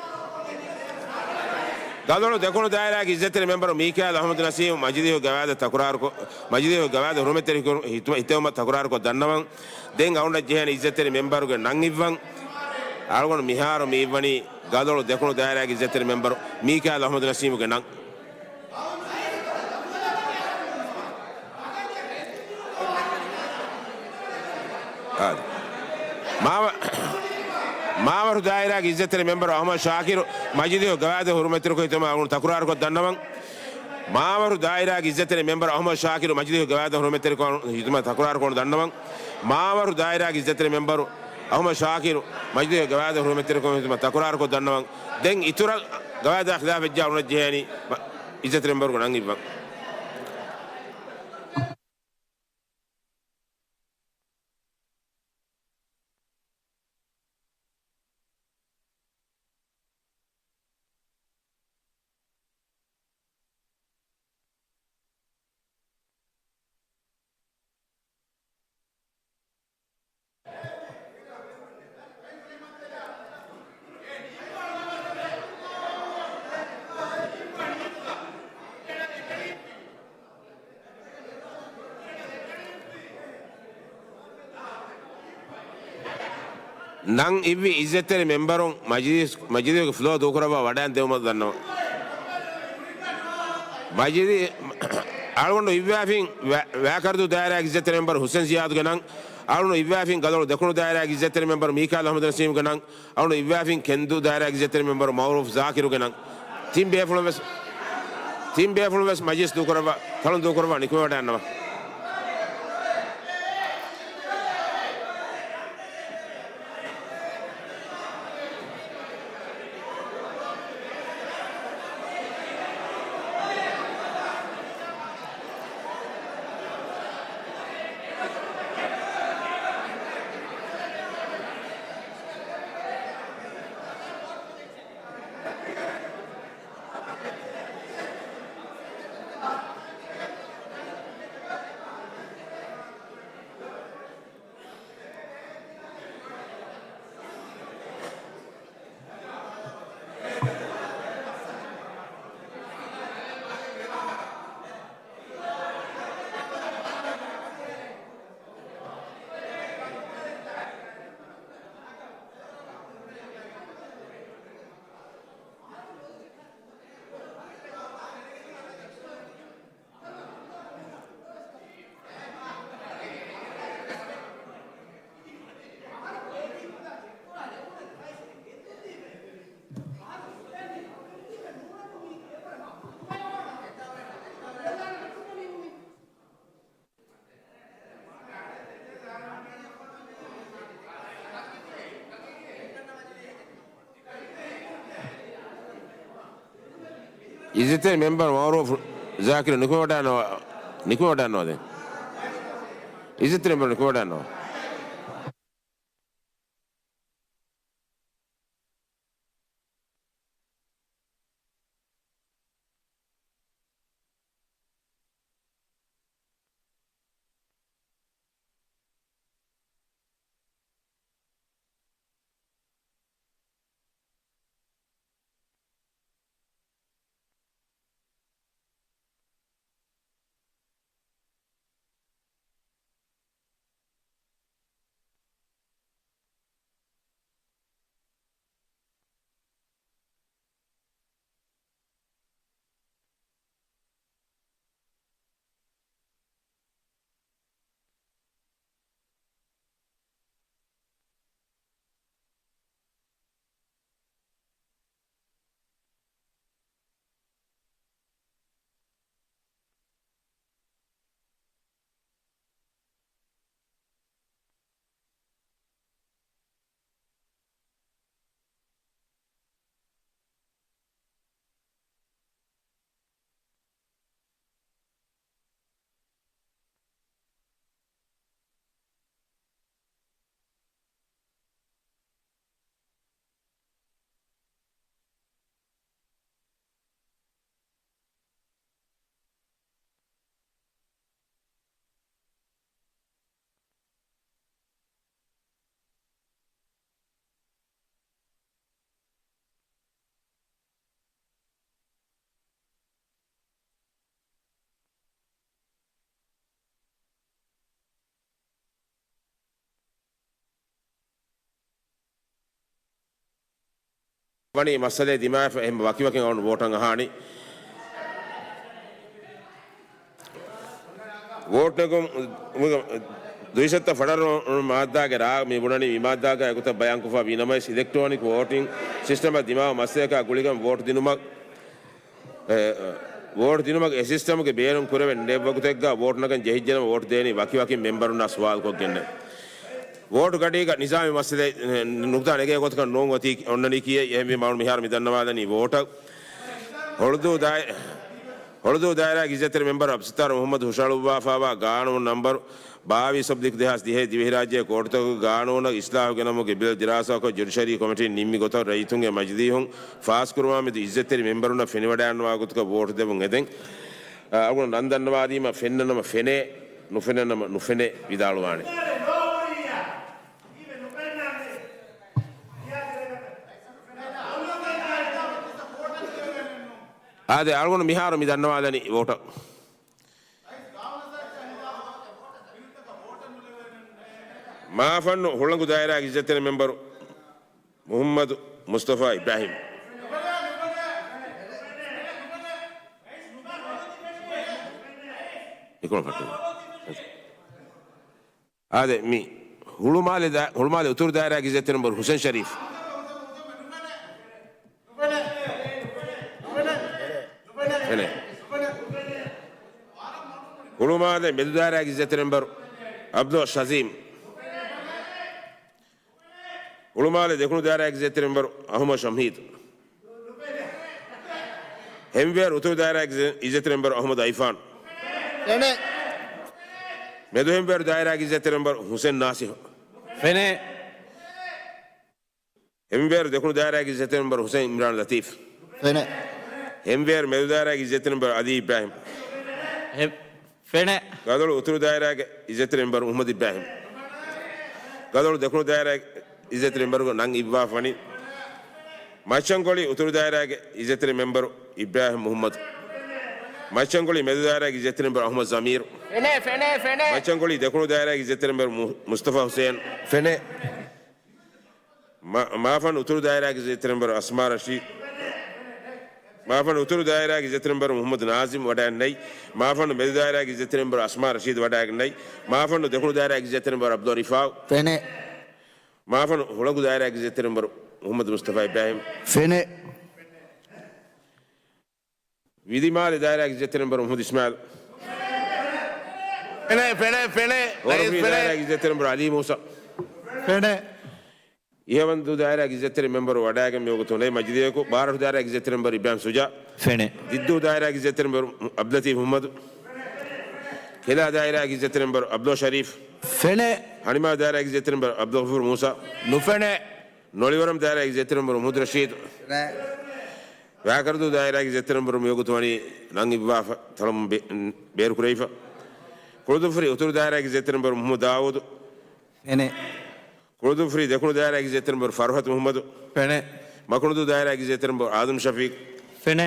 ގަދޮޅު ދެކުނު ދާއިރާގެ އިއްޒަތްތެރި މެމްބަރު މީކާއިލް އަޙްމަދު ނަސީމު މަޖިލީހުގެ ގަވާއިދަށް ތަކުރާރުކޮށް، މަޖިލީހުގެ ގަވާއިދަށް ހުރުމަތްތެރި ކުރު-، ހިތުމަ-، ހިތެއްވުމަށް ތަކުރާރުކޮށް ދަންނަވަން. ދެން އަޅުގަނޑަށް ޖެހޭނެ އިއްޒަތްތެރި މެމްބަރުގެ ނަން އިއްވަން. އަޅުގަނޑު މިހާރު މި އިއްވަނީ ގަދޮޅު ދެކުނު ދާއިރާގެ އިއްޒަތްތެރި މެމްބަރު މީކާއިލް އަޙްމަދު ނަސީމުގެ ނަން. އާދެ. މާވަ-، މާވަރު ދާއިރާގެ އިއްޒަތްތެރި މެމްބަރު އަޙްމަދު ޝާކިރު މަޖިލީހުގެ ގަވާއިދަށް ހުރުމަތްތެރިކޮށް ހިތުމަށް އަޅުގަނޑު ތަކުރާރުކޮށް ދަންނަވަން. މާވަރު ދާއިރާގެ އިއްޒަތްތެރި މެމްބަރު އަޙްމަދު ޝާކިރު މަޖިލީހުގެ ގަވާއިދަށް ހުރުމަތްތެރިކޮށް ހިތުމަށް ތަކުރާރުކޮށް ދަންނަވަން. މާވަރު ދާއިރާގެ އިއްޒަތްތެރި މެމްބަރު އަޙްމަދު ޝާކިރު މަޖިލީހުގެ ގަވާއިދަށް ހުރުމަތްތެރިކޮށް ހިތުމަށް ތަކުރާރުކޮށް ދަންނަވަން. ދެން އިތުރަށް ގަވާއިދާ ޚިލާފަށް ވެއްޖާ އަޅުގަނޑަށް ޖެހޭނީ މަ-، އިއްޒަތްތެރި މެމްބަރުގެ ނަން އިއްވަން. ނަން އިއްވި އިއްޒަތްތެރި މެމްބަރުން މަޖިލީސް، މަޖިލީހުގެ ފްލޯ ދޫކުރައްވާ ވަޑައިން ދެވުމަށް ދަންނަވަން. މަޖިލީ-، އަޅުގަނޑު އިއްވާފިން ވަ-، ވައިކަރަދޫ ދާއިރާގެ އިއްޒަތްތެރި މެމްބަރު ހުސެން ޒިޔާދުގެ ނަން، އަޅުގަނޑު އިއްވާފިން ގަދޮޅު ދެކުނު ދާއިރާގެ އިއްޒަތްތެރި މެމްބަރު މީކާއިލް އަޙްމަދު ނަސީމުގެ ނަން، އަޅުގަނޑު އިއްވާފިން ކެންދޫ ދާއިރާގެ އިއްޒަތްތެރި މެމްބަރު މައުރޫފް ޒާކިރުގެ ނަން. ތިން ބޭފުޅުން ވެސް، ތިން ބޭފުޅުން ވެސް މަޖިލިސް ދޫކުރައްވާ، ތަޅުން ދޫކުރައްވާ ނިކުމެވަޑައިގަންނަވާ. އިއްޒަތްތެރި މެމްބަރު މައުރޫފް ޒާކިރު ނިކުމެވަޑައިގަންނަވާ، ނިކުމެވަޑައިގަންނަވާ ދެން. އިއްޒަތްތެރި މެމްބަރު ނިކުމެވަޑައިގަންނަވާ. ވަނީ މައްސަލައެއް ދިމާވެފަ އެހެން ވަކިވަކިން އަޅުގަނޑު ވޯޓަށް އަހާނީ. ވޯޓް ނެގުން ދުއިސައްތަ ފަޑަރު މާއްދާގެ ރާ މި ބުނަނީ މި މާއްދާގައި އެގޮތަށް ބަޔާންކޮށްފަ ވީ ނަމަވެސް، އިލެކްޓްރޯނިކް ވޯޓިން ސިސްޓަމަށް ދިމާވާ މައްސަލައަކާ ގުޅިގެން ވޯޓް ދިނުމަށް، އެ، ވޯޓް ދިނުމަށް އެ ސިސްޓަމުގެ ބޭނުން ކުރެވެން ނެތް ވަގުތެއްގަ ވޯޓް ނަގަން ޖެހިއްޖެނަމަ ވޯޓް ދޭނީ ވަކިވަކިން މެމްބަރުންނާ ސުވާލުކޮށްގެންނެ. ވޯޓު ގަޑީގަ ނިޒާމީ މައްސަލައެއް، އެ، ނުކުތާ ނެގޭ ގޮތަކަށް ނޫން އޮތީ އޮންނަނީކީ އެހެންވީމާ އަޅުގަނޑު މިހާރު މި ދަންނަވާލަނީ ވޯޓަށް. ހޮޅުދޫ ދާއި-، ހޮޅުދޫ ދާއިރާގެ އިއްޒަތްތެރި މެމްބަރު އަބްސައްތާރު މުހައްމަދު ހުށަހަޅުއްވާފައިވާ ގާނޫނު ނަންބަރު ބާވީސް އޮބްލިކް ދެހާސް ދިހަ ދިވެހިރާއްޖޭގެ ކޯޓުތަކުގެ ގާނޫނަށް އިސްލާހު ގެނަމުގެ ބިލް ދިރާސާކޮށް، ޖުޑިޝަރީ ކޮމިޓީން ނިންމި ގޮތަށް ރައްޔިތުންގެ މަޖިލީހުން ފާސްކުރުމާ މެދު އިއްޒަތްތެރި މެމްބަރުންނަށް ފެނިވަޑައިގަންނަވާ ގޮތަކަށް ވޯޓު ދެއްވުން އެދެން. އަޅުގަނޑު ނަން ދަންނަވާލީމަ ފެންނަނަމަ ފެނޭ، ނުފެންނަނަމަ ނުފެނޭ ވިދާޅުވާނެ. އާދެ، އަޅުގަނޑު މިހާރު މި ދަންނަވާލަނީ ވޯޓަށް. މާފަންނު ހުޅަނގު ދާއިރާގެ އިއްޒަތްތެރި މެމްބަރު މުހައްމަދު މުސްތަފާ އިބްރާހިމް. އާދެ، މި ހުޅުމާލެ ދާ-، ހުޅުމާލެ އުތުރު ދާއިރާގެ އިއްޒަތްތެރި މެމްބަރު ހުސެން ޝަރީފް. ފެނޭ. ހުޅުމާލެ މެދު ދާއިރާގެ އިއްޒަތްތެރި މެމްބަރު އަބްދުﷲ ޝަޒީމް. ހުޅުމާލެ ދެކުނު ދާއިރާގެ އިއްޒަތްތެރި މެމްބަރު އަހުމަދު ޝަމްހީދު. ހެންވޭރު އުތުރު ދާއިރާގެ އިއްޒަތްތެރި މެމްބަރު އަހުމަދު އައިފާން. ފެނޭ. މެދު ހެންވޭރު ދާއިރާގެ އިއްޒަތްތެރި މެމްބަރު ހުސެން ނާސިހު. ފެނޭ. ހެންވޭރު ދެކުނު ދާއިރާގެ އިއްޒަތްތެރި މެމްބަރު ހުސެން އިމްރާން ލަތީފް. ފެނޭ. ހެންވޭރު މެދު ދާއިރާގެ އިއްޒަތްތެރި މެމްބަރު އަލީ އިބްރާހިމް. ހެ-، ފެނޭ. ގަދޮޅު އުތުރު ދާއިރާގެ އިއްޒަތްތެރި މެމްބަރު މުހައްމަދު އިބްރާހިމް. ގަދޮޅު ދެކުނު ދާއިރާގެ އިއްޒަތްތެރި މެމްބަރުގެ ނަން އިއްވާފަ ވަނީ. މައްޗަންގޮޅި އުތުރު ދާއިރާގެ އިއްޒަތްތެރި މެމްބަރު އިބްރާހިމް މުހައްމަދު. މައްޗަންގޮޅި މެދު ދާއިރާގެ އިއްޒަތްތެރި މެމްބަރު އަހުމަދު ޒަމީރު. ފެނޭ، ފެނޭ، ފެނޭ. މައްޗަންގޮޅި ދެކުނު ދާއިރާގެ އިއްޒަތްތެރި މެމްބަރު މު-، މުސްތަފާ ހުސޭން. ފެނޭ. މާ-، މާފަން އުތުރު ދާއިރާގެ އިއްޒަތްތެރި މެމްބަރު އަސްމާ ރަޝީދު. މާފަން އުތުރު ދާއިރާގެ އިއްޒަތްތެރި މެމްބަރު މުހައްމަދު ނާޒިމް ވަޑައިގެންނެވި. މާފަން މެދު ދާއިރާގެ އިއްޒަތްތެރި މެމްބަރު އަސްމާ ރަޝީދު ވަޑައިގެންނެވި. މާފަން ދެކުނު ދާއިރާގެ އިއްޒަތްތެރި މެމްބަރު އަބްދުﷲ ރިފާއު. ފެނޭ. މާފަން ހުޅަނގު ދާއިރާގެ އިއްޒަތްތެރި މެމްބަރު މުހައްމަދު މުސްތަފާ އިބްރާހިމް. ފެނޭ. ވިލިމާލެ ދާއިރާގެ އިއްޒަތްތެރި މެމްބަރު މުހައްމަދު އިސްމާއިލް. ފެނޭ، ފެނޭ، ފެނޭ. ރައީސް ހޯރަފުރި ފެނޭ. ދާއިރާގެ އިއްޒަތްތެރި މެމްބަރު އަލީ މޫސާ. ފެނޭ. އިހަވަންދޫ ދާއިރާގެ އިއްޒަތްތެރި މެމްބަރު ވަޑައިގެން މިވަގުތު ހުންނެވި މަޖިލީހަކު ބާރަށު ދާއިރާގެ އިއްޒަތްތެރި މެމްބަރު އިބްރާހިމް ޝުޖާ. ފެނޭ. ދިއްދޫ ދާއިރާގެ އިއްޒަތްތެރި މެމްބަރު އަބްދުލަތީފް މުހައްމަދު. ކެލާ ދާއިރާގެ އިއްޒަތްތެރި މެމްބަރު އަބްދުﷲ ޝަރީފް. ފެނޭ. ހަނިމާ ދާއިރާގެ އިއްޒަތްތެރި މެމްބަރު އަބްދުލްޣަފޫރު މޫސާ. ނުފެނޭ. ނޮޅިވަރަމް ދާއިރާގެ އިއްޒަތްތެރި މެމްބަރު މުހައްމަދު ރަޝީދު. ފެނޭ. ވާކަރަދޫ ދާއިރާގެ އިއްޒަތްތެރި މެމްބަރު މިވަގުތު ވަނީ ނަން އިއްވާފަ ތަޅަމުން ބޭ-، ބޭރުކުރެވިފަ. ކުޅުދުއްފުރި އުތުރު ދާއިރާގެ އިއްޒަތްތެރި މެމްބަރު މުހައްމަދު ދާވޫދު. ފެނޭ. ކުޅުދުއްފުރި ދެކުނު ދާއިރާގެ އިއްޒަތްތެރި މެމްބަރު ފަރުހަތު މުހައްމަދު. ފެނޭ. މަކުނުދޫ ދާއިރާގެ އިއްޒަތްތެރި މެމްބަރު އާދަމް ޝަފީޤް. ފެނޭ.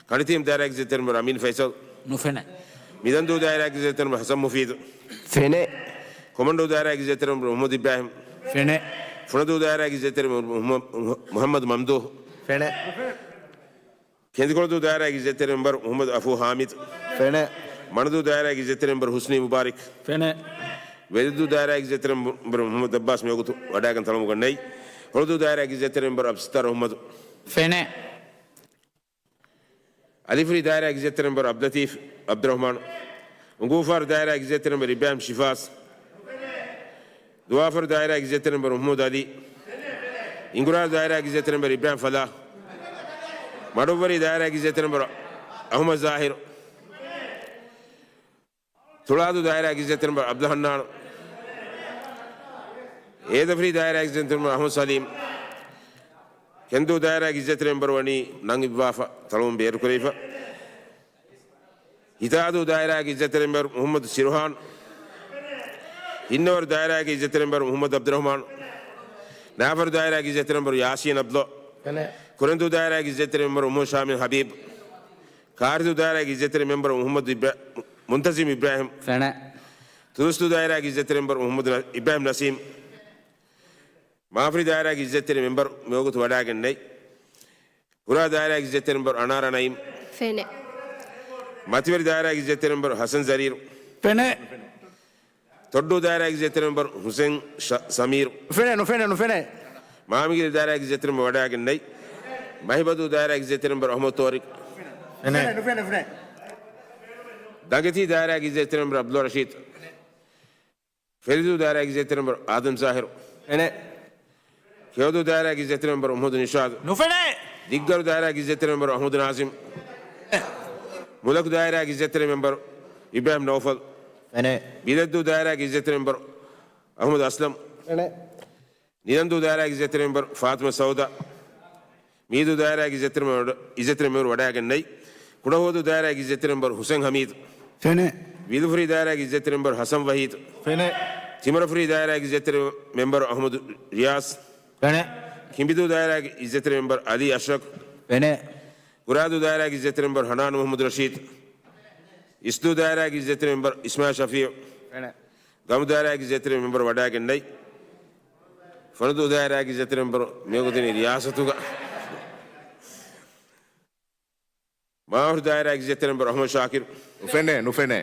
ކަނޑިތީމް ދާއިރާގެ އިއްޒަތްތެރި މެމްބަރު އަމީން ފައިސަލް. ނުފެނޭ. މިދަންދޫ ދާއިރާގެ އިއްޒަތްތެރި މެމްބަރު ހަސަން މުފީދު. ފެނޭ. ކޮމަންޑޫ ދާއިރާގެ އިއްޒަތްތެރި މެމްބަރު މުހައްމަދު އިބްރާހިމް. ފެނޭ. ފުނަދޫ ދާއިރާގެ އިއްޒަތްތެރި މެމްބަރު މުހައްމަ-، މުހައްމަދު މަމްދޫހް. ފެނޭ. ކެނދިކޮޅުދޫ ދާއިރާގެ އިއްޒަތްތެރި މެމްބަރު މުހައްމަދު އަފޫ ހާމިދު. ފެނޭ. މަނަދޫ ދާއިރާގެ އިއްޒަތްތެރި މެމްބަރު ހުސްނީ މުބާރިކް. ފެނޭ. ވެލިދޫ ދާއިރާގެ އިއްޒަތްތެރި މެމްބަރު މުހައްމަދު އައްބާސް މިވަގުތު ވަޑައިގެން ތަޅަމުން ނެތް. ހޮޅުދޫ ދާއިރާގެ އިއްޒަތްތެރި މެމްބަރު އަބްސައްތާރު އަޙްމަދު. ފެނޭ. އަލިފުރި ދާއިރާގެ އިއްޒަތްތެރި މެމްބަރު އަބްދުލަތީފް އަބްދުއްރަޙްމާނު. އުނގޫފާރު ދާއިރާގެ އިއްޒަތްތެރި މެމްބަރު އިބްރާހިމް ޝިފާޒް. ދުވާފަރު ދާއިރާގެ އިއްޒަތްތެރި މެމްބަރު މުޙައްމަދު އަލީ. އިނގުރާލު ދާއިރާގެ އިއްޒަތްތެރި މެމްބަރު އިބްރާހިމް ފަލާޙް. މަޑުއްވަރީ ދާއިރާގެ އިއްޒަތްތެރި މެމްބަރު އަޙްމަދު ޒާހިރު. ތުޅާދޫ ދާއިރާގެ އިއްޒަތްތެރި މެމްބަރު އަބްދުލް ހަންނާނު. އޭދަފުރި ދާއިރާގެ އިއްޒަތްތެރި މެމްބަރު އަޙްމަދު ސަލީމް. ކެންދޫ ދާއިރާގެ އިއްޒަތްތެރި މެމްބަރު ވަނީ ނަން އިއްވާފަ ތަޅަމުން ބޭރުކުރެވިފަ. ހިތާދޫ ދާއިރާގެ އިއްޒަތްތެރި މެމްބަރު މުޙައްމަދު ސިރުހާން. ހިންނަވަރު ދާއިރާގެ އިއްޒަތްތެރި މެމްބަރު މުޙައްމަދު އަބްދުއްރަޙްމާން. ނާފަރު ދާއިރާގެ އިއްޒަތްތެރި މެމްބަރު ޔާސީން އަބްދުﷲ. ކުރެންދޫ ދާއިރާގެ އިއްޒަތްތެރި މެމްބަރު މުޙައްމަދު ޝާމިން ހަބީބް. ކާރިދޫ ދާއިރާގެ އިއްޒަތްތެރި މެމްބަރު މުޙައްމަދު އިބްރާ-، މުންތަޒިމް އިބްރާހިމް. ފެނޭ. ތުދުސްދޫ ދާއިރާގެ އިއްޒަތްތެރި މެމްބަރު މުޙައްމަދު ނަ-، އިބްރާހިމް ނަސީމް. މާފަރި ދާއިރާގެ އިއްޒަތްތެރި މެމްބަރު މިވަގުތު ވަޑައިގެންނެވި. ކުރާ ދާއިރާގެ އިއްޒަތްތެރި މެމްބަރު އަނާރާ ނައީމް. ފެނޭ. މަތިވެރި ދާއިރާގެ އިއްޒަތްތެރި މެމްބަރު ހަސަން ޒަރީރު. ފެނޭ. ތޮއްޑޫ ދާއިރާގެ އިއްޒަތްތެރި މެމްބަރު ހުސެން ޝަ-، ސަމީރު. ނުފެނޭ، ނުފެނޭ، ނުފެނޭ. މާމިގިރި ދާއިރާގެ އިއްޒަތްތެރި މެމްބަރު ވަޑައިގެން ނެތް. މަހިބަދޫ ދާއިރާގެ އިއްޒަތްތެރި މެމްބަރު އަޙްމަދު ތޯރިޤް. ނުފެނޭ، ނުފެނޭ، ނުފެނޭ. ދަނގެތީ ދާއިރާގެ އިއްޒަތްތެރި މެމްބަރު ޢަބްދުﷲ ރަޝީދު. ފެރިދޫ ދާއިރާގެ އިއްޒަތްތެރި މެމްބަރު އާދަމް ޒާހިރު. ނުފެނޭ. ކެޔޮދޫ ދާއިރާގެ އިއްޒަތްތެރި މެމްބަރު މުޙައްމަދު ނިޝާދު. ނުފެނޭ. ދިއްގަރު ދާއިރާގެ އިއްޒަތްތެރި މެމްބަރު އަޙްމަދު ނާޒިމް. މުލަކު ދާއިރާގެ އިއްޒަތްތެރި މެމްބަރު އިބްރާހިމް ނައުފަލް. ނުފެނޭ. ބިލައްދޫ ދާއިރާގެ އިއްޒަތްތެރި މެމްބަރު އަޙްމަދު އަސްލަމް. ނުފެނޭ. ނިލަންދޫ ދާއިރާގެ އިއްޒަތްތެރި މެމްބަރު ފާތިމަ ސައުދާ. މީދޫ ދާއިރާގެ އިއްޒަތްތެރި މެމްބަރު، އިއްޒަތްތެރި މެމްބަރު ވަޑައިގެން ނެތް. ކުޑަހުވަދޫ ދާއިރާގެ އިއްޒަތްތެރި މެމްބަރު ހުސެން ޙަމީދު. ނުފެނޭ. ވިލުފުރި ދާއިރާގެ އިއްޒަތްތެރި މެމްބަރު ހަސަން ވަޙީދު. ނުފެނޭ. ތިމަރަފުރި ދާއިރާގެ އިއްޒަތްތެރި މެމްބަރު އަޙްމަދު ރިޔާސް. ނުފެނޭ. ކިނބިދޫ ދާއިރާގެ އިއްޒަތްތެރި މެމްބަރު ޢަލީ އަޝްރަފް. ނުފެނޭ. ކުރާދޫ ދާއިރާގެ އިއްޒަތްތެރި މެމްބަރު ޙަނާން މުޙައްމަދު ރަޝީދު. އިސްދޫ ދާއިރާގެ އިއްޒަތްތެރި މެމްބަރު އިސްމާޢީލް ޝަފީޢު. ނުފެނޭ. ގަމު ދާއިރާގެ އިއްޒަތްތެރި މެމްބަރު ވަޑައިގެން ނެތް. ފޮނަދޫ ދާއިރާގެ އިއްޒަތްތެރި މެމްބަރު މިވަގުތު ރިޔާސަތުގަ. މާހުރު ދާއިރާގެ އިއްޒަތްތެރި މެމްބަރު އަޙްމަދު ޝާކިރު. ނުފެނޭ، ނުފެނޭ.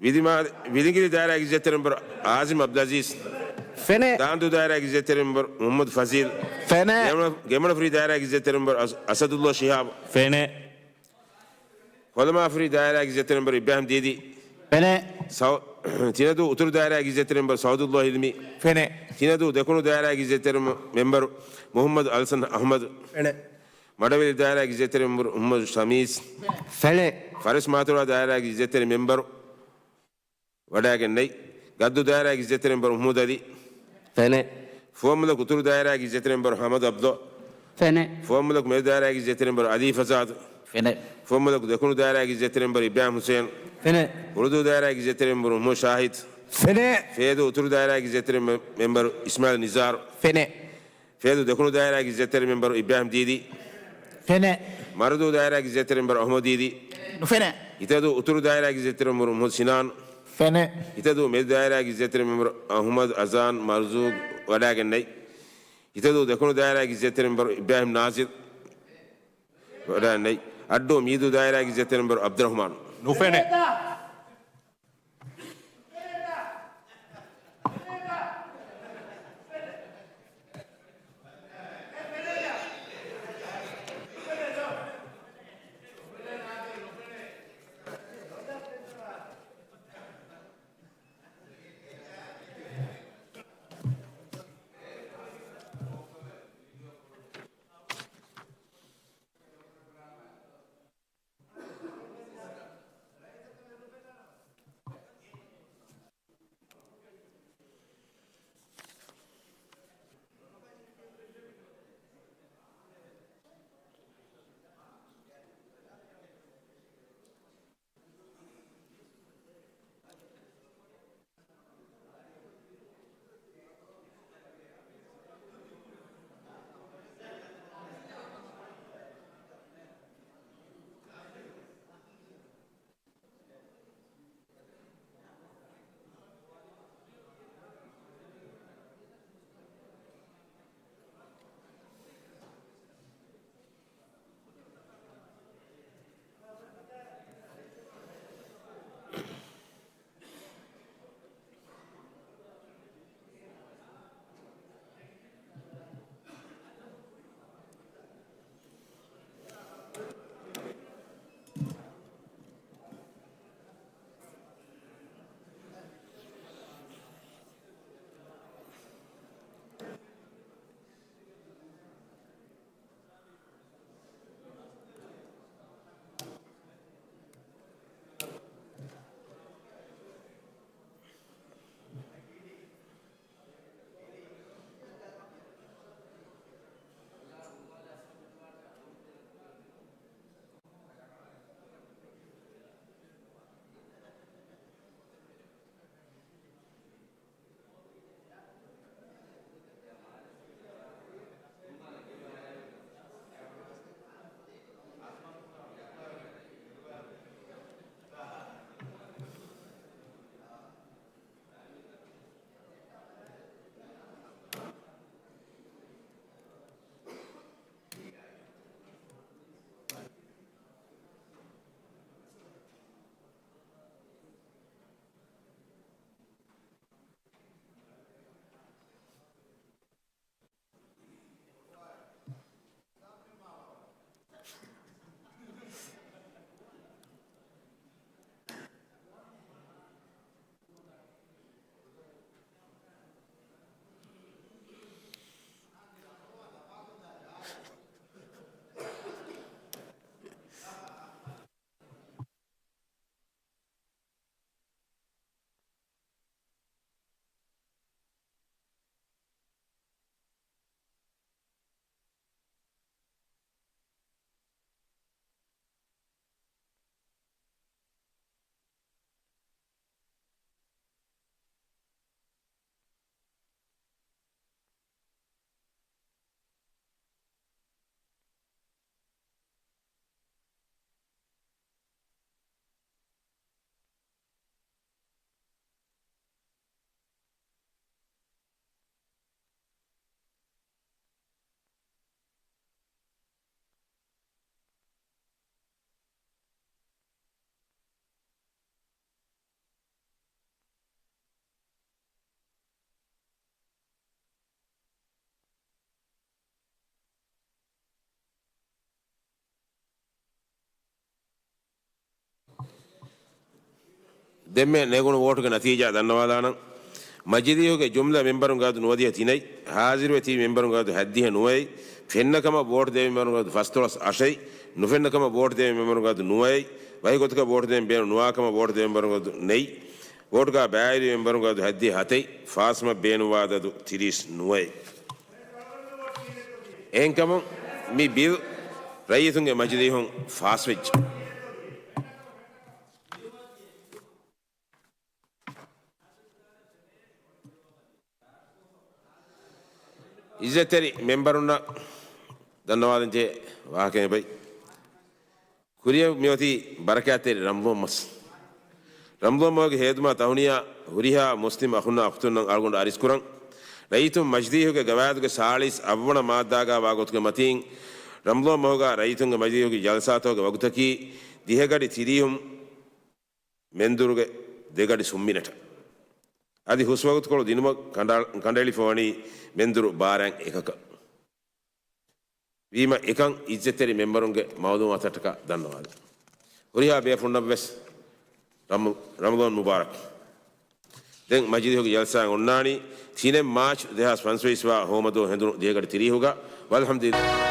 ވިލިމާ-، ވިލިނގިރި ދާއިރާގެ އިއްޒަތްތެރި މެމްބަރު އާޒިމް ޢަބްދުލްޢަޒީޒް. ނުފެނޭ. ދާންދޫ ދާއިރާގެ އިއްޒަތްތެރި މެމްބަރު މުޙައްމަދު ފަޒީލް. ނުފެނޭ. ގެމަ-، ގެމަނަފުރި ދާއިރާގެ އިއްޒަތްތެރި މެމްބަރު އަސް-، އަސަދުﷲ ޝިހާބު. ނުފެނޭ. ކޮލަމާފުރި ދާއިރާގެ އިއްޒަތްތެރި މެމްބަރު އިބްރާހިމް ދީދީ. ނުފެނޭ. ސައު-، ތިނަދޫ އުތުރު ދާއިރާގެ އިއްޒަތްތެރި މެމްބަރު ސައުދުﷲ ހިލްމީ. ނުފެނޭ. ތިނަދޫ ދެކުނު ދާއިރާގެ އިއްޒަތްތެރި މެ-، މެމްބަރު މުޙައްމަދު އަލްސަން އަޙްމަދު. ނުފެނޭ. މަޑަވެލި ދާއިރާގެ އިއްޒަތްތެރި މެމްބަރު މުޙައްމަދު ޝަމީސް. ނުފެނޭ. ފަރިސް މާތޮރާ ދާއިރާގެ އިއްޒަތްތެރި މެމްބަރު ވަޑައިގެން ނެތް. ގައްދޫ ދާއިރާގެ އިއްޒަތްތެރި މެމްބަރު މުޙައްމަދު ޢަލީ. ނުފެނޭ. ފުވައްމުލަކު އުތުރު ދާއިރާގެ އިއްޒަތްތެރި މެމްބަރު ޙަމަދު ޢަބްދުﷲ. ނުފެނޭ. ފުވައްމުލަކު މެދު ދާއިރާގެ އިއްޒަތްތެރި މެމްބަރު ޢަލީ ފަޒާދު. ނުފެނޭ. ފުވައްމުލަކު ދެކުނު ދާއިރާގެ އިއްޒަތްތެރި މެމްބަރު އިބްރާހިމް ހުސެއިން. ނުފެނޭ. ހުޅުދޫ ދާއިރާގެ އިއްޒަތްތެރި މެމްބަރު މުޙައްމަދު ޝާހިދު. ނުފެނޭ. ފޭދޫ އުތުރު ދާއިރާގެ އިއްޒަތްތެރި މެ-، މެމްބަރު އިސްމާޢީލް ނިޒާރު. ނުފެނޭ. ފޭދޫ ދެކުނު ދާއިރާގެ އިއްޒަތްތެރި މެމްބަރު އިބްރާހިމް ދީދީ. ނުފެނޭ. މަރަދޫ ދާއިރާގެ އިއްޒަތްތެރި މެމްބަރު އަޙްމަދު ދީދީ. ނުފެނޭ. ހިތަދޫ އުތުރު ދާއިރާގެ އިއްޒަތްތެރި މެމްބަރު މުޙައްމަދު ސިނާން. ނުފެނޭ. ހިތަދޫ މެދު ދާއިރާގެ އިއްޒަތްތެރި މެމްބަރު އަޙްމަދު އަޒާން މަރްޒޫގް ވަޑައިގެން ނެތް. ހިތަދޫ ދެކުނު ދާއިރާގެ އިއްޒަތްތެރި މެމްބަރު އިބްރާހިމް ނާޒިރު ވަޑައިގެން ނެތް. އައްޑޫ މީދޫ ދާއިރާގެ އިއްޒަތްތެރި މެމްބަރު ޢަބްދުއްރަޙްމާނު. ނުފެނޭ. ދެންމެ ނެގުނު ވޯޓުގެ ނަތީޖާ ދަންނަވާލާނަން. މަޖިލީހުގެ ޖުމްލަ މެންބަރުންގެ އަދު ނުވަދިހަ ތިނެއް، ހާޒިރުވެ ތިބި މެންބަރުންގެ އަދު ހަތްދިހަ ނުވައެއް، ފެންނަ ކަމަށް ވޯޓު ދެވޭ މެންބަރުންގެ އަދު ފަސްދޮޅަސް އަށެއް، ނުފެންނަ ކަމަށް ވޯޓު ދެވޭ މެންބަރުންގެ އަދު ނުވައެއް، ވަކި ގޮތަކަށް ވޯޓު ދެވެން ބޭނުން ނުވާ ކަމަށް ވޯޓު ދެވޭ މެންބަރުންގެ އަދު ނެތް، ވޯޓުގަ ބައިވެރި މެންބަރުންގެ އަދު ހަތްދިހަ ހަތެއް، ފާސްވުމަށް ބޭނުންވާ އަދަދު ތިރީސް ނުވައެއް. އެހެންކަމުން މި ބިލް ރައްޔިތުންގެ މަޖިލީހުން ފާސްވެއްޖެ. އިއްޒަތްތެރި މެންބަރުންނަށް ދަންނަވާލަންޖެހޭ ވާހަކައެއް ބައި. ކުރިއަށް މިއޮތީ ބަރަކާތްތެރި ރަމަޟާން މަސް. ރަމަޟާން މަހުގެ ހޭދުމާ ތަހުނިޔާ ހުރިހާ މުސްލިމް އަޚުންނާ އުޚްތުންނަށް އަޅުގަނޑު އަރިސްކުރަން. ރައްޔިތުން މަޖިލީހުގެ ގަވާއިދުގެ ސާޅީސް އަށްވަނަ މާއްދާގަ ވާ ގޮތުގެ މަތީން، ރަމަޟާން މަހުގަ ރައްޔިތުންގެ މަޖިލީހުގެ ޖަލްސާތަކުގެ ވަގުތަކީ ދިހަގަޑި ތިރީހުން މެންދުރުގެ ދެގަޑި ސުންމިނެޓަށް. އަދި ހުސްވަގުތުކޮޅު ދިނުމަށް ކަނޑާ-، ކަނޑައެޅިފަވަނީ މެންދުރު ބާރައިން އެކަކަށް. ވީމަ އެކަން އިއްޒަތްތެރި މެންބަރުންގެ މައުލޫމާތަށްޓަކާ ދަންނަވާލަން. ހުރިހާ ބޭފުޅުންނަށްވެސް ރަމަ-، ރަމަޟާން މުބާރަކް. ދެން މަޖިލީހުގެ ޖަލްސާ އޮންނާނީ ތިނެއް މާޗް ދެހާސް ފަންސަވީސް ވާ ހޯމަދުވަހު ހެނދުނު ދިހަގަޑި ތިރީހުގަ. ވަލްޙަމްދުލިއްލާހް.